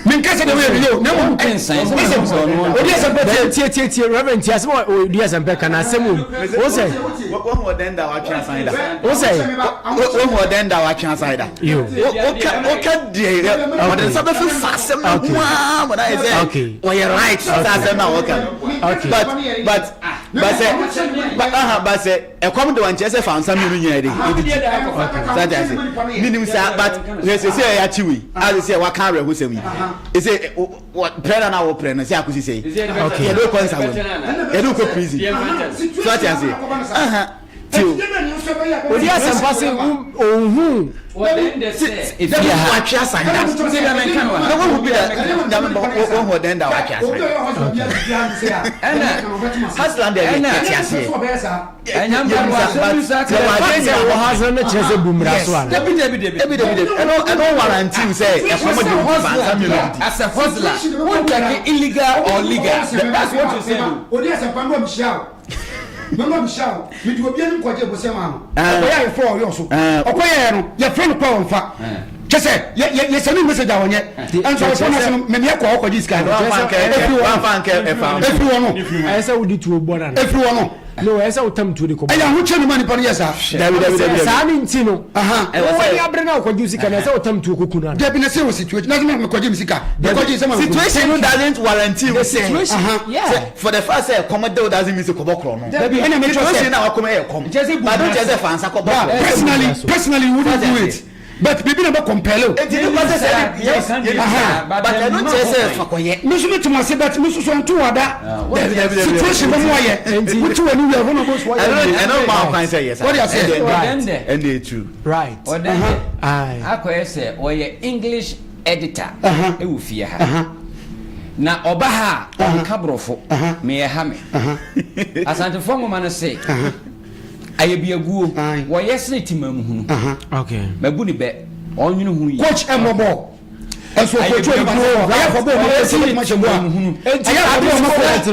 Menkaa sɛ deɛ ɔyɛ no yɛ o, na mmom, Wontwe nsan sɛ listen, wohu sɛ ɔno ɔntwe obi asɛm pɛ tie. Tie tie tie Reverend tie asɛm a odi asɛm pɛ ka na asɛm wom. Wo sɛ. Wohu ɔdɛn da watwe asan da. Wo sɛ. Wohu ɔdɛn da watwe asan da. Woka woka deɛ ɔde nsa bɛfefa asɛm no ho ara ma no ayɛ sɛ ɔyɛ right sɛ asɛm no a wɔka no. But but but sɛ but aha but sɛ ɛkɔm de wankyerɛ sɛ fa nsa mmienu nyinaa de edidi. Sɛ ase minim saa but hwɛ sɛ sɛ ɛyɛ akyi wei a sɛ sɛ waka awerɛhosɛm yi ɛsɛ pɛrɛ na na wɔpɛrɛ no sɛ akosi sɛ yɛde wokɔ nsa wɔ mu yɛde wokɔ prison so ate ase aha tio odi asɛmpa se ohun efie ha watwe asan da na wohu bi da nyame bɔ wohu ɔdɛn da watwe asan ɛna haslan deɛ yɛte aseɛ wɔ ha no kyerɛ sɛ bu mmara so ana dabi dabi dabi dabi dabi dabi ɛno ɛno warranty sɛ ɛkɔm de wo ba nsa mmienu didi as a hustler won take illegal or legal that's what you say o. Odi asɛmpa no ɔmhyia o mɛma ɔmhyia o mede obi anim kɔgye bosea maa no ɔkɔyɛ ayeforo a ɔyɛ so ɔkɔyɛɛ no yɛfrɛ no kɔ a ɔmfa kyɛ sɛ yɛsɛne message a ɔnyɛ ɛnso ayeforo no ase no memeɛ kɔ ɔkɔgye sika no ɛfiri hɔ no ɛfiri hɔ no ɛyɛ sɛ wode tuo bɔ no ɛfiri hɔ no No, ɛyɛ sɛ wotam tuo de kɔbɔ. Ɛyɛ ahokyere no ma nipa no yɛ saa. Dabi dabi dabi. Saa ne nti no. Wɔn ani abere na ɔkɔgye sika na ɛsɛ wotam tuo kɔku no. Dabi na sɛ wɔ situation na sɛ mekɔgye me sika. Mekɔgye sɛ ma. Situation no doesn't warrant you. The situation. Yeah. For the fact sɛ kɔm de wo doesn't mean sɛ kɔbɔ korɔ no. Dabi ɛna mɛkyerɛ sɛ. Situation na wakɔm ɛyɛ kɔm. But don't kyerɛ sɛ fa nsa kɔbɔ korɔ. Personally personally you wouldn't do it. But biribi na bɛ compel o. Eti nipa sɛ sɛ yes yɛ bisa but ɛno nkyerɛ sɛ fa kɔyɛ. Me nso me te mo ase but me nso so ɛnto wɔ ada. Situation bɛ mu ayɛ. Wote wɔ ni wia hɔ na bɔ so ayɛ. Ɛno ɛno ma kwan sɛ yɛ sa. Wɔde ase. Ɛnde etu. Right. Ɔdɛndɛ akɔyɛ sɛ ɔyɛ English editor ɛwɔ fie ha. Na ɔba ha a ɔnka borɔfo. Meyɛ ha me. Asantefoɔ nwoma no se. Ayɛbiaguo, wɔyɛ sene temamhunu. Mabu ne bɛ, ɔnwene ho yie. Coach ɛmmɔ bɔɔl. Ɛnso ɔkɔkyi onipa no bɔɔl. Ɛyɛ afɔ bɔɔl ma coach obetumi ahyɛ goal. Ɛyɛ afɔ bɔɔl ma coach.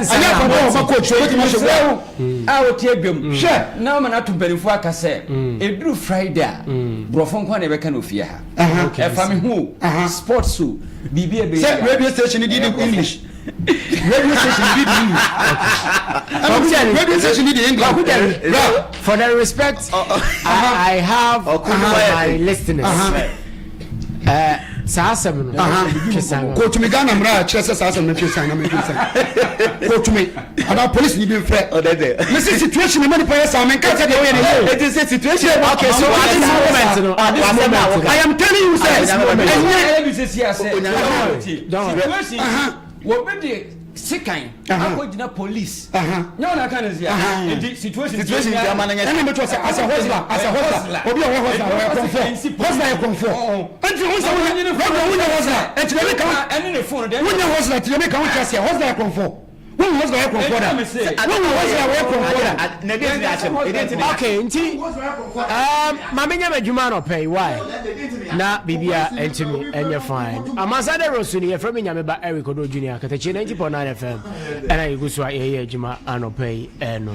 Ɛyɛ afɔ bɔɔl ma coach obetumi ahyɛ goal. A wote adwam. Hwɛ na ama no ato mpanimfoɔ aka sɛ ɛduru Friday a borɔfo nko na ɛbɛka no ofie ha. Ɛfa me ho o, sports o, biribi a ɛbɛyɛ. Sɛ radio station di di English. Radio station di di English. Radio station di di English. For the respect I have for my listeners. Saa asɛm no twe san. Kotumi Ghana mmara a kyerɛ sɛ saa asɛm no twe san na metwe san. Kotumi anaa polisi ni bi nfrɛ. Mesi situation ma nipa yɛ saa menka sɛ deɛ woyɛ no yɛ o. It is a situation. Okay, so at this moment no, at this moment I am telling you sɛ ɛnyɛ. Situation wɔbi de sekan akɔgyina police nyɛ wɔn aka ne nsia nti situation situation ti ama no nyɛ ɛna mɛtɔ sɛ asɛ hosla asɛ hosla obi a ɔyɛ hosla ɔyɛ kɔnfɔ hosla yɛ kɔnfɔ nti ho sɛ wonyɛ wonyɛ hosla nti na meka wonyɛ hosla nti na meka wo kyerɛ sɛ hosla yɛ kɔnfɔ wohu hosla yɛ kɔnfɔ da wohu hosla wɔyɛ kɔnfɔ da okay nti um, ma menyɛ m'adwuma anɔpɛ yi why na biribia ntumi ɛnyɛ fine amansa de rosu ni yɛfrɛ me nyame ba Eric Odo Junior Katakyi 90.9 FM ɛna yɛgu so a yɛyɛ adwuma anɔpɛ yi ɛno.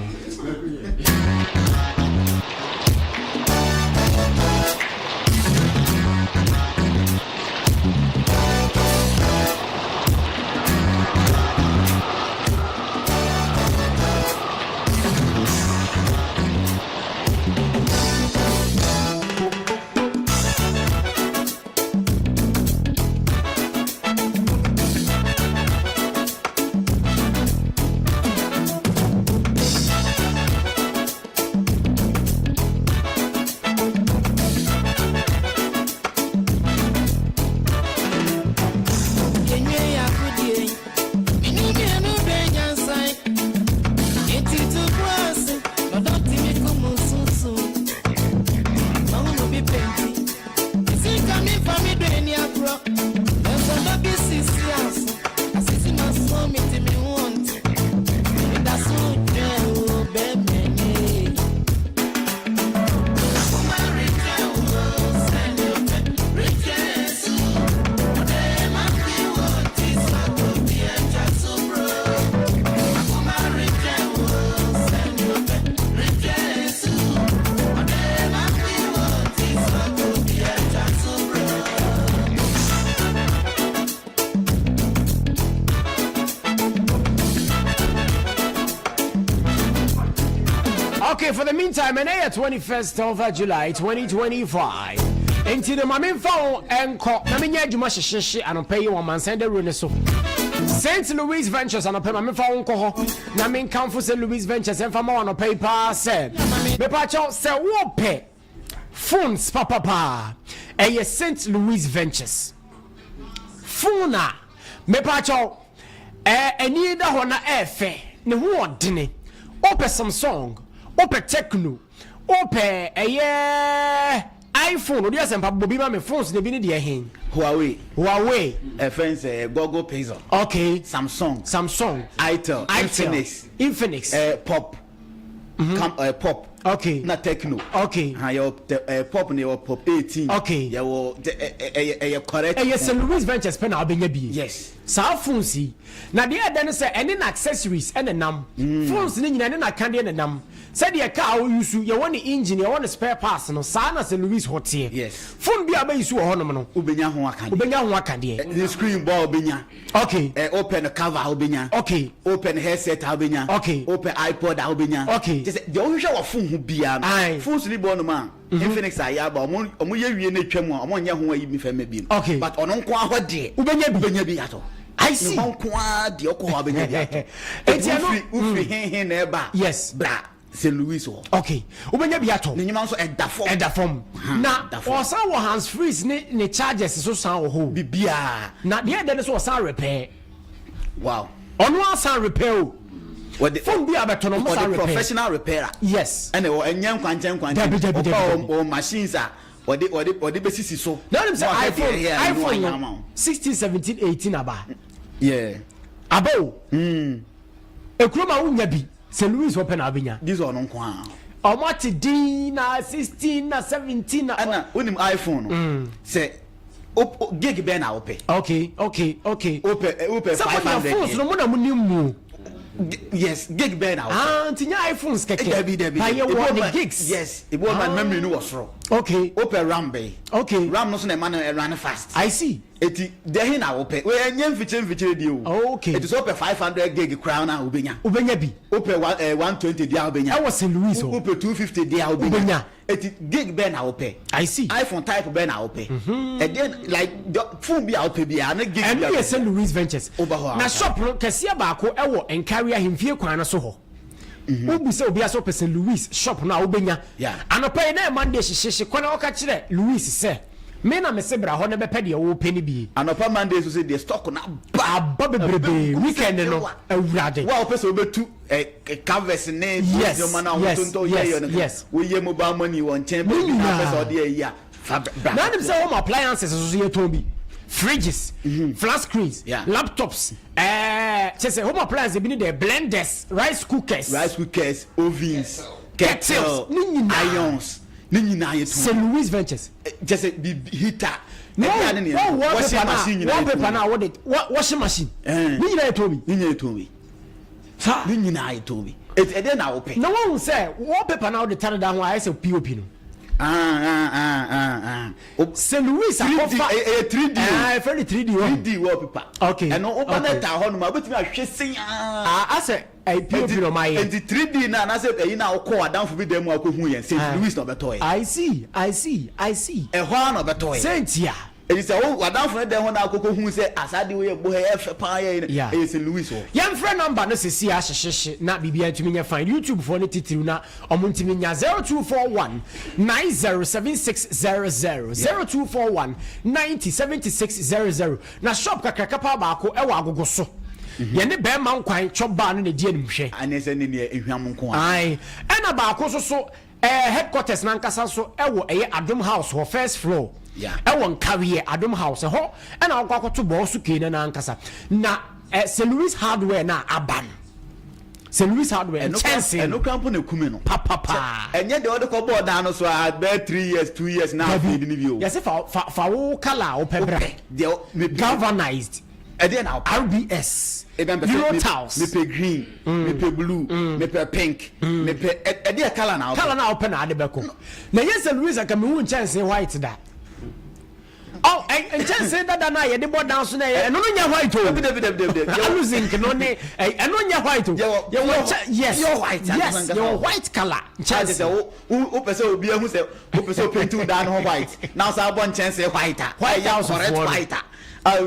Okay, for the meantime, ɛnɛ yɛ 21st of July 2025. Nti no ma memfa wo nkɔ na menyɛ adwuma hyehyehye anɔpa yi wɔ amansan dawuro no so. St. Louis Ventures anɔpa ma memfa wo nkɔ hɔ na menkamfo St. Louis Ventures ɛmfa ma wo anɔpa yi paa sɛ mepakyɛw sɛ wopɛ phones papapaa ɛyɛ St. Louis Ventures phone a mepakyɛw Ɛɛ ani da hɔ na ɛɛfɛ, ne ho ɔdene. Wopɛ Samsung, wopɛ Tecno, wopɛ ɛyɛ iPhone, odi asɛmpa bɔ bi ma me, phones na ebi ne deɛ hen? Huawei. Huawei. Ɛfɛn sɛ Google Pixel. Okay. Samsung. Samsung. Itel. Infinix. Infinix. Ɛɛ Pop. Mm -hmm. Cam, uh, pop. Okay. Na Tecno. Okay. Ha yɛ wɔ uh, pop na yɛ wɔ pop 18. Okay. Yɛ wɔ ɛyɛ ɛyɛ correct. Ɛyɛ St. Louis Ventures pɛ na ɔbɛnya bi. Yes. Saa phones yi na deɛ ɛdɛ ne sɛ ɛne na accessories ɛna nam. Mm. Phones ne nyinaa ne na kadeɛ na nam. Sɛdeɛ car a woyusu yɛwɔ ne engine yɛwɔ ne spare parts no saa na St. Louis hɔ teɛ. Yes. Phone bi a wobɛyusu wɔ hɔnom no. Wobɛnya ho akadeɛ. Wobɛnya ho akadeɛ. Ne screen bɔ a wobɛnya. Okay. Ɛ wopɛ no cover a wobɛnya. Okay. Wopɛ no headset a wobɛnya. Okay. Wopɛ iPod a wobɛnya. Okay. Kyɛ sɛ deɛ wohwehwɛ wɔ phone ho biara no. Aye. Phones ni bɔ nom a. Infinix a yɛaba ɔmo ɔmo yɛ wie na etwa mu a ɔmo nyɛ ho ayi mi fɛn mɛ bi. Okay. But ɔno nko ara hɔ deɛ. Wobɛnya bi. Wobɛnya bi atɔ. I see. Ne hɔ nko ara deɛ ɔkɔ hɔ abɛnya bi atɔ. Eti ɛno. Wofiri wofiri henhen na ɛba. Yes. Bra. St. Louis hɔ. Okay, wobɛnya bi atɔ. Ne nnwuma nso ɛda fam. Ɛda fam. Na ɔsan wɔ hands frees ne ne chargers so san wɔ hɔ. Bibiara. Na deɛ ɛdɛ ne so ɔsan repair. Wow. Ɔno asan repair o. Wɔde phone bi a bɛtɔ no ɔmo san repair. Ɔde professional repairer. Yes. Ɛna ɛwɔ ɛnyɛ nkwankyɛn nkwankyɛn. Dabi dabi dabi. Ɔba wɔ machines a wɔde wɔde wɔde bɛsisi so. Na wɔnim sɛ iPhone iPhone no 16 17 18 aba. Yeah. Aba o. Mm. Ekurom a wonya bi. St. Louis hɔ pɛ na wobɛnya. Gye sɛ ɔno nko ara. Ɔmo ate din na 16 na 17 na. Ɛna wonim iPhone no. Mm. Sɛ o gig bɛn na wopɛ. Okay okay okay. Wopɛ eh, wopɛ 500. Sɛ mo phones no mo na mo nim mu. Yes gig bɛn na wopɛ. Ah nti nya iPhones kɛkɛ. Dabi dabi. Ba yɛ wɔ ne gigs. Yes ebi wɔ ma ah. memory no wɔ soro. Okay. Wopɛ RAM bɛn. Okay. RAM no so na ɛma no ɛrun fast. I see. Eti dehin na wopɛ? Wei ɛnyɛ mfikyire mfikyire deɛ o. Okay. Eti sɛ wopɛ 500 gig koraa no a wobɛnya. Wobɛnya bi. Wopɛ one eh, 120 deɛ a wobɛnya. Ɛwɔ St. Louis hɔ. Wopɛ 250 deɛ a wobɛnya. Wobɛnya. Eti gig bɛn na wopɛ? I see. iPhone type bɛn na wopɛ? Ɛdeɛ like the phone bi a wopɛ biara ne gig bi a Ɛno yɛ St. Louis Ventures. Woba hɔ a. Na shop no kɛseɛ baako ɛwɔ Nkaria ahemfie kwan no so hɔ. Wobu sɛ obiara sɛ wopɛ St. Louis shop no a wobɛnya. Anɔpa yi na ɛyɛ Monday hyehyeehye kɔ na kɔka kyerɛ Louis sɛ me na mese bra hɔ na bɛpɛ deɛ wopɛ no bi. Anɔpa Monday nso sɛ deɛ stock no aba. Aba bebrebe weekend no awurade. Wo a wopɛ sɛ wobɛtu eh, covers ne nneɛma no a wotontɔn yɛ yɛ no woyɛ mobile money wɔ nkyɛn baabi na wopɛ sɛ ɔde ayi a fa bra. Na nim sɛ home appliances nso so yɛtɔn bi fridges, mm -hmm. flat screens, yeah. laptops, ɛɛ kyɛ sɛ home appliance ebi ne deɛ blenders, rice cookers. Rice cookers, ovens, kettles, ne nyinaa, irons, ne nyinaa yɛ tɔn. St. Louis Ventures. Kyɛ sɛ bibi heater. No, wɔn wallpaper na wallpaper na wɔde washing machine. Ne nyinaa yɛ tɔn bi. Ne nyinaa yɛ tɔn bi. Saa. Ne nyinaa yɛ tɔn bi. Eti ɛdeɛ na wopɛ. Na wɔn sɛ wallpaper na wɔde tare da ho ayɛ sɛ POP no. Ah, ah, ah, ah, ah. St. Louis akɔfa. Ɛyɛ 3D. Ah, ɛfɛ ni 3D wɔ. 3D wallpaper. Okay. Ɛno woba na ɛta hɔ nom a wobɛtumi ahwɛ sɛn aa. Asɛ ɛyɛ POP na ɔma yɛ. Nti 3D na anaasɛ ɛyi na wokɔ adamfo bi dan mu akɔhu yɛn St. Louis na ɔbɛtɔ yɛ. I see, I see, I see. Ɛhɔ ara na ɔbɛtɔ yɛ. Sɛ ntia. Eti sɛ wo w'adamfo no dan hɔ na akɔkɔ hu sɛ asaa de wei yɛ boha yɛ fɛ paa yɛ Yeah. ɛyɛ St. Louis hɔ. Yɛmfrɛ number no sesei a hyehyehye na biribiara ntumi nyɛ fine. YouTube foɔ no titiriw na ɔmo ntumi nya 0241 907600 0241 90 76 00 Na shop kakraka paa baako ɛwɔ agogo so. Yɛne bɛɛma nkwan chop bar no na ɛdi animhwɛ. Aane sɛ ne neɛ ehwam nko ara. Ae ɛna baako nso so Ɛɛ headquarters no ankasa nso ɛwɔ ɛyɛ Adom House hɔ first floor ɛwɔ Nkawiɛ Adom House ɛhɔ ɛna wakɔ akɔto bɔɔ so kee no no ankasa na ɛ St Louis Hardware no a aba no St Louis Hardware nkyɛnsee no ɛno kora mpo na ɛkume no papapaa ɛnyɛ deɛ ɔde kɔ bɔɔ dan no so a bɛyɛ 3 years 2 years na afei de no bio yɛse fa fa fa wo colour a wopɛ bra galvanized Ɛdeɛn na wopɛ? RBS, Ebia mepɛ sɛ Euro me- tiles. mepɛ green, mepɛ blue, mepɛ pink, mepɛ ɛ- ɛdeɛ colour na wopɛ? Colour na wopɛ na ade bɛkɔ. Na ɛnyɛ sɛ Louis anka mehu nkyɛnsee white da. Oh, nkyɛnse dada no a yɛde bɔ dan so no ɛyɛ ɛno no nyɛ white o. Dabi dabi dabi dabi. Alu zinc no ne ɛno nyɛ white o. Yɛwɔ nkyɛ yes pure white. Yes, yɛwɔ white colour nkyɛnse. Sɛ wo wo pɛ sɛ obi ahu sɛ wo pɛ sɛ o paint wo dan no ho white na ɔsan bɔ nkyɛnse white a. White house correct white a. Ah,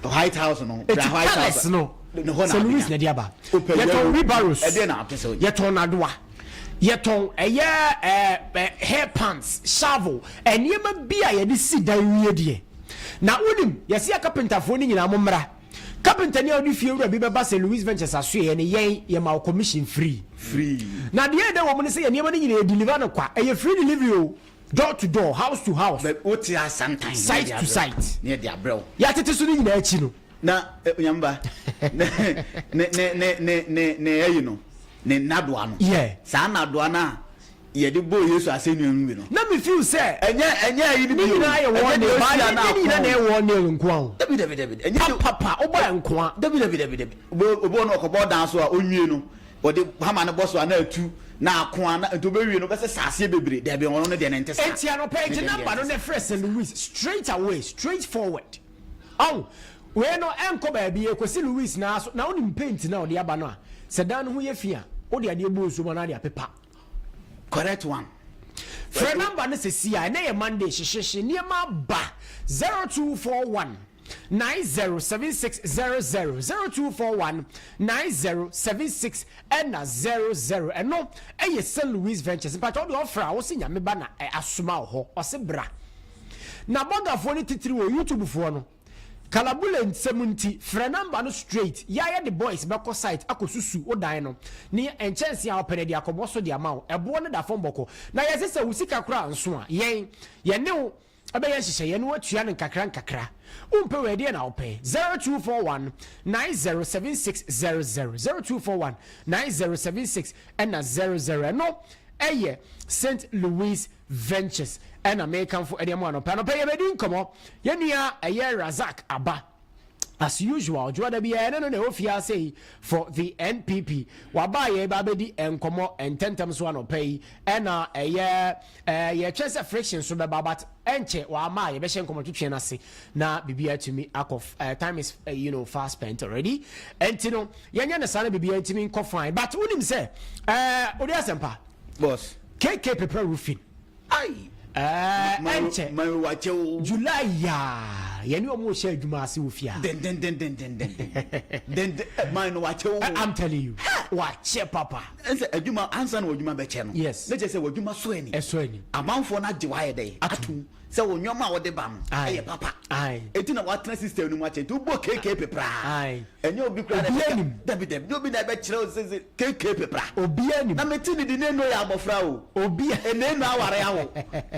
White House no. Eti colours no. Sɛ Louis na ɛde aba. Yɛtɔn wheelbarrows. Yɛtɔn nadoa. Yɛtɔn ɛyɛ ɛɛ hair pants, shovel, nneɛma bi a yɛde si dan wie deɛ. Na wonim, yɛsi yɛ kapentafoɔ no nyinaa mo mmra. Kapentani a ɔde fie wura bi bɛba St. Louis Ventures asoɛeɛ no, yɛn yɛma wo commission free. Free. Na deɛ ɛda wɔ mu ne sɛ yɛn nneɛma no nyinaa yɛ deliver no kwa. Ɛyɛ free delivery o. Door to door, house to house. Bɛ wote a sometimes. Site to site. Ne yɛde abrɛ wo. Yɛatete so no nyinaa akyi no. Na eh, onyame ba ne ne ne ne ne ne ne ayi no ne nnadoa no. Yeah. Saa nnadoa no a yɛde bɔɔ Yesu asɛnnua no bi no. Na me feel sɛ. Ɛnyɛ ɛnyɛ ayi no Ne bi o. nyinaa yɛ Ɛnyɛ wɔn deɛ nail. Baa osi ne a na ne nyinaa na akɔn. ɛyɛ wɔn nail nko ara o. Dabi dabi dabi. Ɛnyɛ deɛ. Papapa wobɔ yɛ nkoa. Dabi dabi dabi dabi. Obi obi wɔ no ɔkɔbɔ dan so a onwie no Wɔde hama no bɔ so a na atu na ako a na nti wobɛwie no wobɛsesa aseɛ bebree. Dabi ɔno no deɛ no nte saa. Enti anɔpa yi Ne gye deɛ no deɛ number no nte na saa. frɛ St. Louis straight away, straight forward. Ɔho, wei no ɛnkɔ baabi, ɛkɔsi Louis naa so, na wonim paint no a ɔde aba no a, sɛ dan no ho yɛ fi a, wode adeɛ bɔ nsuo mu anaa de apepa. Correct one. Frɛ number no sɛsi a, ɛnɛ yɛ Monday, hyehyehye, nneɛma aba, 0241. 907600 0241 9076 ɛna 00 ɛno ɛyɛ St. Louis Ventures mpakyɛ wode ɔfrɛ a wose nyame ba na asoma wo hɔ ɔse bra na bɔgafoɔ no titiri wɔ YouTube foɔ no kalabule nsɛm nti frɛ number no straight yɛayɛ de boys bɛkɔ site akɔsusu wo dan no ne nkyɛnse a wɔpɛ no de akɔbɔ so de ama wo ɛboɔ no da fam bɔkɔ na yɛse sɛ wo sika koraa nso a yɛn yɛne wo Ɛbɛyɛ nhyehyɛeɛ na woatua no nkakra nkakra. Wompɛ wei a, ɛdeɛn na wopɛ? 0241 907600, 0241 9076 ɛna 00. Ɛno ɛyɛ St. Louis Ventures ɛna mekamfo ɛde ama anɔpɛ. Anɔpɛ yɛbɛdi nkɔmmɔ. Yɛn nua ɛyɛ Razak Aba. As usual, dwoada biara yɛne no na ɛwɔ fie ase yi for the NPP. Waba a yɛreba abɛdi nkɔmmɔ ntɛntɛm so anɔpa yi ɛna ɛyɛ ɛɛ yɛtwɛn sɛ friction so bɛba but ɛnkyɛ wama a yɛbɛhyɛ nkɔmmɔ twetwe no ase na biribiara atumi akɔ ɛɛ time is uh, you know fast spent already. Ɛnti no yɛnyɛ no saa na biribiara ntumi nkɔ fine but wonim sɛ ɛɛ wode asɛmpa. Boss. KK Pepra Roofing. Ai! Ɛɛ ɛnkyɛ. Ma wakyɛ o. July yaa yɛne wɔn rehyɛ adwuma ase wɔ fie ha. Dendendendendenden. Denden man no wakyɛ o. I'm telling you. Wakyɛ papa. Ɛnsɛ adwuma ansa na w'adwuma bɛkyɛ no. Yes. Ne kyɛ sɛ w'adwuma sɔ ani. Ɛsɔ ani. Amanfoɔ no agye w'ayɛ dɛ. Atum sɛ wo nneɛma a wɔde ba no ɛyɛ papa. Aye. Eti na watena system no mu akyɛ nti wobɔ KK pepraa. Aye. Ɛnyɛ obi koraa na Obiara nim. Dabi dabi nyɛ obi na ɛbɛkyerɛ wo sɛ sɛ KK pepra. Obiara nim. Na mete ne di ne nnuro yɛ abɔfra o. Obiara. Ɛnɛ nnuro aware awo.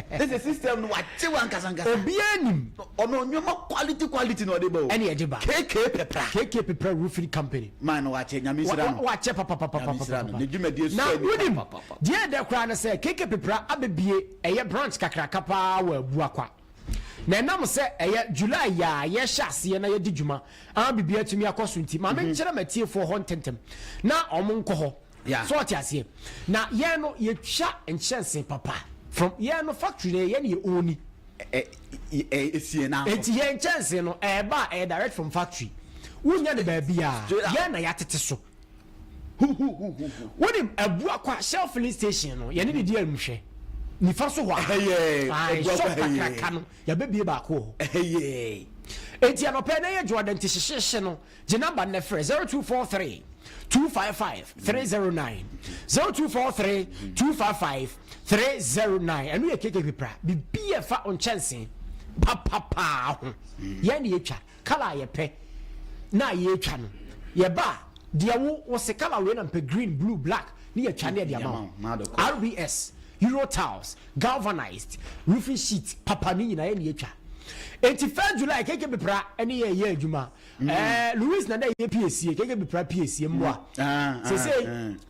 Ne sɛ system no wagye wo ankasa ankasa. Obiara nim. Ɔno nneɛma quality quality na ɔde ba o. Ɛne ɛde ba. KK pepra. KK pepra roofing company. Man no wakyɛ nyame nhyira no. Wakyɛ papapapapapa. Nyame nhyira no. Ne dwumadie Na so ani wonim papapapa. deɛ ɛdɛ koraa ne sɛ KK pepra abɛbie ɛyɛ branch kakraka paa wɔ Abuakwa. Na ɛnam sɛ ɛyɛ July yi a yɛrehyɛ aseɛ na yɛadi dwuma ama biribi atumi akɔ so nti, ma menkyerɛ m'atiefoɔ hɔ ntɛmntɛm na wɔn nkɔ hɔ. So ɔte aseɛ? Na yɛn no yɛtwa nkyɛnse papa from yɛn no factory no yɛn yɛ oni. Esie na. Eti yɛn nkyɛnse no ɛɛba a ɛyɛ direct from factory. Wonya no baabi a yɛn na yɛatete so. Wonim Abuakwa Shell filling station no yɛne ne di animhwɛ nifa so hɔ a shop kakraka no yɛabɛbie baako wɔ hɔ. Enti anɔpɛ na yɛ dwoada nti hyehyehye no gye namba no frɛ 0243 255 309 0243 255 309 ɛno yɛ keke pepra biribi ɛfa nkyɛnse papapaa ho yɛn ne yɛtwa Colour a yɛpɛ na yɛtwa no yɛba a deɛ wo wo se colour wei na mpɛ green blue black ne yɛtwa ne yɛde ama wo RBS Euro tiles galvanized roofing sheet papa ne nyinaa yɛ ne yɛtwa enti first July keke bepra ɛne yɛ yɛ adwuma mm. ɛɛ Louis na dɛ yɛ piesie keke bepra piesie mmoa mm. ah, ah, sese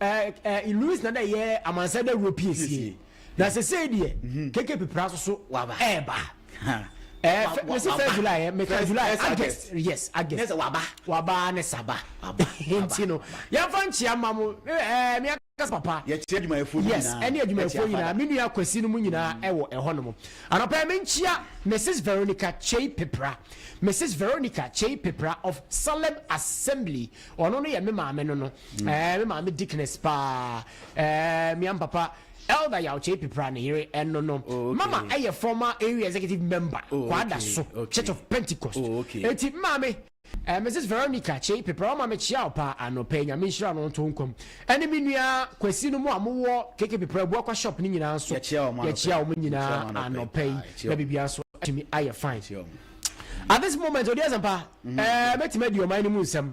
ɛɛ ah. ɛɛ Louis na dɛ yɛ amansa dɛ wuro piesie na sese deɛ mhm. keke bepra soso ɛɛba. Eh, mesi first July eh, meka July, August, yes, August. Ne sɛ waba. Waba ne saba. Nti no, yɛmfa nkyia ma mo, eh, me ankasa papa. Yɛkyia adwumayɛfoɔ nyinaa. Yes, ɛne adwumayɛfoɔ nyinaa. Me nua Kwasi no mu nyinaa ɛwɔ ɛhɔ nom. Anɔpa yi menkyia Mrs. Veronica Kyei Pepra. Mrs. Veronica Kyei Pepra of Salem Assembly. Ɔno no yɛ me maame no no. Mm. Eh, me maame Dickness paa. Eh, me papa Elder Yaw Kyei Pepra ne yere ɛno no. Oh, okay. Mama ɛyɛ former area executive member. Oh, Kwada okay. so Okay. Church of Pentecost. Oh, okay. Eti maame eh, Mrs. Veronica Kyei Pepra ɔma me kyia wo paa anɔpa yi Nyame nhyira no nto nkwam. Ɛne me nua Kwasi no mu a mowɔ KK Pepra Abuakwa shop no nyinaa nso. Yɛkyia wɔn anɔpa yi. Yɛkyia wɔn nyinaa Yɛkyia wɔn anɔpa yi. anɔpa yi. Ah, yɛkyia Na wɔn. biribiara nso atumi ayɛ fine. Yɛkyia wɔn. At this moment, odi asɛmpa, Mm. eh, mɛtumi adi ɔman no mu nsɛm.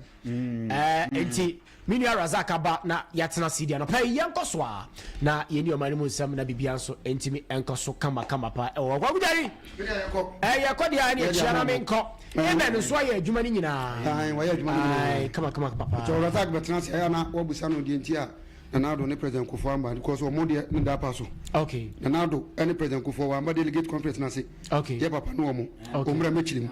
Eh, enti Me nua Razak aba na yɛatena ase di anɔpa yi yɛnkɔ so a na yɛni ɔman no mu nsɛm na biribiara nso ntumi nkɔ so kamakama pa ɛwɔ hɔ. Kwaku Gyari, ɛɛ yɛkɔ deɛ ɛne ɛkyia na menkɔ. Amen nso ayɛ adwuma no nyinaa. Wɔyɛ adwuma no nyinaa. Kamakama papa. Nti Razak bɛtena ase ɛyɛ na wabusa no deɛ nti a Nana Addo ne President Kufuor amba because wɔn deɛ ne da apa so. Okay. Nana Addo ne President Kufuor wɔamba delegate conference no ase. Okay. Yɛ papa ne wɔn. Okay. Wɔn mmerɛ mɛkyiri mu.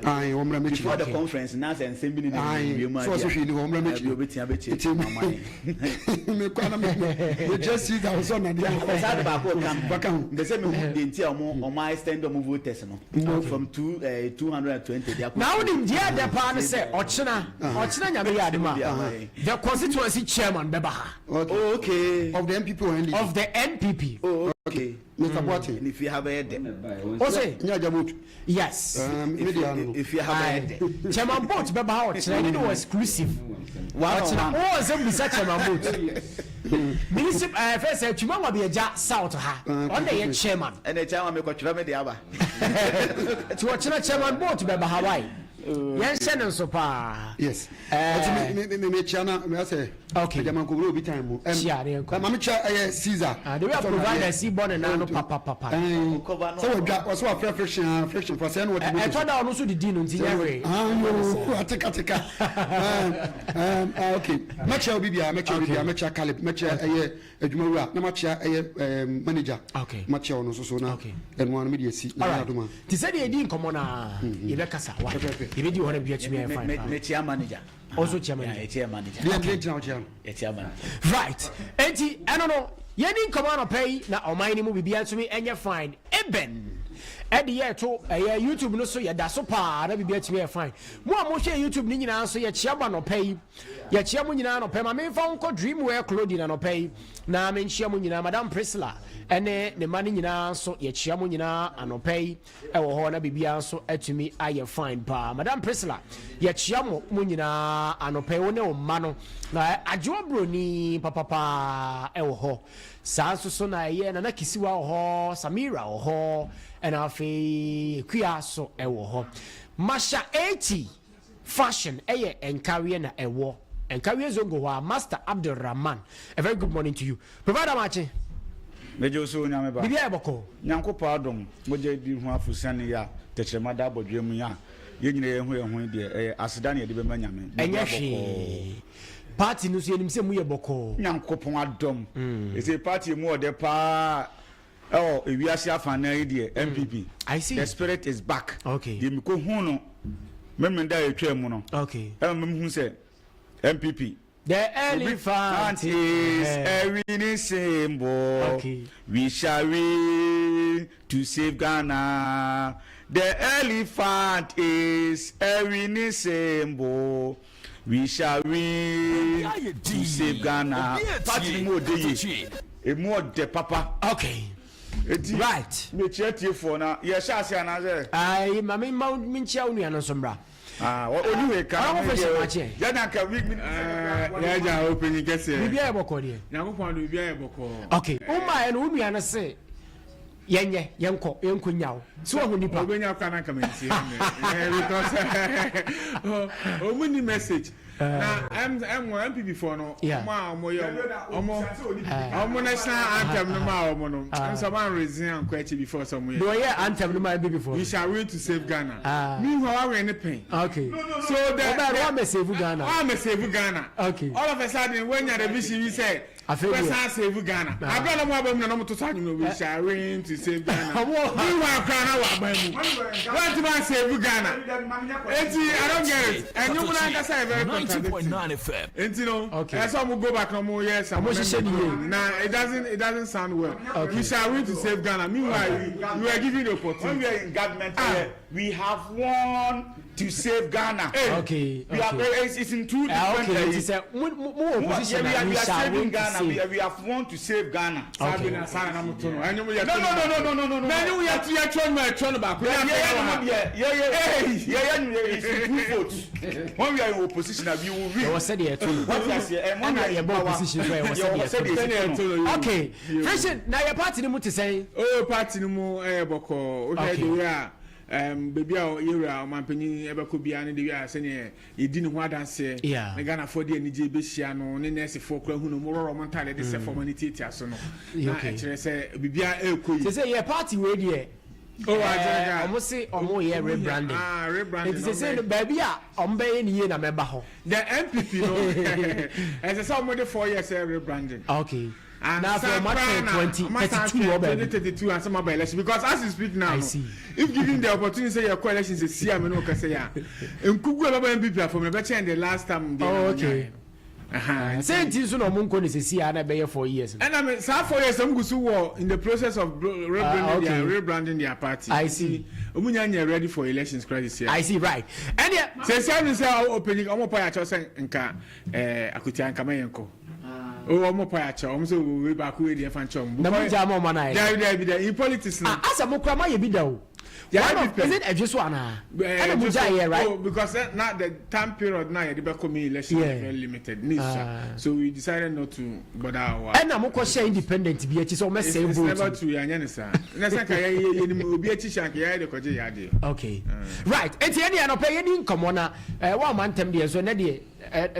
Ayi wɔn mmerɛ mɛkyiri. Before the conference na sɛ nsɛm bi ne na Ayi wie mu so ɔsɛ hwee ni hɔ wɔn mmerɛ mɛkyiri. Obi tia bɛkyiri. Nti mi kɔ ana mi mi jɛ si ka ɔsɔ na deɛ. Saa de baako kan. Baka ho. Mbɛ sɛ mi hu deɛ nti a wɔn wɔn extend wɔn voters no. From two eh, 220 de akɔ. Na wonim deɛ ɛdɛ paa ne sɛ ɔkyena ɔkyena nyame yɛ adom a the constituency chairman bɛba ha. Okay. Oh, okay. Of the NPP or NDC? Of the NPP. Oh, okay. Mr. Boateng. Ne fie ha bɛyɛ dɛ. O se. Nyɛ agya boat. Yes. Me de ano. Efie ha bɛyɛ dɛ. Chairman Boat bɛba ha ɔkyerɛ ne no exclusive. Ɔkyerɛ o nsɛm bisa Chairman Boat. Municipal ɛɛ fɛ sɛ Twuma Nwabiagya South ha ɔno na yɛ chairman. Ɛnna chairman mi kɔtwerɛ mi de aba. Ti ɔkyerɛ Chairman Boat bɛba ha wae. Yɛn hyɛ ne nso paa. Yes. Ɛti mi mi mi mi kyia na mi asɛ. Okay. Ɛdi amanko wuro obi time mu. Kyia ne nkɔ. Maame kyia ɛyɛ Caesar. Ah, the way a provider si bɔ ne nan no papapapa. Sɛ wɔdwa wɔsɛ wɔafrɛ friction a friction fɔ sɛ ɛna wɔde moto. Ɛtɔ da ɔno nso didi no nti nyɛ hwee. Ayo atekateka. Okay. Mɛkyia obi bia mɛkyia obi bia mɛkyia Caleb mɛkyia ɛyɛ adwumawura na makyia ɛyɛ manager. Okay. Makyia ɔno nso so na ɛno ano mi de asi. Alright. Te sɛ deɛ yɛdi nkɔmmɔ no a yɛbɛkasa wa yɛbɛdi hɔ na biribi atumi ayɛ fine. Mɛkyia manager. Also chairman. Yeah, chairman manager. Deɛ deɛ gyina ɔkyia no. Yeah, chairman. Right. Enti ɛno no yɛni nkɔmɔ anɔpɛ yi na ɔman no mu biribiara ntumi ɛnyɛ fine. Eben ɛde yɛ ɛto ɛyɛ YouTube no so yɛda so paa na biribiara tumi yɛ fine. Mo a mohwɛ YouTube no nyinaa nso yɛkyia mo anɔpɛ yi. Yɛkyia mo nyinaa anɔpɛ ma memfa wo nkɔ Dreamwear Clothing anɔpɛ yi na menkyia mo nyinaa Madam Priscilla ɛne ne mma no nyinaa nso yɛkyia mo nyinaa anɔpɛ yi. ɛwɔ hɔ na biribiara nso atumi ayɛ fine paa. Madam Priscilla, yɛkyea mo mo nyinaa anɔpa yi, wo ne wo mma no. Na Adwoa Broni papapaa ɛwɔ hɔ. Saa nso so na ɛyɛ Nana Kisiwa wɔ hɔ, Samira wɔ hɔ, ɛna afei Akua so ɛwɔ hɔ. Masha 80 Fashion ɛyɛ Nkawie na ɛwɔ Nkawie Zongo hɔ a, Master Abdul Rahman. A very good morning to you. Provider Makye. Megye wo so Onyame ba. Biribi ayɛ bɔkɔɔ. Nyankopɔn adom, mogya adi ho afosiane yi a tɛkyerɛma da abɔdwea mu yi a yɛn nyinaa yɛhu yɛn ho yi deɛ, ɛyɛ aseda na yɛde bɛma Nyame. Ɛnyɛ Biribiara bɔkɔɔ. hwee. Party no nso yɛnim sɛ mu yɛ bɔkɔɔ. Nyankopɔn adom. Ɛsei party emu ɔdɛ paa ɛwɔ ewiase afanaa yi deɛ NPP. I see. The spirit is back. Okay. Deɛ mekɔ hu no Memeneda a ɛtwaa mu no, Okay. ɛma mehu sɛ NPP The elephant is a winning symbol. Okay. We shall win to save Ghana. The elephant is a winning symbol. We shall win to save Ghana. Party ni mu ɔdɛ yie. Emu ɔdɛ papa. Okay. Eti right. Mekyia tiefoɔ na yɛhyɛ ase anaasɛ. Ayi maame mma menkyia wo nua no nso mmra. Ah, oni wei ka na mi deɛ yɛ na nka wi mi. Yɛ gya o panyin kɛseɛ. Biribi ayɛ bɔkɔɔ deɛ. Nyankopɔn do biribi ayɛ bɔkɔɔ. Okay, wo maa yɛ no wo nua no se yɛnyɛ yɛnkɔ yɛnkɔ nyaw so wahu nipa. Obenya kora na nka mɛ ntie mɛ because ɔmu ni message. Na ɛm ɛm NPP foɔ no ɔmo a ɔmo yɛ ɔmo ɔmo national anthem no ma ɔmo no nso ɔmo anrezi ankɔ akyi before sɛ ɔmo yɛ. Deɛ ɔyɛ anthem no ma NPP foɔ. We shall win to save Ghana. Meanwhile wa win ne pɛn. Okay. So the ɔbɛ wa mɛ save Ghana. Wa mɛ save Ghana. Okay. All of a sudden when ya the vision bi sɛ. Afei deɛ. Bɛsan save Ghana. Ah. Abira na ɔmo aba mu na ɔmo to saa nwom no we shall win to save Ghana. Ɔmo. Meanwhile koraa na wɔ aban mu. Wɔntumi an save Ghana. Enti I don't get it. Ɛnwom no ankasa yɛ very contradicting. Enti no Okay. ɛsɛ ɔmo go back na ɔmo yɛ some Ɔmo hyehyɛ ne yie. Na it doesn't sound well. Okay. We shall win to save Ghana. Meanwhile you were given the When we opportunity. are in government, Ah. we have won to save Ghana. Okay. We are, it's in two Ah, different. okay. Nti sɛ mo mo mo wɔ opposition we na are, we we are shall saving win to Ghana. We, are, save. we have won to save Ghana. Saa bi na saa na mo to no. Ɛnwom yɛ No, to no, no, no, no, no, no, no. Na ɛnwom yɛ to yɛ twɛ no ɛtwɛ no baako. Yeah, Yɛ yeah, afɛ yeah, wɔ ha. yeah, yeah, yeah, yeah, yeah, it's in two votes. When we are in opposition, we will win. Ɛwɔ sɛdeɛ ɛto no. What you say? And when we Ɛna are in yɛbɔ power, opposition so ɛwɔ sɛdeɛ ɛto no. Sɛdeɛ ɛto no. Okay. Friction na yɛ party ni mu te sɛn. O party no mu ɛyɛ bɔkɔɔ. Wohwɛ the way a baabi a yɛwura ɔmanpanyin ɛbɛkɔ biara ne the way a sɛneɛ yɛdi ne ho adanseɛ ne Ghanafoɔ de anigye bɛhyia no ne nɛɛsefoɔ kora hu no mo rɔrɔ mo ntaade de sɛ fam ne tiatia so no na ɛkyerɛ sɛ biribiara ɛrekɔ yi. Sɛ sɛ yɛ party wei deɛ. Oh, agye Ɔmo se ɔmo yɛ rebranding. Ah, rebranding. Nti sɛ sɛ no baabi a ɔmo bɛyɛ ne yie na mɛba hɔ. The NPP no, ɛsɛ sɛ ɔmo de 4 years sɛ rebranding. Okay. Na afei ɔmo atwɛn 2032 wɔ baabi. 2032 ansa ma ba election, because as you speak now I no, see. if given the opportunity sɛ yɛkɔ election sɛ si a me ne wo kasa yi a, nkugu a ɛbɛba NPP afɔm no ɛbɛkyɛn the last time deɛ. Oh, okay. Sɛ nti nso na ɔmo nkɔ ne sisi a na ɛbɛyɛ 4 years no. Ɛna me saa 4 years ɔmo gu so wɔ in the process of rebranding their rebranding their party. I see. Ɔmo nya nyɛ ready for elections kora sisi a. I see, right. Ɛnneɛ. Sɛ si anu sɛ ɔpanyin ɔmo pa yɛ akyɛw sɛ nka Akotia nka mɛ yɛn kɔ. O ɔmo pa yɛ akyɛw, ɔmo sɛ owe baako wei deɛ fa nkyɛn ɔmo. Na mo gya ama ɔmo anan. Dabi, dabi, dabi, in politics no. Ah, asa mo kura ma yɛ bi da o. Yeah, One of bi pɛ. is it ɛdwe so anaa? Ɛna mo gya yɛ, right? Oh, because na the time period na yɛde bɛkɔ main election is very limited. Ne Ah. sua. So we decided not to bother our. Ɛna mo kɔ hyɛ independent bi akyi sɛ ɔmɛ It's, sɛ it's never vote. true, yɛanyɛ ne saa. Na sɛ nka yɛ yɛ yɛ obi akyi hyɛ anka yɛayɛ de kɔgye yɛ adeɛ. Okay. Right. Eti ɛni anɔpɛ yɛ ni nkɔmɔ na wɔn ama ntɛm deɛ so ɛnɛ deɛ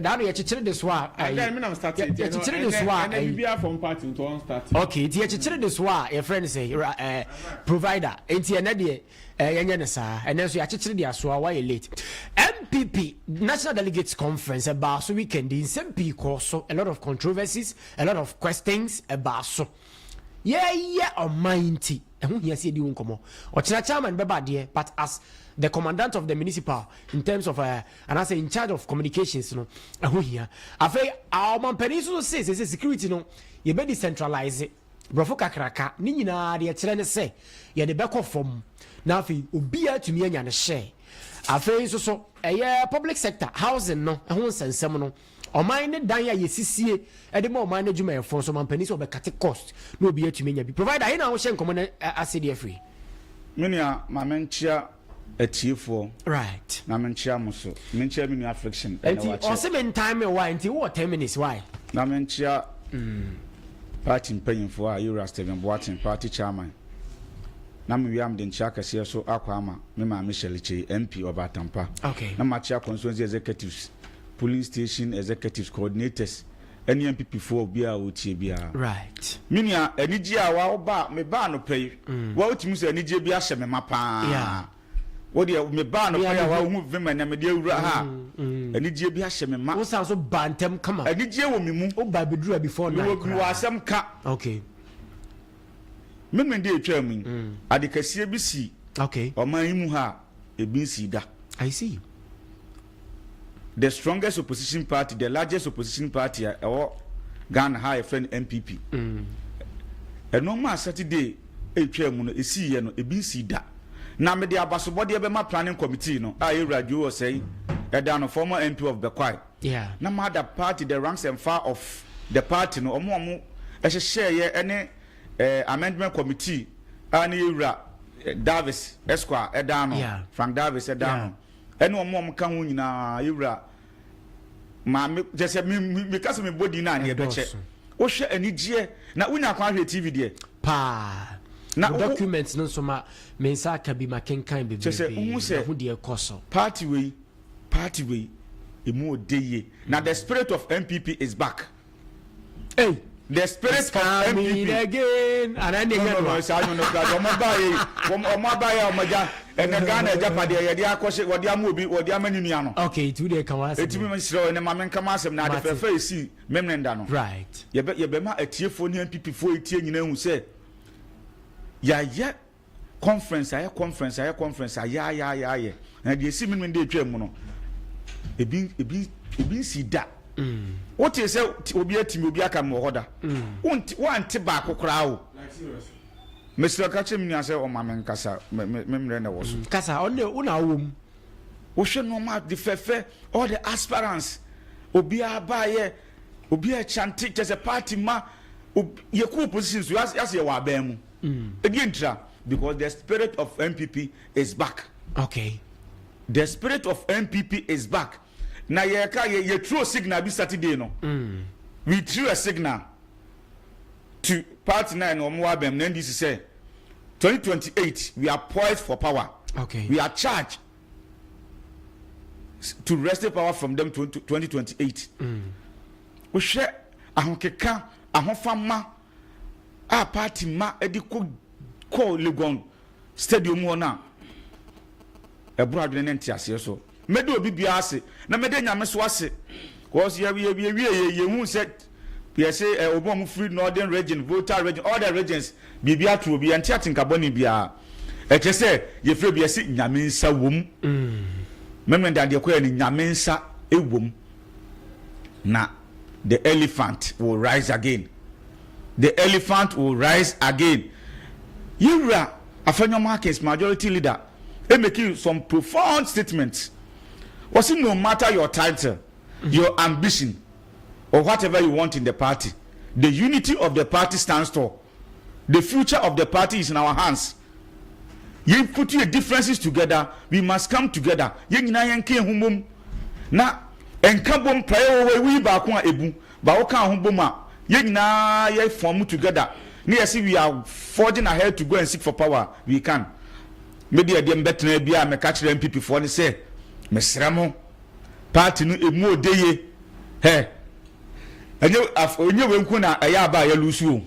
daa no yɛkyekyere de so a ɛyi. Adan mi na start it. Yɛkyekyere de so a ɛnɛ ɛyi. bibi afɔm party nti ɔn start. Okay, nti yɛkyekyere de so a yɛfrɛ no sɛ provider. Nti ɛnɛ deɛ yɛnyɛ no saa. Ɛnɛ nso yɛakyekyere de aso a wayɛ late. NPP National Delegates Conference ɛbaa so weekend yi, nsɛm pii kɔɔ so, a lot of controversies, a lot of questions ɛbaa so. Yɛyɛ ɔman nti ɛho hia sɛ yɛdi wo nkɔmmɔ. Ɔkyena chairman bɛba adeɛ, but as the commandant of the municipal in terms of anaasɛ in charge of communications no, ɛho hia. Afei ɔmampanin nso so se sɛ security no yɛbɛ decentralize, borɔfo kakraka ne nyinaa deɛ kyerɛ ne sɛ yɛde bɛkɔ fam na afei obiara tumi anya ne hyɛ. Afei nso so ɛyɛ public sector housing no ɛho nsɛnsɛm no, ɔman ne dan a yɛsisie ɛde ma ɔman no adwumayɛfoɔ nso, ɔmampanin sɛ ɔbɛcut cost na obi atumi anya bi. Provider ayi na ahohyɛ nkɔmmɔ no ase deɛ firi. Me nua, ma menkyia atiefoɔ. Na menkyia mo so, menkyia me nua Friction ɛna Nti wakyɛ. ɔse me ntime me why, nti wowɔ 10 minutes, why? Na menkyia party mpanyimfoɔ a yɛwura Stephen Boateng, party chairman, na mewie a mede nkyia kɛseɛ so akɔ ama me maame Shirley Kyei, MP Ɔbaatampa. Na makyia constituency executives, polling station executives, coordinators ɛne NPP foɔ, obiara a wɔtie biara. Me nua, anigye a wa woba mebaa anɔpa yi, wa wotumi sɛ anigye bi ahyɛ me ma paa. Wodeɛ mebaa anɔpa yi a wahu vim na mede awura ha a, anigye bi ahyɛ me ma. Wosan so ba ntɛm kama. Anigye wɔ me mu. Woba bɛduru before 9. Mewɔ asɛm ka. Memende etwa mu yi, ade kɛseɛ bi si ɔman yi mu ha a ebi nsi da. I see. The strongest opposition party, the largest opposition party a ɛwɔ Ghana ha a yɛfrɛ no NPP, ɛnɔɔma a Saturday etwa mu no esi yɛ no, ebi nsi da. Na mede abasobɔdeɛ bɛma planning committee no a yɛwura Joe Osei ɛda no, former MP of Bekwai, na ma da party, the ranks and file of the party no, ɔmo a ɔmo ɛhyehyɛɛyɛ ɛne amendment committee a ne yɛwura Davis Esquire ɛda no, Frank Davis ɛda no, ɛne ɔmo a ɔmo ka ho nyinaa, yɛwura maame kyɛ sɛ mi mi mi kasa mi bɔ din na aneɛ bɛkyɛ. Ɛdɔɔso. Wohwɛ anigyeɛ na wonya kwan ahwɛ TV deɛ paa na na documents no nso ma me nsa aka bi, ma kenkan bebree. Kyɛ sɛ wohu sɛ ho deɛ ɛkɔ so. Party wei emu ode yie na the spirit of NPP is back. Hey. The spirit It's of coming NPP again. Ana ne No, nyɛ no, no, saa no no kura ɔmo ba yi, ɔmo aba yi a ɔmo gya Ɛnɛ Ghana agyapadeɛ yɛde akɔhyɛ wɔde ama obi wɔde ama ne nua no. Okay, nti wo deɛ ka w'asɛm. Eti mi mesrɛ wo ɛnɛ ma menka m'asɛm na ade Mate. fɛfɛ a esii Memenda no. Right. Yɛbɛ yɛbɛma atiefoɔ ne NPP foɔ etie nyinaa ahu sɛ yɛayɛ conference ayɛ conference ayɛ conference ayɛ ayɛ ayɛ ayɛ na deɛ esi Memenda etwa mu no ebi ebi ebi nsi da. Wote sɛ obi atimi obi aka me wɔ hɔ da. Wonte woante baako koraa o. Mesrɛ ka kyerɛ me nua sɛ ɔma me nkasa, me me me mmerɛ na ɛwɔ so. Kasa, ɔno deɛ wo na wowɔ mu. Wohwɛ nneɛma de fɛfɛ, all the aspirants, obiara baayɛ, obiara kyante, kyɛ sɛ party ma, yɛkɔ opposition so, yɛasɛ yɛwɔ aban mu. Ɛdeɛ ntira, because the spirit of NPP is back. Okay. The spirit of NPP is back. Na yɛka yɛ yɛ throw signal bi Saturday no. We threw a signal. To party na ɛna wɔn wɔ abɛn na NDC sɛ 2028 we are poised for power. Okay. We are charged to wrest power from them 2028. Wohwɛ ahokeka ahofama a party ma de kɔ kɔ Legon stadium hɔ no a ɛboro adwene ne nteaseɛ so. Mɛda obi biara ase na mɛda Nyame so ase cause yɛ yɛ yɛ wie yɛ yɛhu sɛ yɛse ɛ obi a wɔn firi northern region, Volta region, all the regions biribi ato obi yɛnte atenka bɔne biara ɛkyerɛ sɛ yɛfrɛ bi yɛse Nyame nsa wom. Mɛmɛ da deɛ kɔyɛ no Nyame nsa wom na the elephant will rise again the elephant will rise again yɛwura Afenyo Markins majority leader making some profound statements wɔsi no matter your title your ambition or whatever you want in the party the unity of the party stands tall the future of the party is in our hands yɛn put your differences together we must come together yɛn nyinaa yɛn ka ehu bom na nka bom praeɛ wɔ hɔ ewu baako a ebu baako ka ho bom a yɛn nyinaa yɛ form together ne yɛ we are forging ahead to go and seek for power we can me deɛ deɛ mbɛtena bi a mɛka kyerɛ NPP foɔ ne sɛ mesrɛ mo party no emu ode ye hɛ ɛnyɛ af onye wei nko na ɛyɛ aba a yɛ lose o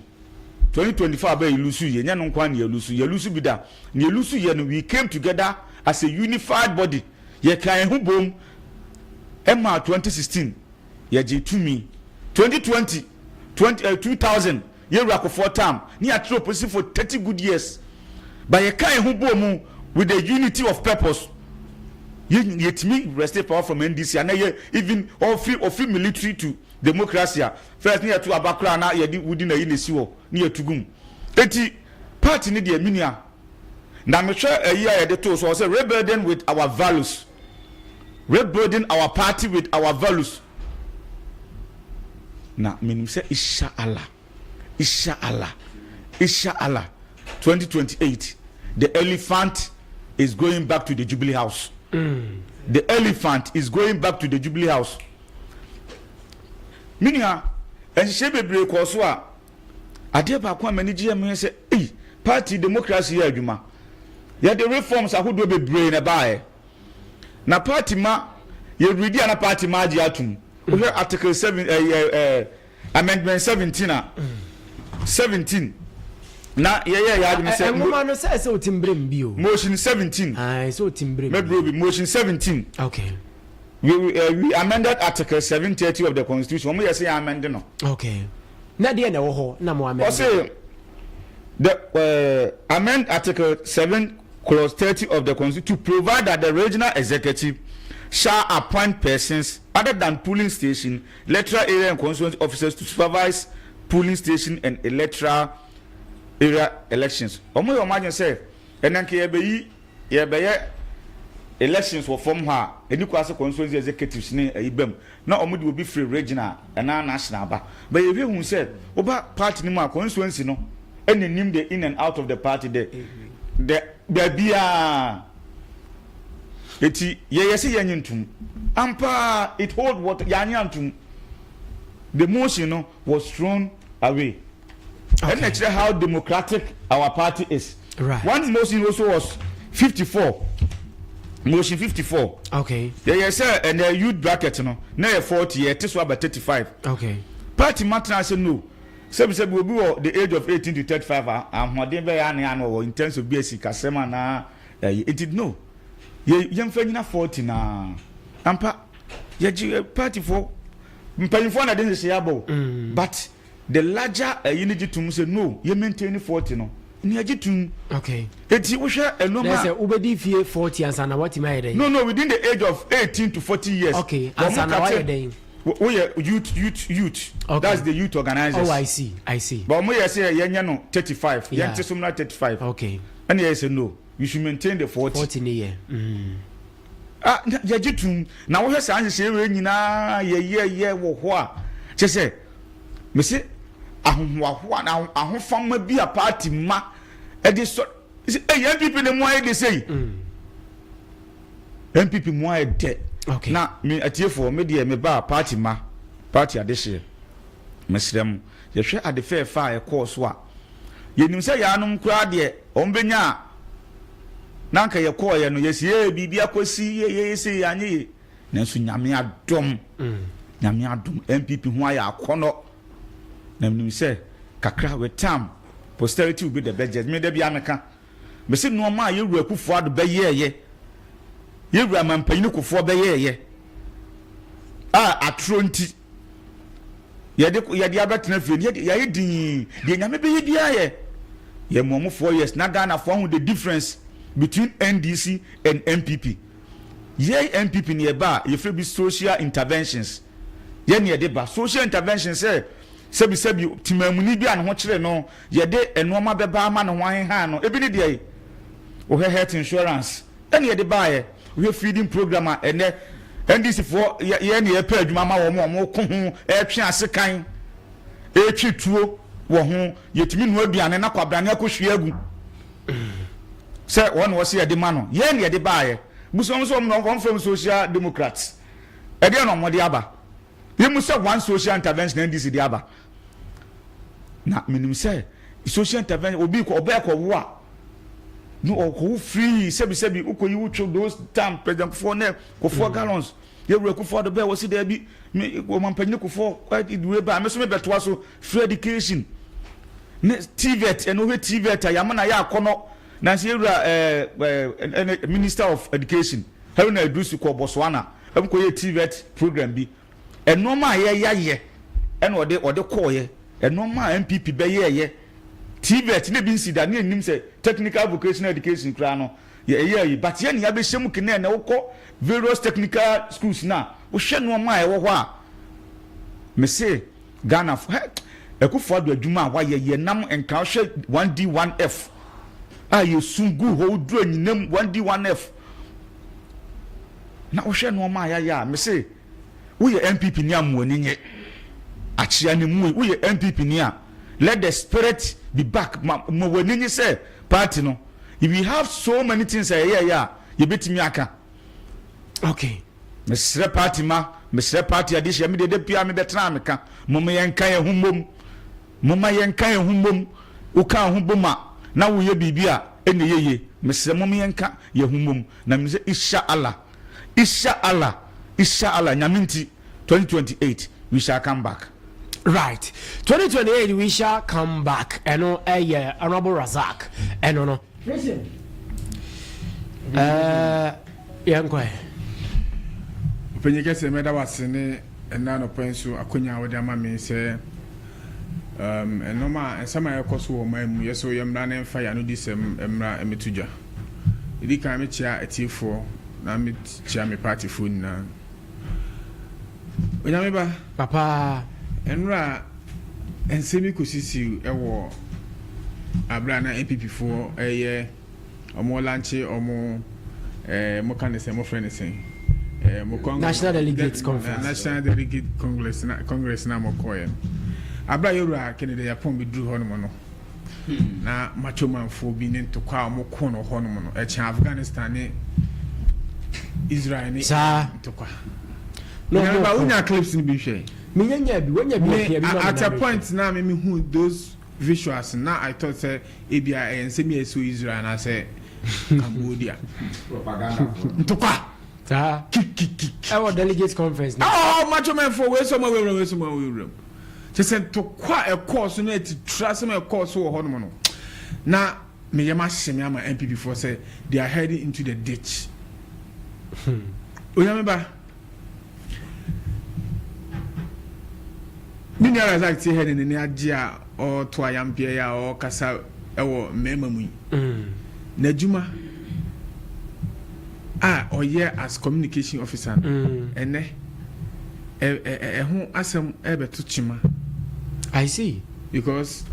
2024 aba yɛ lose yɛ nyɛ no nko na yɛ lose yɛ lose bi da na yɛ lose yɛ no we came together as a unified body yɛ ka yɛn ho bom ɛma 2016 yɛgye tumi 2020 20 2000 yɛwura Kufuor term ne yɛatena opposition for 30 good years but yɛka yɛn ho bɔ mu with the unity of purpose yɛ yɛtumi wrest power from NDC ana yɛ even ɔfi ɔfi military to democracy a first ne yɛto aba koraa na yɛde wudi na yi na esi hɔ ne yɛtu gum eti party ne deɛ minia na mehwɛ ɛyi a yɛde to so ɔsɛ rebuilding with our values rebuilding our party with our values na menim sɛ insha Allah insha Allah insha Allah 2028 the elephant is going back to the Jubilee House. The elephant is going back to the Jubilee House. Menua nhyehyɛ bebree kɔɔ so a adeɛ baako a m'ani gye yɛ mo sɛ ei party democracy yɛ adwuma yɛde reforms ahodoɔ bebree na ɛbaeɛ na party ma yɛredi a na party ma agye atum wohwɛ article 7 ɛɛ ɛɛ amendment 17 a 17 na yɛyɛ yɛ adwene sɛ nwoma no sɛ sɛ o ti mbere mu bi o. Motion 17. Ayi sɛ o ti mbere mu. Mɛburo bi motion 17. We amended article 730 of the constitution wɔn yɛ sɛ yɛ amend no. Okay, na deɛ na ɛwɔ hɔ na mo amend. Ɔsɛ the amend article 7 clause 30 of the constitution to provide that the regional executive shall appoint persons other than polling station, electoral area and constituency officers to supervise polling station and electoral area elections. Wɔn yɛ wɔn adwene sɛ ɛnna nka yɛbɛyi yɛbɛyɛ elections wɔ fam hɔ a ɛni kɔ ase constituency executives ne ɛyi bɛm na wɔn de obi firi regional ɛna national ba bɛ yɛhwɛ hu sɛ woba party no mu a constituency no ɛna nim the in and out of the party de baabiaa eti yɛyɛ sɛ yɛnye ntum ampa it hold water yɛanye antum the motion no was thrown away ɛnna kyerɛ how democratic our party is. One motion also was 54 motion 54. Yɛyɛ sɛ ɛnɛ youth bracket no na yɛ 40 yɛ te so aba 35. Party ma tena ase no sɛbisɛbi obi wɔ the age of 18 to 35 a ahoɔden bɛyɛ ane ano wɔ in terms of bi esi kasɛm anaa. Ɛyi nti no yɛ yɛmfa nyina 40 naa ampa yɛgye eh, party foɔ mpanyinfoɔ na de nhyehyɛeɛ aba o mm. but the larger ɛyi no gye tom sɛ no yɛ maintain 40 no ne yɛgye tom. Okay. Eti wohwɛ ɛnoma. Na sɛ wobɛdi fie 40 ansa na watumi ayɛ dɛn? No no within the age of 18 to 40 years. Okay ansa na wayɛ dɛn? Woyɛ youth youth youth. Okay. That's the youth organizers. Oh I see I see. But wɔn yɛ sɛ yɛnyɛ no 35. Yeah. Yɛn ti so na 35. Okay. Ɛna yɛ sɛ no you should maintain the 40. 40 ni yɛ. Mm. Ah yɛgye tum na wohwɛ saa nhyehyɛe wei nyinaa yɛyɛyɛ wɔ hɔ a kyɛ sɛ mese ahohoahoa na ahofama bi a party ma ɛde sɔ ɛyɛ NPP ne mu ayɛ de sei NPP mu ayɛ dɛ okay. Na me atiefoɔ me deɛ me ba party ma party adehyeɛ mesrɛ mo yɛhwɛ ade fɛɛfɛ a ɛkɔɔ so a yɛnim sɛ yɛanom koraa deɛ wɔn bɛnya a na anka yɛkɔɔyɛ no yɛsi ee biribi akɔsi yɛyɛ sei anyɛ ye nanso nyame adom nyame adom NPP ho ayɛ akɔnɔ na menim sɛ kakra with time posterity will be the best judge me da bia meka mese nneɛma a yɛwura Akufo Addo bɛyɛɛyɛ yɛwura mampanyini Kufuor bɛyɛɛyɛ a atorɔ nti yɛde yɛde abɛtena fie no yɛde yɛayɛ dinn deɛ nyame bɛyɛ biara yɛ yɛ mu ɔmo 4 years na Ghanafoɔ ahu the difference between NDC and NPP. Yɛn NPP ne yɛba a yɛfrɛ bi social interventions. Yɛn ne yɛde ba social intervention sɛ sɛbisɛbi temamuni bi a ne ho kyere no yɛde nneɛma bɛba ama ne ho ahehan no. Ebi ne deɛ yi wohwɛ health insurance ɛne yɛde baayɛ, wohwɛ feeding program a ɛnɛ NDC foɔ yɛ ne yɛpɛ adwuma ama wɔn a wɔn ko ho ɛretwe ase kan ɛretwe tuo wɔ ho yɛtumi nua aduane na kwabrane akɔhwie agu sɛ wɔn na wɔsi yɛde ma no. Yɛn na yɛde baayɛ busua nso wɔn na wɔn fam social democrats ɛdeɛ na wɔn de aba yɛn mu sɛ one social intervention NDC de aba na menim sɛ social intervention obi kɔ ɔbɛɛ kɔ wo a no ɔkɔ wo free sɛbi sɛbi wokɔ yi wotwe those time President Kufuor ne Kufuor gallons yɛwura Kufuor do bɛɛ wɔsi dɛbi me ɔmampanyini Kufuor ɛdure ba me so me bɛtoa so free education ne TVET. Ɛna wohwɛ TVET a yɛama na yɛ akɔnɔ nansi yɛwura ɛɛ ɛɛ ɛne Minister of Education Haruna Iddrisu kɔ Botswana ɛmu kɔ yɛ TVET program bi. Ɛnɔɔma a yɛyɛ ɛna ɔde ɔde kɔɔyɛ ɛnɔɔma a NPP bɛyɛɛyɛ TVET ne bi nsi da ne enim sɛ technical vocational education koraa no yɛ ɛyɛ ayi, but yɛn ni abɛhyɛ mu kene. Na wokɔ various technical schools na wohwɛ nneɛma a ɛwɔ hɔ a mese Ghana fo hɛ Akufo Addo adwuma a wayɛ yɛ nam nka wohwɛ 1D 1F a yɛsu gu hɔ woduru anyinam 1D 1F na wohwɛ nneɛma a yɛayɛ a mese woyɛ NPP ni a mo ani nye akyea ne mu yi. Woyɛ NPP ni a let the spirit be back ma mo w'ani nye sɛ party no we have so many things a yɛyɛ yɛ a yɛbɛtumi aka. Mesrɛ party ma mesrɛ party adehyia me deɛ da pia mebɛtena a meka moma yɛnka yɛn ho mmom, moma yɛnka yɛn ho mmom. Woka ho bom a na woyɛ biribi a ɛna ɛyɛ yie. Mesrɛ moma yɛnka yɛn ho mmom na menim sɛ insha Allah, insha Allah, insha Allah, nyame nti 2028 we shall come back. Right, 2028 we shall come back. Ɛno ɛyɛ Honorable Razak ɛno no ɛɛ yɛnkɔ ɛ. Ɔpanyin kɛseɛ, mɛda wase ne ɛnna anɔpa nso akonnwa a wɔde ama me sɛ ɛnɔma a nsɛm a ɛkɔ so wɔ ɔman mu yɛ so yɛ mmra ne mfa yɛ ano di sɛm mmra mmɛto dwa. Ɛdi kan mekyia atiefoɔ na mekyia me partyfoɔ nyinaa. Onyame ba. Papa. Nnora nsɛm yi kɔsisi ɛwɔ abere a na NPP foɔ ɛyɛ ɔmo launch ɔmo mo ka ne sɛn, mo frɛ ne sɛn, mo congress. National Delegates Conference. National Delegate Congress na congress na mo kɔɛ no. Abere a yɛwura Kennedy Agyapong bi duru hɔ nom no na macho manfoɔ bi ne ntokwa a ɔmo ko no hɔ nom no ɛkyɛn Afghanistan ne Israel ne Saa. ntokwa. Na Onyame ɔmo ba ko. Wonya clips no bi hwɛ? Menya nya bi, wanya bi Me apia bi ma at me a na point na me me hu those visuals na I thought sɛ ebia ɛyɛ nsɛm yɛ ɛsɛ Israel anaasɛ Cambodia ntokwa. Saa. Kikikiki. Ɛwɔ delegates conference na. Ɔɔ macho men fo wei sɛ ɔmo awurawura wei sɛ ɔmo awurawura mu kyɛ sɛ ntokwa a ɛkɔɔ so na ɛtitira sɛm a ɛkɔɔ so wɔ hɔnom no na. Me yam ahye me ama NPP foɔ sɛ they are heading into the ditch. Hmm. Onyame ba, me nua Razak te ha ne n'ani agye a ɔreto ayampeɛ a ɔrekasa wɔ mmarima mu yi. Mm. N'adwuma a ɔyɛ as communication officer no, mm. ɛnɛ ɛho asɛm ɛbɛto kyema. I see. Because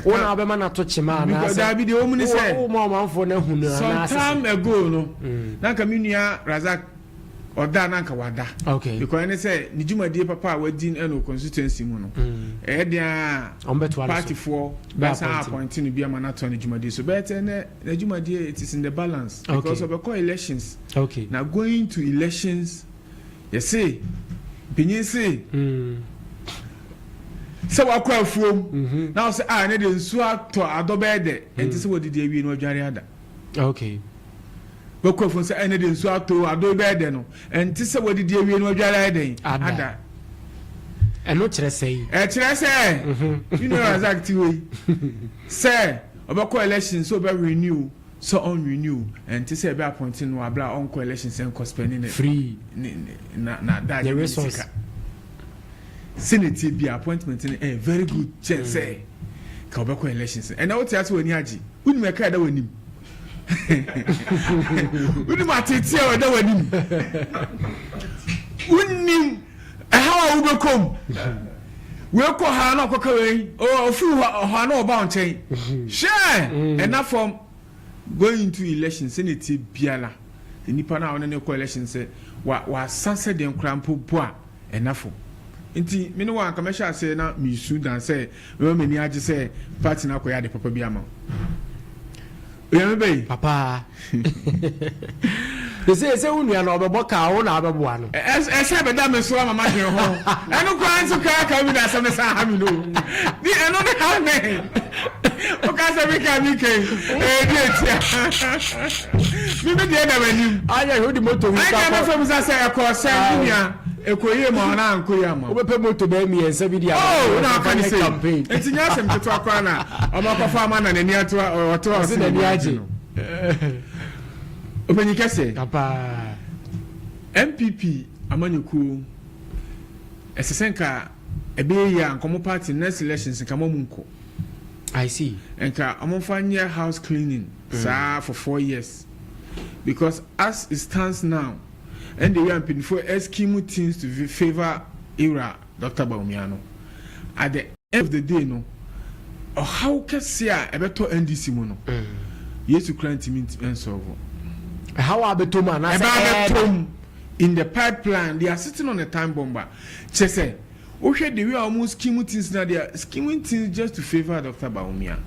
wo na wobɛma no ato kyema anaasɛ daabi deɛ wɔn ni sɛ wo ma ɔmanfoɔ no ahu no anaasɛ some time ago no mm. na nka me nua Razak ɔda na nka wada okay because ɛne sɛ ne dwumadie papa a wadi ɛno constituency mu no mm. ɛyɛ deɛ a partyfoɔ bɛsan appoint no bi ama no atoa ne dwumadie so bɛyɛ tɛ nɛ n'adwumadie it is in the balance because ɔbɛkɔ elections okay na going to elections Yɛse mpanyin se sɛ wakɔ afuom mhm. na ɔsɛ a ah, ne deɛ nsuo atɔ adɔ bɛyɛ dɛ mm. ɛnte sɛ wɔdidi awie na wadware ada. Okay. Bɛkɔ afuom sɛ ɛne deɛ nsuo atɔ adɔ bɛyɛ dɛ no ɛnte sɛ wɔdidi awie na wadware ayɛ dɛn ada. Ɛno kyerɛ sɛ yi. Ɛkyerɛ sɛ mhm. you know Razak ti wei sɛ ɔbɛkɔ election sɛ ɔbɛ renew. Sɛ ɔn renew ɛnte sɛ ɛbɛ appoint no wɔ abere a ɔnkɔ election sɛ nkɔ spɛni ne Free. ne ne na na daagye Ne ne ne resource. sika. Sɛnea ɛteɛ biara appointment no ɛyɛ very good kyɛn sɛ ka ɔbɛkɔ elections no. Ɛnɛ wote ase w'ani agye wonim ɛka ɛda w'anim wonim ateetee a ɛda w'anim wonim ɛhaw a wobɛkɔ mu wei kɔ ha na ɔkɔka wei ɔfiri hɔ hɔ na ɔba wo nkyɛn hwɛ mm. ɛna fam going into election sɛnea ɛtie biara nipa no a ɔne ne kɔ election sɛ wasa sɛ deɛ nkora mpo bo a ɛna fam nti me ne wɔ anka mɛhyɛ aseɛ na mesu dan sɛ mɛma m'ani agye sɛ party no akɔyɛ ade papa bi ama wo Onyame bɛ yi. Papa. Sɛ sɛ wo nua na ɔbɛbɔ kaa wo na abɛboa no. Ɛsɛ bɛda me so ama madwene ho. Ɛno koraa nso kaa ka bi na asɛm no san ha me no. Di ɛno ne ha me. Woka sɛ me ka me kɛn. Ɛdi etia. Me me deɛ da m'anim. Ayɛ hwɛ wode moto wi ka kɔ. Ayɛ na fam sɛ sɛ ɛkɔ sɛ me nua. Ɛkɔ yie ma ɔna ankɔ yie ama. Wobɛpɛ moto bɛyɛ mmiɛnsa bi di ama. Oh, na aka ne sɛ. Nti nyɛ asɛm ketewa koraa na ɔmo akɔfa ama na n'ani ato ɔto a ɔsi n'ani agye. Ɔpanyin kɛse. Papa. NPP amanyɔkuo ɛsɛ sɛ nka ɛbɛyɛ yie a nka ɔmo party next elections nka mo nkɔ. I see. Nka ɔmo nfa nyɛ house cleaning saa for 4 years because as it stands now. Ɛnde wia mpanyinfoɔ ɛscheme things to favour Ewura Doctor Bawumia no, at the end of the day no, ɔhaw kɛseɛ a ɛbɛtɔ NDC mu no, Yesu koraa ntumi nsolve. Ɛhaw a abɛtɔ mu anaasɛ ɛba abɛtɔ mu in the pipeline, they are sitting on a time bomb a kyerɛ sɛ wohwɛ the way a wɔn scheme things na they are scheming things just to favour Doctor Bawumia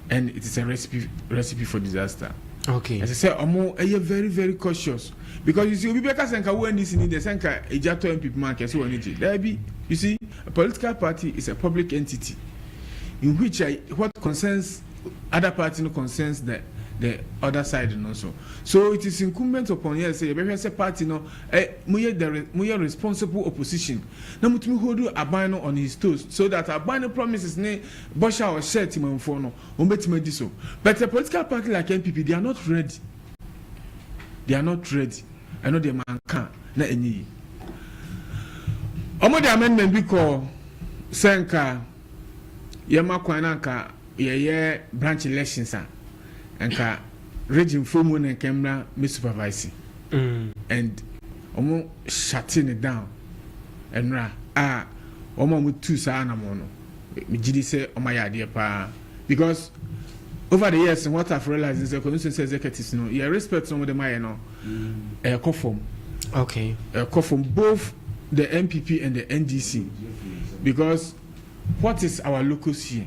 and it is a recipe for disaster. Okay. Ɛsɛ sɛ ɔmo ɛyɛ very very cautious because you see obi bɛka sɛ nka wo NDC ni deɛ sɛ nka egya tɔ NPP mu anka ɛsɛ wɔn ani gye daabi. You see, a political party is a public entity in which what concerns other party no concerns the other side no nso, so it is incumbent upon yɛn sɛ yɛbɛhwɛ sɛ party no ɛ mo yɛ the mo yɛ responsible opposition na mo tumi hold aban no on his toes so that aban no promises ne bɔhyɛ a ɔhyɛ timanfoɔ no wɔn bɛtumi adi so. But a political party like NPP, they are not ready, they are not ready. Ɛno deɛ manka na ɛnyɛ yi. Wɔn de amendment bi kɔ sɛ nka yɛma kwan na nka yɛyɛ branch elections a nka region fo mu na nka mmra me supervise and wɔn shut it down ɛnora a wɔn a wɔn tu saa anamɔ no, megye di sɛ wɔn ayɛ adeɛ paa because over the years what I've realized is that constituency executives no yɛ respect no wɔn de ma yɛ no ɛkɔ fam. Ɛkɔ fam, both the NPP and the NDC, because what is our locus here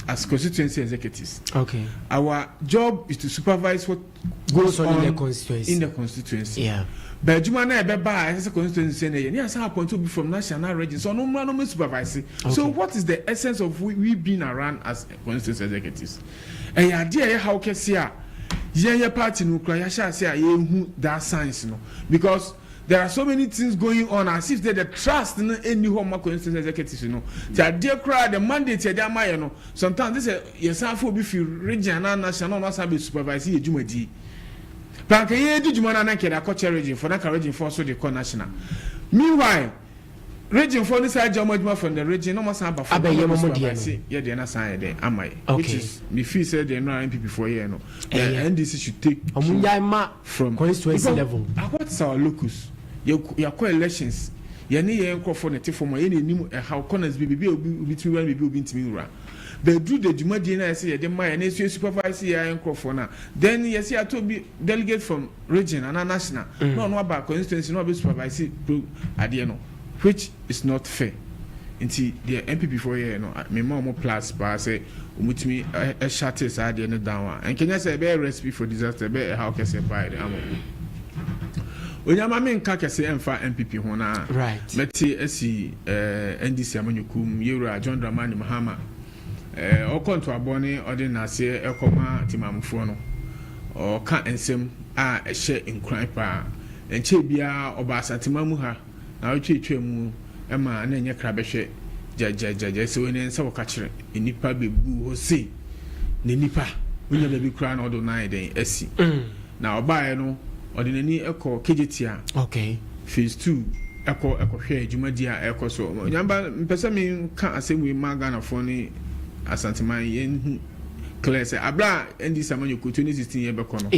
as constituency executives? Our job is to supervise what goes on on in the constituency. In the constituency. But adwuma na ɛbɛba a ɛsɛ sɛ constituency na yɛ ne asan appoint obi from national region so ɔno mmra no mo supervise. So what is the essence of we being around as constituency executives? Ɛyɛ adeɛ a ɛyɛ haw kɛse a yɛn yɛ party no kura yɛahyɛ ase a yɛnhu that science no because There are so many things going on as if the trust no ɛnni hɔ ma constituency executives no. Ti adeɛ koraa the mandate yɛde ama yɛ no sometimes this sɛ yɛsan fa obi fi region anaa national na ɔno asan bɛ supervise yɛ dwumadie. Panka yɛ di dwuma no a na nka yɛde akɔkyɛ region foɔ na nka region foɔ so de kɔ national. Meanwhile Region foɔ no saa gya ɔmo adwuma from the region na ɔmo asan aba fam na Abɛyɛ ɔmo mo deɛ no. supervise yɛ deɛ no asan ayɛ dɛn ama yɛ which Okay. is me feel sɛ deɛ no a NPP foɔ yɛɛ no the Ɛyɛ. NDC should take Ɔmo cue nnyae mma from constituency because level. ah what is our locus yɛ yɛakɔ elections yɛne yɛn nkorɔfoɔ na ɛte fam a yɛn na yɛnim ɛhaw corners bi baabi a obi obi tumi wura ne baabi a obi ntumi nwura but ɛduru da dwumadie no a yɛsɛ yɛde ma yɛn na yɛso yɛ supervise yɛn nkorɔfoɔ no a then yɛsɛ yɛatɔ obi delegate from region anaa national na ɔno aba constituency na ɔbɛ supervise pro adeɛ no which is not fair nti deɛ NPP foɔ yɛɛ no me ma ɔmo plus paa sɛ ɔmo tumi ɛshate saa adeɛ no down a nkɛnyɛ sɛ ɛbɛyɛ recipe for disaster ɛbɛyɛ ɛhaw kɛseɛ paa yɛde ama ɔmo onyama me nka kɛse ɛmfa NPP ho na mɛte asi eh, NDC amanyɔkuo mu yɛwura John Dramani Mahama eh, ɔkɔ ntoabɔ ne ɔde nnaseɛ ɛkɔma timamufoɔ no Ɔka nsɛm a ɛhyɛ nkuran paa. Ɛnkyɛɛ biara ɔbaa Asanteman mu ha na ɔtwaatwaa mu ma na ɛnyɛ krabɛhwɛ gyagyagyagyagya sɛ wei ne ɛnsɛ wɔka kyerɛ nnipa bɛbuu hɔ sei na nnipa wonya baabi koraa na ɔde wo nan ayɛ dɛn asi. Na ɔbaeɛ no ɔde n'ani kɔ Kejetia okay. phase 2 ɛkɔ ɛkɔhwɛɛ dwumadie a ɛrekɔ so. Nyamba mpɛ sɛ menka asɛm wei ma Ghanafoɔ ne Asanteman yɛnhu clear sɛ abere a NDC amanyɔkuo 2016 yɛ bɛkɔ no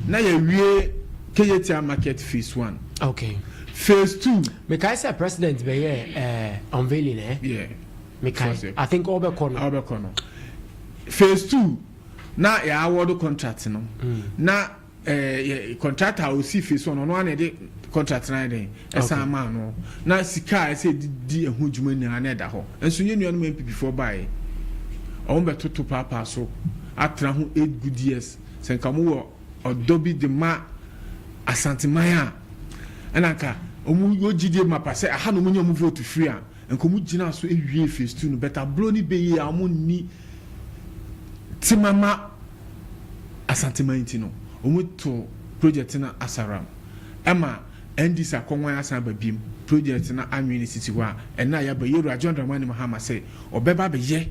na yɛwie Kejetia market phase 1 okay. Phase 2 mekae sɛ president bɛyɛ uh, unveiling eh? Yeah. Mekae I think ɔbɛkɔ no ɔbɛkɔ no phase 2 na yɛ award contract no mm. na Eh, yɛ contractor a ɔsi phase one ɔno ara na yɛde contract no ayɛ dɛn ɛsan maa no na sika a ɛsɛ yɛde di ɛho dwuma nyinaa na ɛda hɔ nso yɛn nuanom NPP foɔ baeɛ wɔn bɛtoto paapaa so atena ho eight good years sɛ nka wɔn wɔ ɔdɔ bi de ma Asanteman a ɛna nka wɔn wɔ gyidie mapa sɛ aha na wɔn nya wɔn vote firi a nka wɔn gyina so ewie phase two no but aburo ne bɛyie a wɔn nni tema ma Asanteman nti no, wɔn to project no asaram ɛma NDC akɔnwan asan aba biem, project no anwene sisi hɔ a ɛna yɛaba Yɛwura John Dramani Mahama sɛ ɔbɛba abɛyɛ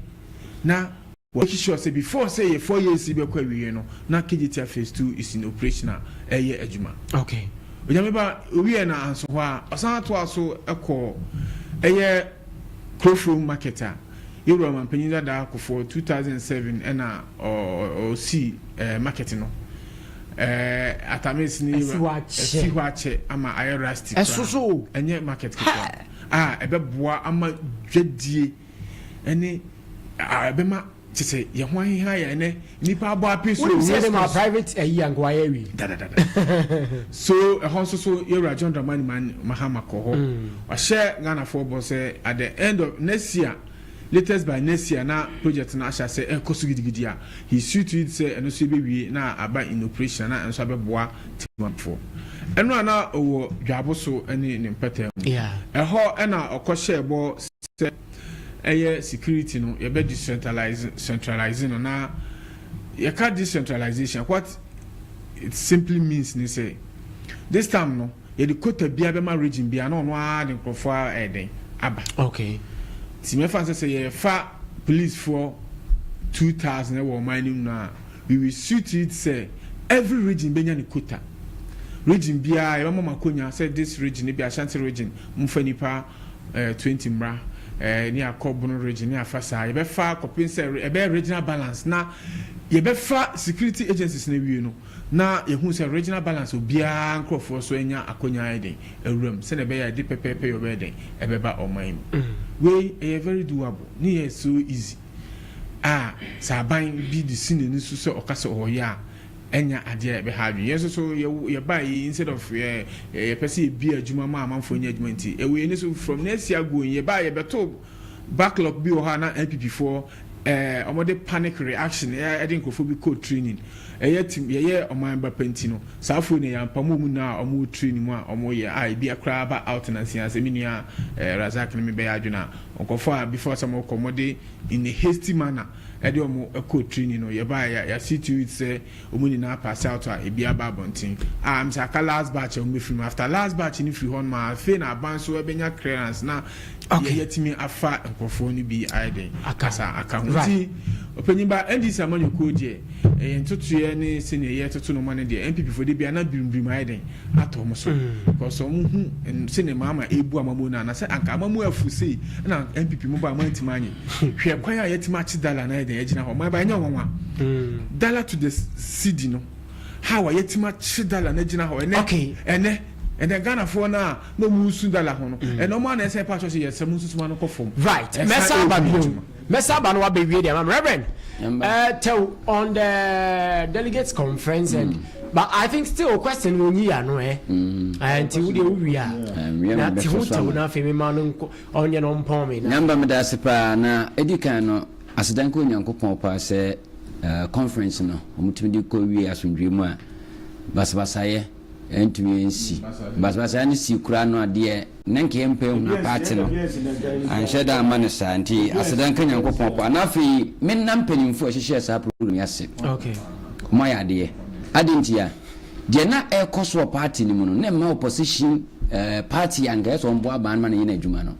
na wa make sure sɛ before sɛ yɛ 4 years yi bɛkɔ awieɛ no na Kejetia phase 2 is in operation a ɛyɛ adwuma. Okay. Onyame ba owieɛ no anso hɔ a ɔsan atoa so kɔɔ ɛyɛ Kurofrom market a Yɛwura Ɔmanpanyin Dadaa Kufuor 2007 ɛna ɔsii market no. Atames ne yɛwura ɛsi hɔ akyɛ ama ayɛ rusty koraa. Ɛnyɛ market ketewa a ɛbɛboa ama dwadie ɛne ɛbɛma kyɛ sɛ yɛn ho aheha yɛn ɛnɛ nipa abɔ ape so. Wonim sɛ ma private ayi anka wayɛ awie. Dadadada. So ɛhɔ nso so yɛwura John Dramani Mahama kɔ hɔ. Wahyɛ Ghanafoɔ bɔ sɛ at the end of next year, latest by next year na project no ahyɛ ase ɛrekɔ so gidigidi a, he see to it sɛ ɛno nso yɛbɛwie na aba in operation na ɛno nso abɛboa Temanfoɔ. Ɛno a na ɔwɔ Dwabo so ne ne mpɛtaa mu. Ɛhɔ ɛna ɔkɔhyɛɛ bɔ sɛ ɛyɛ security no yɛbɛ decentralize centralize no na yɛka decentralization what it simply means ne sɛ this time no yɛde quota biara bɛma region biara na ɔno ara de nkurɔfoɔ a ɛyɛ den aba. Okay. Nti mɛfa sɛ sɛ yɛfa policefoɔ 2000 wɔ ɔman no mu no a we will suit it sɛ every region bɛnya ne quota. Region biara yɛbɛma mo akonya sɛ this region ebi Ashanti region momfa nipa eh, 20 mmra eh, ne akɔ Bono region ne afa saa yɛbɛfa kɔpem sɛ ɛbɛyɛ regional balance na yɛbɛfa security agencies no awie no na yɛhu sɛ regional balance obiara nkurɔfoɔ so anya akonya ayɛ den awura mu sɛdeɛ ɛbɛyɛ a ɛde pɛpɛɛpɛ yɛ ɔbɛyɛ den ɛbɛba ɔman mu. Wei ɛyɛ very doable ne yɛ so easy a sɛ aban bi de si n'ani so sɛ ɔka sɛ ɔreyɛ a ɛnyɛ adeɛ a ɛbɛha adwene. Yɛn nso so yɛbaeɛ yi instead of yɛpɛ sɛ yɛbie adwuma ma amanfoɔ nya adwuma nti ɛwɔ yɛn ani so from next year going yɛbaeɛ yɛbɛto backlog bi wɔ hɔ a na NPP foɔ ɛɛ wɔde panic reaction ɛde nkurɔfoɔ bi kɔ training ɛyɛ tim yɛyɛ ɔman ba pɛ nti no saa foɔ no yɛampa mu wɔn nyinaa a wɔwɔ training mu a wɔyɛ a ebi koraa ba out nansi asɛ me nua ɛɛ Razak ne me bɛyɛ adwene a nkurɔfoɔ a before sɛ wɔkɔ wɔde in a hasty manner. Ɛde wɔn kɔɔ training no, yɛbaeɛ a, yɛasi to it sɛ wɔn nyinaa pass out a ebi aba abɔnten. Ah, mesɛ aka last batch a wɔbɛfiri mu. After last batch no firi hɔ nom a, afei na aban nso bɛnya clearance na okay. yɛatumi afa nkurɔfoɔ no bi ayɛ den akasa aka ho. Nti, ɔpanyin ba, NDC amanyɔkuo deɛ, ɛyɛ ntotoeɛ ne sɛnea yɛtoto no ma no deɛ, NPP foɔ de bia na birimbirim ayɛ den atɔ wɔn so. Because wɔn hu sɛnea maama ebu amamuo no a, na sɛ anka amamuo afu sei na NPP mo ba ama ntumi anye. Hwɛ kwan a yɛatumi akye dollar na ayɛ den agyina hɔ. Ɔman ba ɛnyɛ nwanwa. Dollar to the cedi no, how a yɛatumi akye dollar no agyina hɔ ɛnɛ. Okay. Ɛnɛ ɛnɛ Ghanafoɔ no a na wɔn nsu dollar ho no, ɛnɛ wɔn a na ɛsɛ pa kyerɛ sɛ yɛsɛ mo nsusuma no kɔ fam. Right. Mɛsa aba bio. Mɛsa aba no wabɛwie deɛ ama Reverend. Tɛw on the delegates conference and mm. but I think still question wɔ nyi ano ɛ. Nti wo deɛ wo wie a. Na ti ho tɛw na afei mi ma no nkɔ ɔnyɛ no ɔmpɔn mi na. Nyamba meda ase paa na edi kan no aseda nka Onyankopɔn paa sɛ conference no wɔtumi de kɔ wie asomdwoe mu a basabasayɛ antumi ansi. Basabasayɛ no sii koraa no a deɛ na nka yɛmpɛ ahunu apaate no anhyɛ da amma no saa nti aseda nka Nyankopɔn paa. Na afei menna mpanimfoɔ a ɛhyehyɛɛ saa program yi ase. Wɔn ayɛ adeɛ. Adɛn ntia? Deɛ na ɛrekɔ so wɔ party no mu no na ɛmma opposition eh, party a nka ɛsɛ wɔn boa aban no ma no yɛ n'adwuma no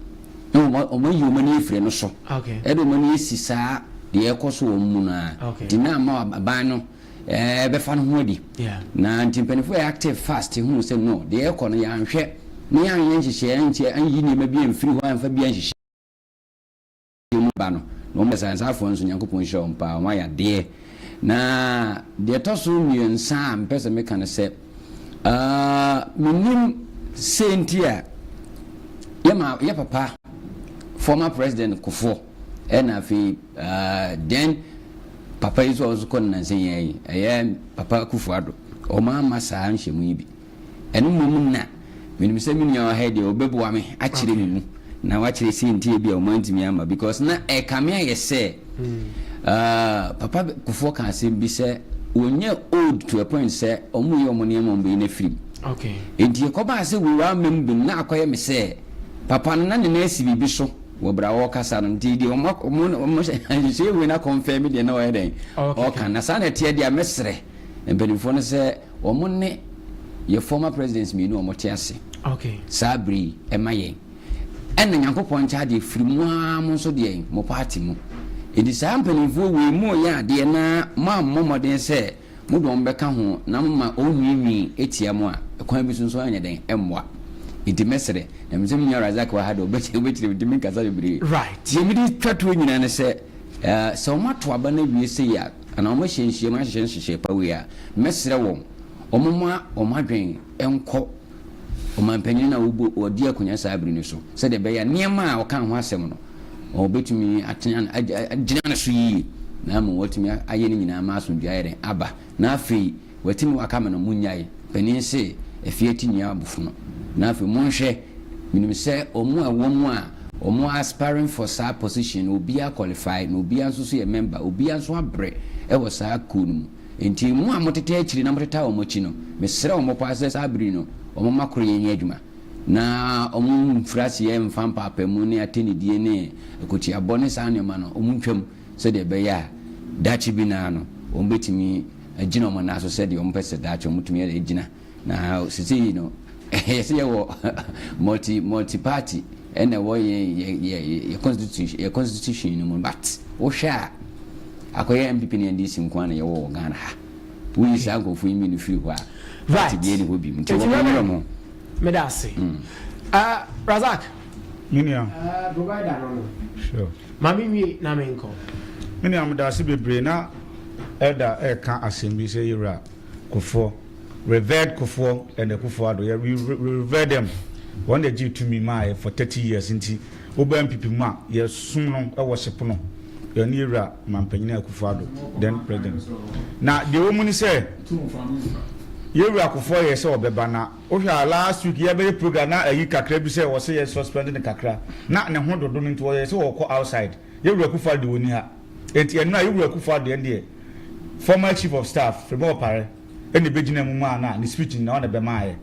na wɔn ayi wɔn ani afiri no so ɛde wɔn ani asi saa deɛ ɛrekɔ so wɔn mu no a nti na ama aban no ɛbɛfa no ho adi. Na nti mpaninfoɔ yɛ active fast huu sɛ no deɛ ɛrekɔ no yɛanhwɛ na yɛanyɛ nhyehyɛeɛ anti anyi nneɛma bi amfiri hɔ amfa bi anhyehyɛ mu ba no na wɔn asansafoɔ nso Nyankopɔn nhyira wɔn paa wɔn ayɛ adeɛ. Na deɛ ɛtɔ so mmiɛnsa a mepɛ sɛ meka no sɛ uh, menim sɛ nti a yɛ ma yɛ papa former president Kufuor ɛna afei uh, then Papa yi nso a ɔnso kɔ no nansa yi ara yi, ɛyɛ Papa Akufo Addo, wɔn amma saa nhyɛmu yi bi. Ɛno mmom na menim sɛ me nua wɔ ha yi deɛ ɔbɛboa me akyerɛ me mu na wakyerɛ sei nti ebi a wɔn antumi amma because na ɛkame ayɛ sɛ uh, Papa Kufuor ka asɛm bi sɛ wɔnyɛ old to a point sɛ wɔn yɛ wɔn nneɛma wɔn bɛyi no afiri mu. Okay. Enti ɛkɔbaa sɛ wei wamma mu bi no na akɔyɛ me sɛ papa no na ne nan asi biribi so. Wɔ berɛ a wɔrekasa no, nti deɛ wɔn wɔn wɔn nhyehyɛeɛ wei na kɔnfɛn mi deɛ na ɔyɛ dɛn ɔka na saa na ɛteɛ deɛ mɛsrɛ mpanimfoɔ no sɛ wɔn ne yɛ former presidents mmienu a wɔte ase saa bere yi ɛma yɛn ɛna Nyankopɔn nkyɛ adeɛ firi mu ara mo nso deɛ mo party mu nti saa mpanimfoɔ wei mo yɛ adeɛ na mo ammɔ mmɔden sɛ Mode wɔn bɛka ho na moma wɔnwiinwii tia mo a, ɛkwan bi so nso ɛnyɛ dɛn? Ɛmmoa. Enti mɛsrɛ, na menim sɛ me nua Razak wɔ ha deɛ, ɔbɛkyerɛ me nti menkasa bebree. Deɛ mede twa toɔ nyinaa ne sɛ, sɛ wɔato aba no awie sei a, anaa wɔahyɛ nhyiam ahyehyɛ nhyehyɛe pa wei a, mɛsrɛ wɔn, wɔmma wɔn adwene nkɔ ɔmanpanin no a ɔbɔ ɔdi akonnwa saa bere no so, sɛdeɛ ɛbɛyɛ a nneɛma a ɔka ho asɛm no, wɔbɛtumi atena agyina no so yie na ama wɔatumi ayɛ ne nyinaa ma asomdwoeɛ ayɛ dɛn aba. Na afei wɔatumi waka me no, monnyae. Panin se, afie ati nni abofono. Na afei monhwɛ, menim sɛ wɔn a ɛwɔ mu a wɔn aspiring for saa position no, obiara qualify, na obiara nso so yɛ member, obiara nso abrɛ wɔ saa kuo no mu. Enti mo a motetɛ akyiri na motetaa wɔn akyi no, mesrɛ wɔn paa sɛ saa bere yi no, wɔmma koroyɛ nyɛ adwuma, na wɔmfiri aseɛ mfa mpaapaemu ne atɛnnidie ne akotiabɔ ne saa nneɛma no, wɔntwam, sɛdeɛ ɛbɛyɛ a daakye bi no ara no, wɔbɛtumi agyina wɔn nan so sɛdeɛ wɔpɛ sɛ daakye wɔtumi gyina. Na sesei no ɛyɛ sɛ yɛwɔ multi multi party ɛna ɛwɔ yɛn yɛ yɛ yɛ constitution yɛ constitution no mu but wohwɛ a akɔyɛ NPP ne NDC nko ara na yɛwɔ wɔ Ghana ha woyi saa nkurɔfoɔ yi mmienu firi hɔ a party biara ni hɔ bi nti wɔn nyerɛ mo. Meda ase. Uh, Razak. Me nua. Uh, provider no no. Sure. Ma me nwie na me nkɔ. Me nua meda ase bebree na ɛda ɛka asɛm bi sɛ yɛwura Kufuor, revered Kufuor and Akufo Addo, yɛ we revere them, wɔn na ɛgyee tumi maa yɛ for 30 years nti woba NPP mu a yɛ som no wɔ hyepo no, yɛne yɛwura Mampanyini Akufo Addo, then president. Na deɛ ɛwɔ mu ne sɛ yɛwura Kufuor yɛ sɛ ɔbɛba na wohwɛ a last week yɛbɛyɛ program na ayi kakra bi sɛ wɔsɛ yɛ suspend no kakra na ne ho dodo no nti wɔyɛ sɛ wɔkɔ outside, yɛwura Akufo Addo deɛ ɔnni ha. Enti ɛno a Yewura Akufo Addo ɛndeɛ former chief of staff Frimpong Opare ɛna ɛbɛgyina mu maa no a ne speech nyinaa ɔna ɛbɛmaayɛ.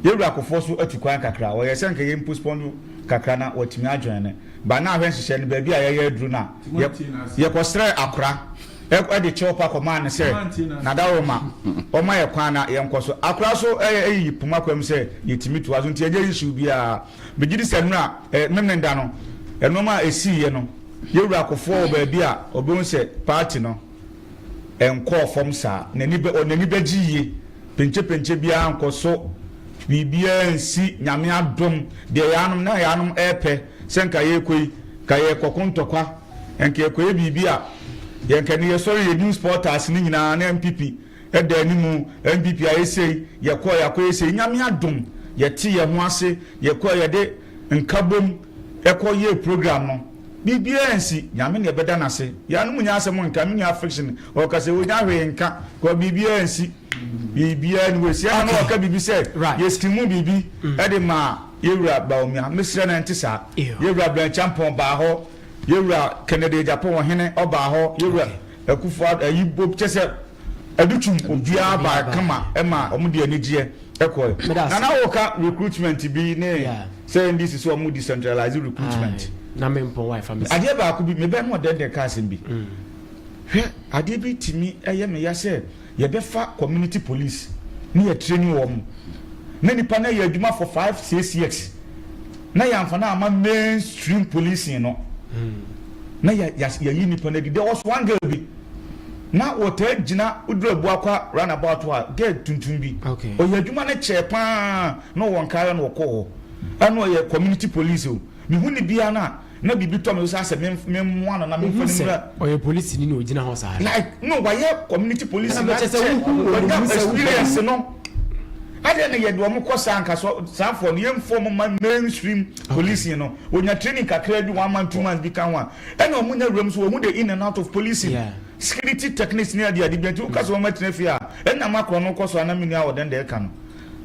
Yɛwura Kufuor so atu kwan kakra, ɔyɛ sɛ nka yɛn postpone kakra na watumi a join but na ahwɛ nhyehyɛɛ no baabi a yɛyɛ aduru no a, yɛkɔ srɛɛ Akora de kyɛw pa kɔmaa no sɛ Nadaroma ɔma yɛ kwan na yɛnkɔ so. Akora so yiyi poma kwa mu sɛ yɛtumi toa so nti ɛnyɛ issue biara. Megye di sɛ nnora, Memenda no, nnoɔma a ɛsiiɛ no, Yɛwura Kufuor wɔ baabi a ɔbɛhu sɛ party no nkɔɔ fam saa. N'ani bɛ, n'ani bɛgye yie. Penkyɛpenkyɛ biara nkɔ so, biribiara nsi, Nyame adom. Deɛ yɛanom na yɛanom ɛɛpɛ sɛ nka yɛrekɔ yi, nka yɛrekɔko ntɔkwa, nka yɛrekɔyɛ biribi a, yɛn nka ɛnnɛ yɛsɔre yɛ news portals no nyinaa na NPP ɛda animu, NPP ayɛ sei, yɛkɔɔ yɛakɔyɛ sei. Nyame adom, yɛte yɛn ho ase, yɛkɔɔ yɛde nkabom ɛkɔ yɛɛ program no. Biribiara ansi, Nyame na yɛbɛda no ase. Yɛanom nnya asɛm nka, me nua Friction ɔka sɛ ɔnya hwee nka, kɔ biribiara ansi, biribiara ni hɔ esi. Ɛna na ɔka biribi sɛ yɛ skimu biribi ɛde maa yɛwura Bawumia, mesrɛ no ɛnte saa. Yɛwura Bryan Acheampong baa hɔ, yɛwura Kennedy Agyapong ɔhene ɔbaa hɔ, yɛwura Akufo Addo ayi kyɛ sɛ Adutwum obiara baa kama ɛma wɔn de anigyeɛ ɛkɔɛ. Nana woka recruitment bi ne sɛ NDC sɛ wɔn decentralize recruitment. Na me mpɔn wa ɛfa me si. Adeɛ baako bi mebɛ no ɔdɛndɛn ka asɛm bi. Hwɛ adeɛ bi tumi ɛyɛ me ya sɛ yɛbɛfa community police ne yɛ training wɔn na nipa no yɛ adwuma for 5 6 years na yɛamfa no ama mainstream policing no na yɛ yɛyi nipa no adi. There was one girl bi na wɔtaa gyina woduru Abuakwa roundabout hɔ a girl tuntum bi ɔyɛ adwuma no kyɛɛ paa na ɔwɔ nkaeɛ na ɔkɔɔ hɔ ɛna ɔyɛ community police o mehu ne bia no a na biribi tɔ me so sɛ asɛ memmoa no na memfa no mmra. Ɔyɛ polisi ni na ɔgyina hɔ saa. Like no wayɛ community police na kyɛ wanya experience no adeɛ na yɛde wɔn kɔ saa nka so saa fɔ no yɛmfɔ wɔn ma mainstream policing no wɔnya training kakra bi 1 month 2 months bi ka ho a ɛna wɔn nya wuram so wɔn the in and out of policing security techniques ne ade ade bi nti woka sɛ wɔn atena fie a ɛna makorɔ no kɔ so anam nua a wɔdɛn deɛ ɛka no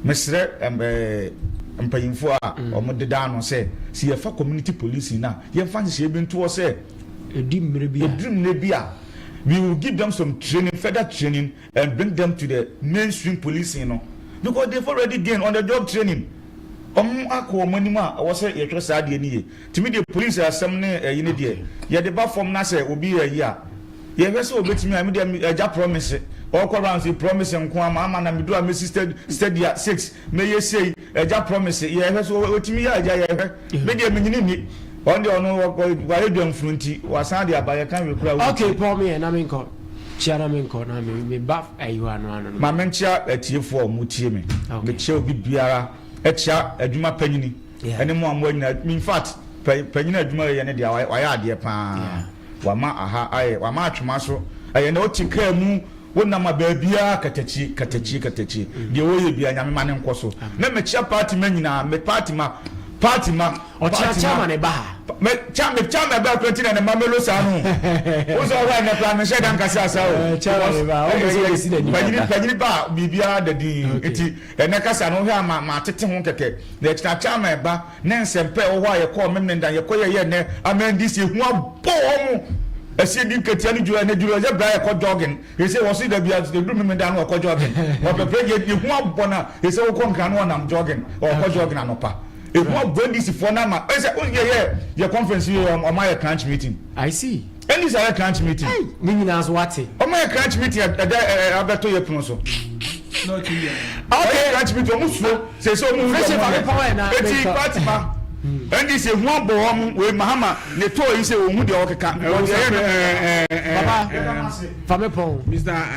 mesrɛ ɛɛ mpanyinfoɔ a wɔn deda ano sɛ si yɛfa community policing na yɛmfa nhyehyɛ bi ntoɔ sɛ edi mmerɛ bi a eduru mmerɛ bi a we will give them some training, further training, and bring them to the mainstream policing no because they've already gained on the job training. Wɔn akɔ wɔn anim a ɛwɔ sɛ yɛhwɛ saa adeɛ no yie. Tumi deɛ police asɛm ne ɛyi ne deɛ yɛde ba fam na sɛ obi yɛ yi a yɛhwɛ sɛ obetumi a mi deɛ ɛgya promise ɔkɔ round sɛ promise nko ama ama na mi do a mesi steady a 6 mɛyɛ sei ɛgya promise yɛhwɛ so otumi yɛ ɛgya yɛhwɛ mi deɛ mi nyini ni ɔno deɛ ɔno wayɛ dwamfunu nti wasan de aba yɛka hwɛ kura. Okay, Paul mi yɛ na mi nkɔ kyia na mi nkɔ na mi mi ba ayi hɔ ano ano no. Maame nkyia atiefoɔ a wɔn tie mi mekyia obi biara ɛkyia adwuma panyini ɛne mo a mo anyina in fact panyini adwuma yɛ ne deɛ wayɛ adeɛ paa wama aha ayɛ wama atwoma so ɛyɛ na ɔte kaa mu wonam a baabiara katakyi katakyi katakyi deɛ wɔyɛ bia Nyame ma ne nkɔ so na mekyia party ma nyinaa me party ma party ma. Ɔkyia chairman ɛba ha. Me chairman chairman ɛbɛ akura ti na ne ma melo saa no o sɛ ɔhɔ ɛnɛ kura mehyɛ dan kasa asa o. Chairman ɛba ɔmo sɛ ɔbɛsi n'anim. Panyini panyini ba biribiara da din nti ɛnɛ kasa no hwɛ ama ma atete ho kɛkɛ na ɛkyina chairman ɛba ne nsɛmpɛ ɛwɔ hɔ a yɛkɔɔ memene dan yɛkɔ yɛ yɛ nɛ ama NDC ehu abɔ wɔn ɛsi di nketewa ne dwuma ne dwuma ɛsɛ bra yɛkɔ jogging ɛsɛ wɔ so dabi eduru memene dan no ɔkɔ jogging ɔpɛpɛ yɛ ehu abɔ na ɛsɛ wokɔ nkran no ɔnam jogging ɔkɔ jogging anɔpa ehu abɔ NDC foɔ n'ama ɛsɛ o yɛ yɛ yɛ conference yɛ ɔmo ayɛ crunch meeting. I see. NDC ayɛ crunch meeting. Ne nyinaa so wate. Ɔmo ayɛ crunch meeting ɛdɛ ɛ abɛto yɛ pono so. Okay, crunch meeting ɔmo suro sɛ sɛ ɔmo wuli ɔmo yɛ eti party ma NDC ehu abɔ wɔn wei Mahama ne tɔɔ yi sɛ ohun deɛ ɔkeka. Baba fami pɔn.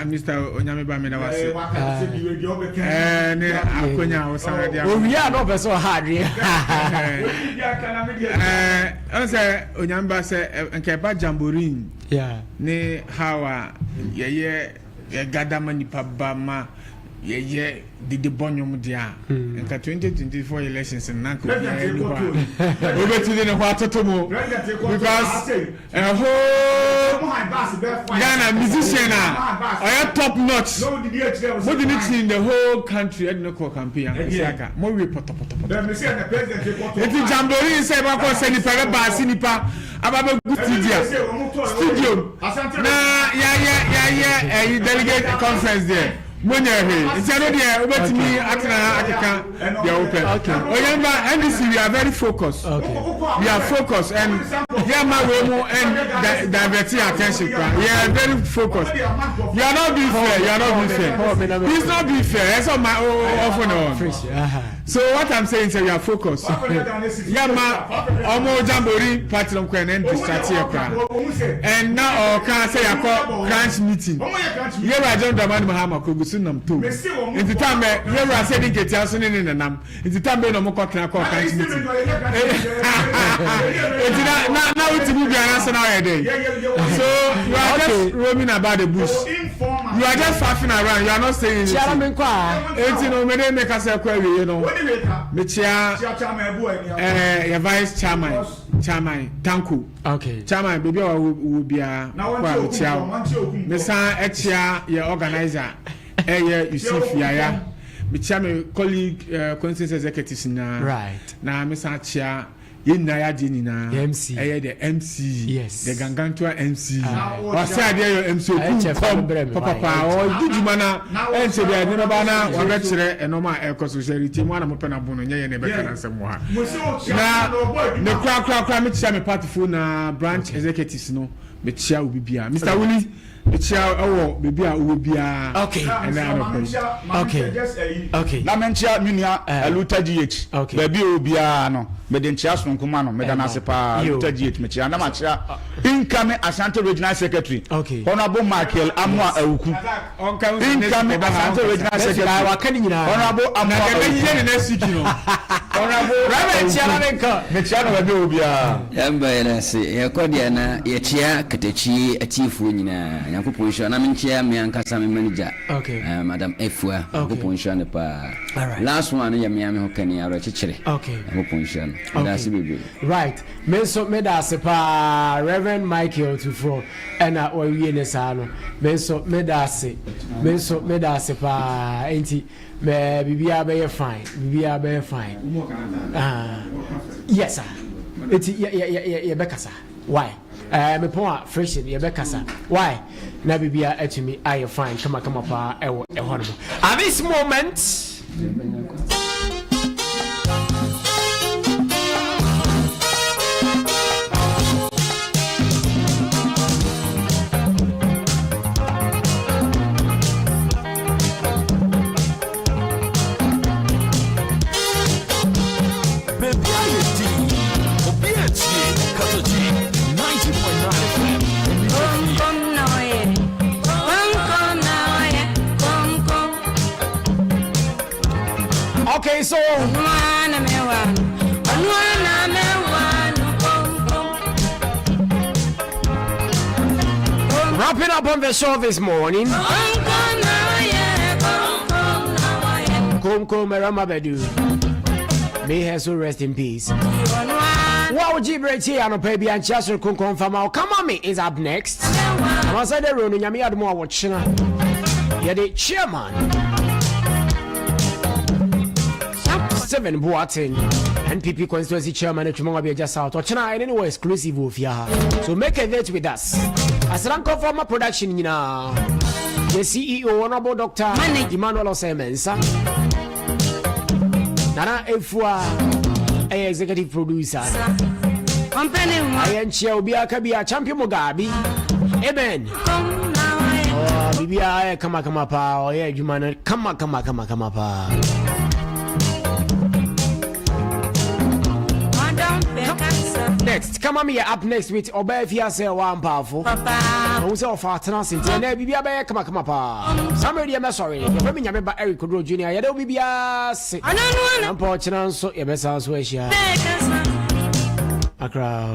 Mr Onyameba mi na wa se. Ɛɛ ne akonya a wosan de ama. Owia na ɔpɛ sɛ ɔha adeɛ. Ɛɛ ɔn sɛ Onyameba sɛ nka ɛba jamboree ne how a yɛyɛ yɛgada ma nipa ba ma yɛyɛ dede bɔ nnwom deɛ a nka 2024 elections no na nka obiara ni hɔ a wobɛtumi de ne ho atoto mu because ɛho Ghana musician a ɔyɛ top notch mo de ne kyin the whole country ɛde ne kɔ campaign akwasi aka mo we pɔtɔpɔtɔpɔtɔ eti jamboree sɛ ɛbɛkɔ sɛ nipa bɛba ase nipa aba bɛgu studio studio na yɛayɛ yɛayɛ ɛyi delegate conference deɛ. Mo nyɛ hwee nti ɛno deɛ wobɛtumi atena ha akeka deɛ wopɛ. Onyamba NDC we are very focused. We are focused and yɛmma wei mu and divert your attention koraa. We are very focused. You are not being fair. You are not being fair. He's not being fair. Ɛsɛ ɔma ɔfo ne hɔ. So what I'm saying is we are focused. Yɛmma ɔmo jamboree party no kɔ ɛnɛ distract yɛ koraa. And na ɔka sɛ yɛakɔ crunch meeting. Yɛwura John Dramani Mahama kogu so nam tow. Nti tam bɛ yɛwura sɛ di nketea so ne ne nenam. Nti tam bɛ na ɔmo kɔ tena kɔ crunch meeting. Nti na na na wotumi biara sɛ na ɔyɛ dɛ. So you are just roaming about the bush. You are just faffing around. You are not saying anything. Kyia me nkɔ a. Eti no mede me kasa kɔ awie no. Mekyia ɛɛ yɛ vice chairman chairman Tanko. Okay. Chairman baabi a wɔ biara kɔ a mekyia wo. Mesan ɛkyia yɛ organizer ɛyɛ Yusuf Yaya. Mekyia me colleague uh, constituency executives nyinaa. Right. Na mesan kyia yɛn nyinaa yɛ adeɛ nyinaa MC. Ɛyɛ the MC. Yes. The Gangantua MC. Ɔsɛ adeɛ yɛ MC oku kɔm papapa ɔdi dwuma na ɛnkyɛ bi ade bɛba na wabɛkyerɛ ɛnɔma a ɛkɔ so hyɛ retie mu ana mopɛ na bo no nyɛ yɛ na ɛbɛka na nsɛm wɔ ha. Na ne kora kora kora mekyia me partyfoɔ na branch executives no mekyia obi biara. Mr. Willie mekyia ɛwɔ baabi a wowɔ biara. Okay. Ɛnɛ anɔpa yi. Okay. Okay. Na menkyia me nua Aluta GH. Okay. Baabi a ɔwɔ biara no, mede nkyia sononko ma no. Meda no ase paa. Yo. Aluta GH mekyia. Na makyia incoming Ashanti Regional Secretary, Okay. Honourable Michael Amoah Awuku. Incoming Ashanti Regional Secretary, Waka ne nyinaa. Honourable Na Amoah deɛ bɛyɛ Awuku. ne next week no. Honourable Reverend kyia na me nkɔ. Mekyia no baabi a ɔwɔ biara. Yɛmba yɛn ase yɛkɔ deɛ na yɛkyea katakyie atiefoɔ nyinaa Nyankopɔn nhyira na menkyea me ankasa me manager Okay. uh, Madam Efua Okay. Nyankopɔn nhyira no paa Alright. last one no yɛ mea me ho kani awerɛkyekyere Okay. Nyankopɔn nhyira no meda ase bebree. Right. Me nso meda ase paa Reverend Michael Tufo ɛna wawie ne saa no. Me nso meda ase. Me nso meda ase paa. Enti mɛ biribiara bɛyɛ fine. Biribiara bɛyɛ fine. Ah. Yes sir. Enti yɛ yɛ yɛ yɛbɛkasa. Why? Eh, mepɔn a friction yɛbɛkasa. Why? Na biribiara atumi ayɛ fine kama kama paa ɛwɔ ɛhɔ nom. At this moment. Baabi ayɛ din, obi atie Kataji 90.9 FM, anigye fie. Okay, so wrapping up on the show this morning. Kom Kom Erama Bedu. May her soul rest in peace. Wow, Gibraltar, anɔpa bi ankyia soro kronkron fama Okamame is up next. Anaasɛ dɛ rono nyame adom a wɔkyena yɛde chairman Stephen Boateng NPP constituency chairman atwuma wa bi South ɔkyena ɛne ne wɔ exclusive wɔ fie ha so make a date with us asra nkɔfoɔ ma production nyinaa the CEO Honorable Dr. Emmanuel Osei Mensah Nana Efua ɛyɛ executive producer ɛyɛ nkyia obiara ka bi a champion Mugabe amen oh, biribiara yɛ kamakama paa ɔyɛ adwuma no kama kama kama kama paa next kama me yɛ up next with ɔbaa fi ase ɛwɔ ampaafo ɔhu sɛ ɔfa atena ase nti ɛnɛ biribia bɛyɛ kamakama paa saa mmerɛ deɛ mɛsɔre yɛfrɛ me nyame ba Eric Koduro Junior yɛde wo biribiaa se na mpa ɔkyena nso yɛbɛsan so ahyia akra.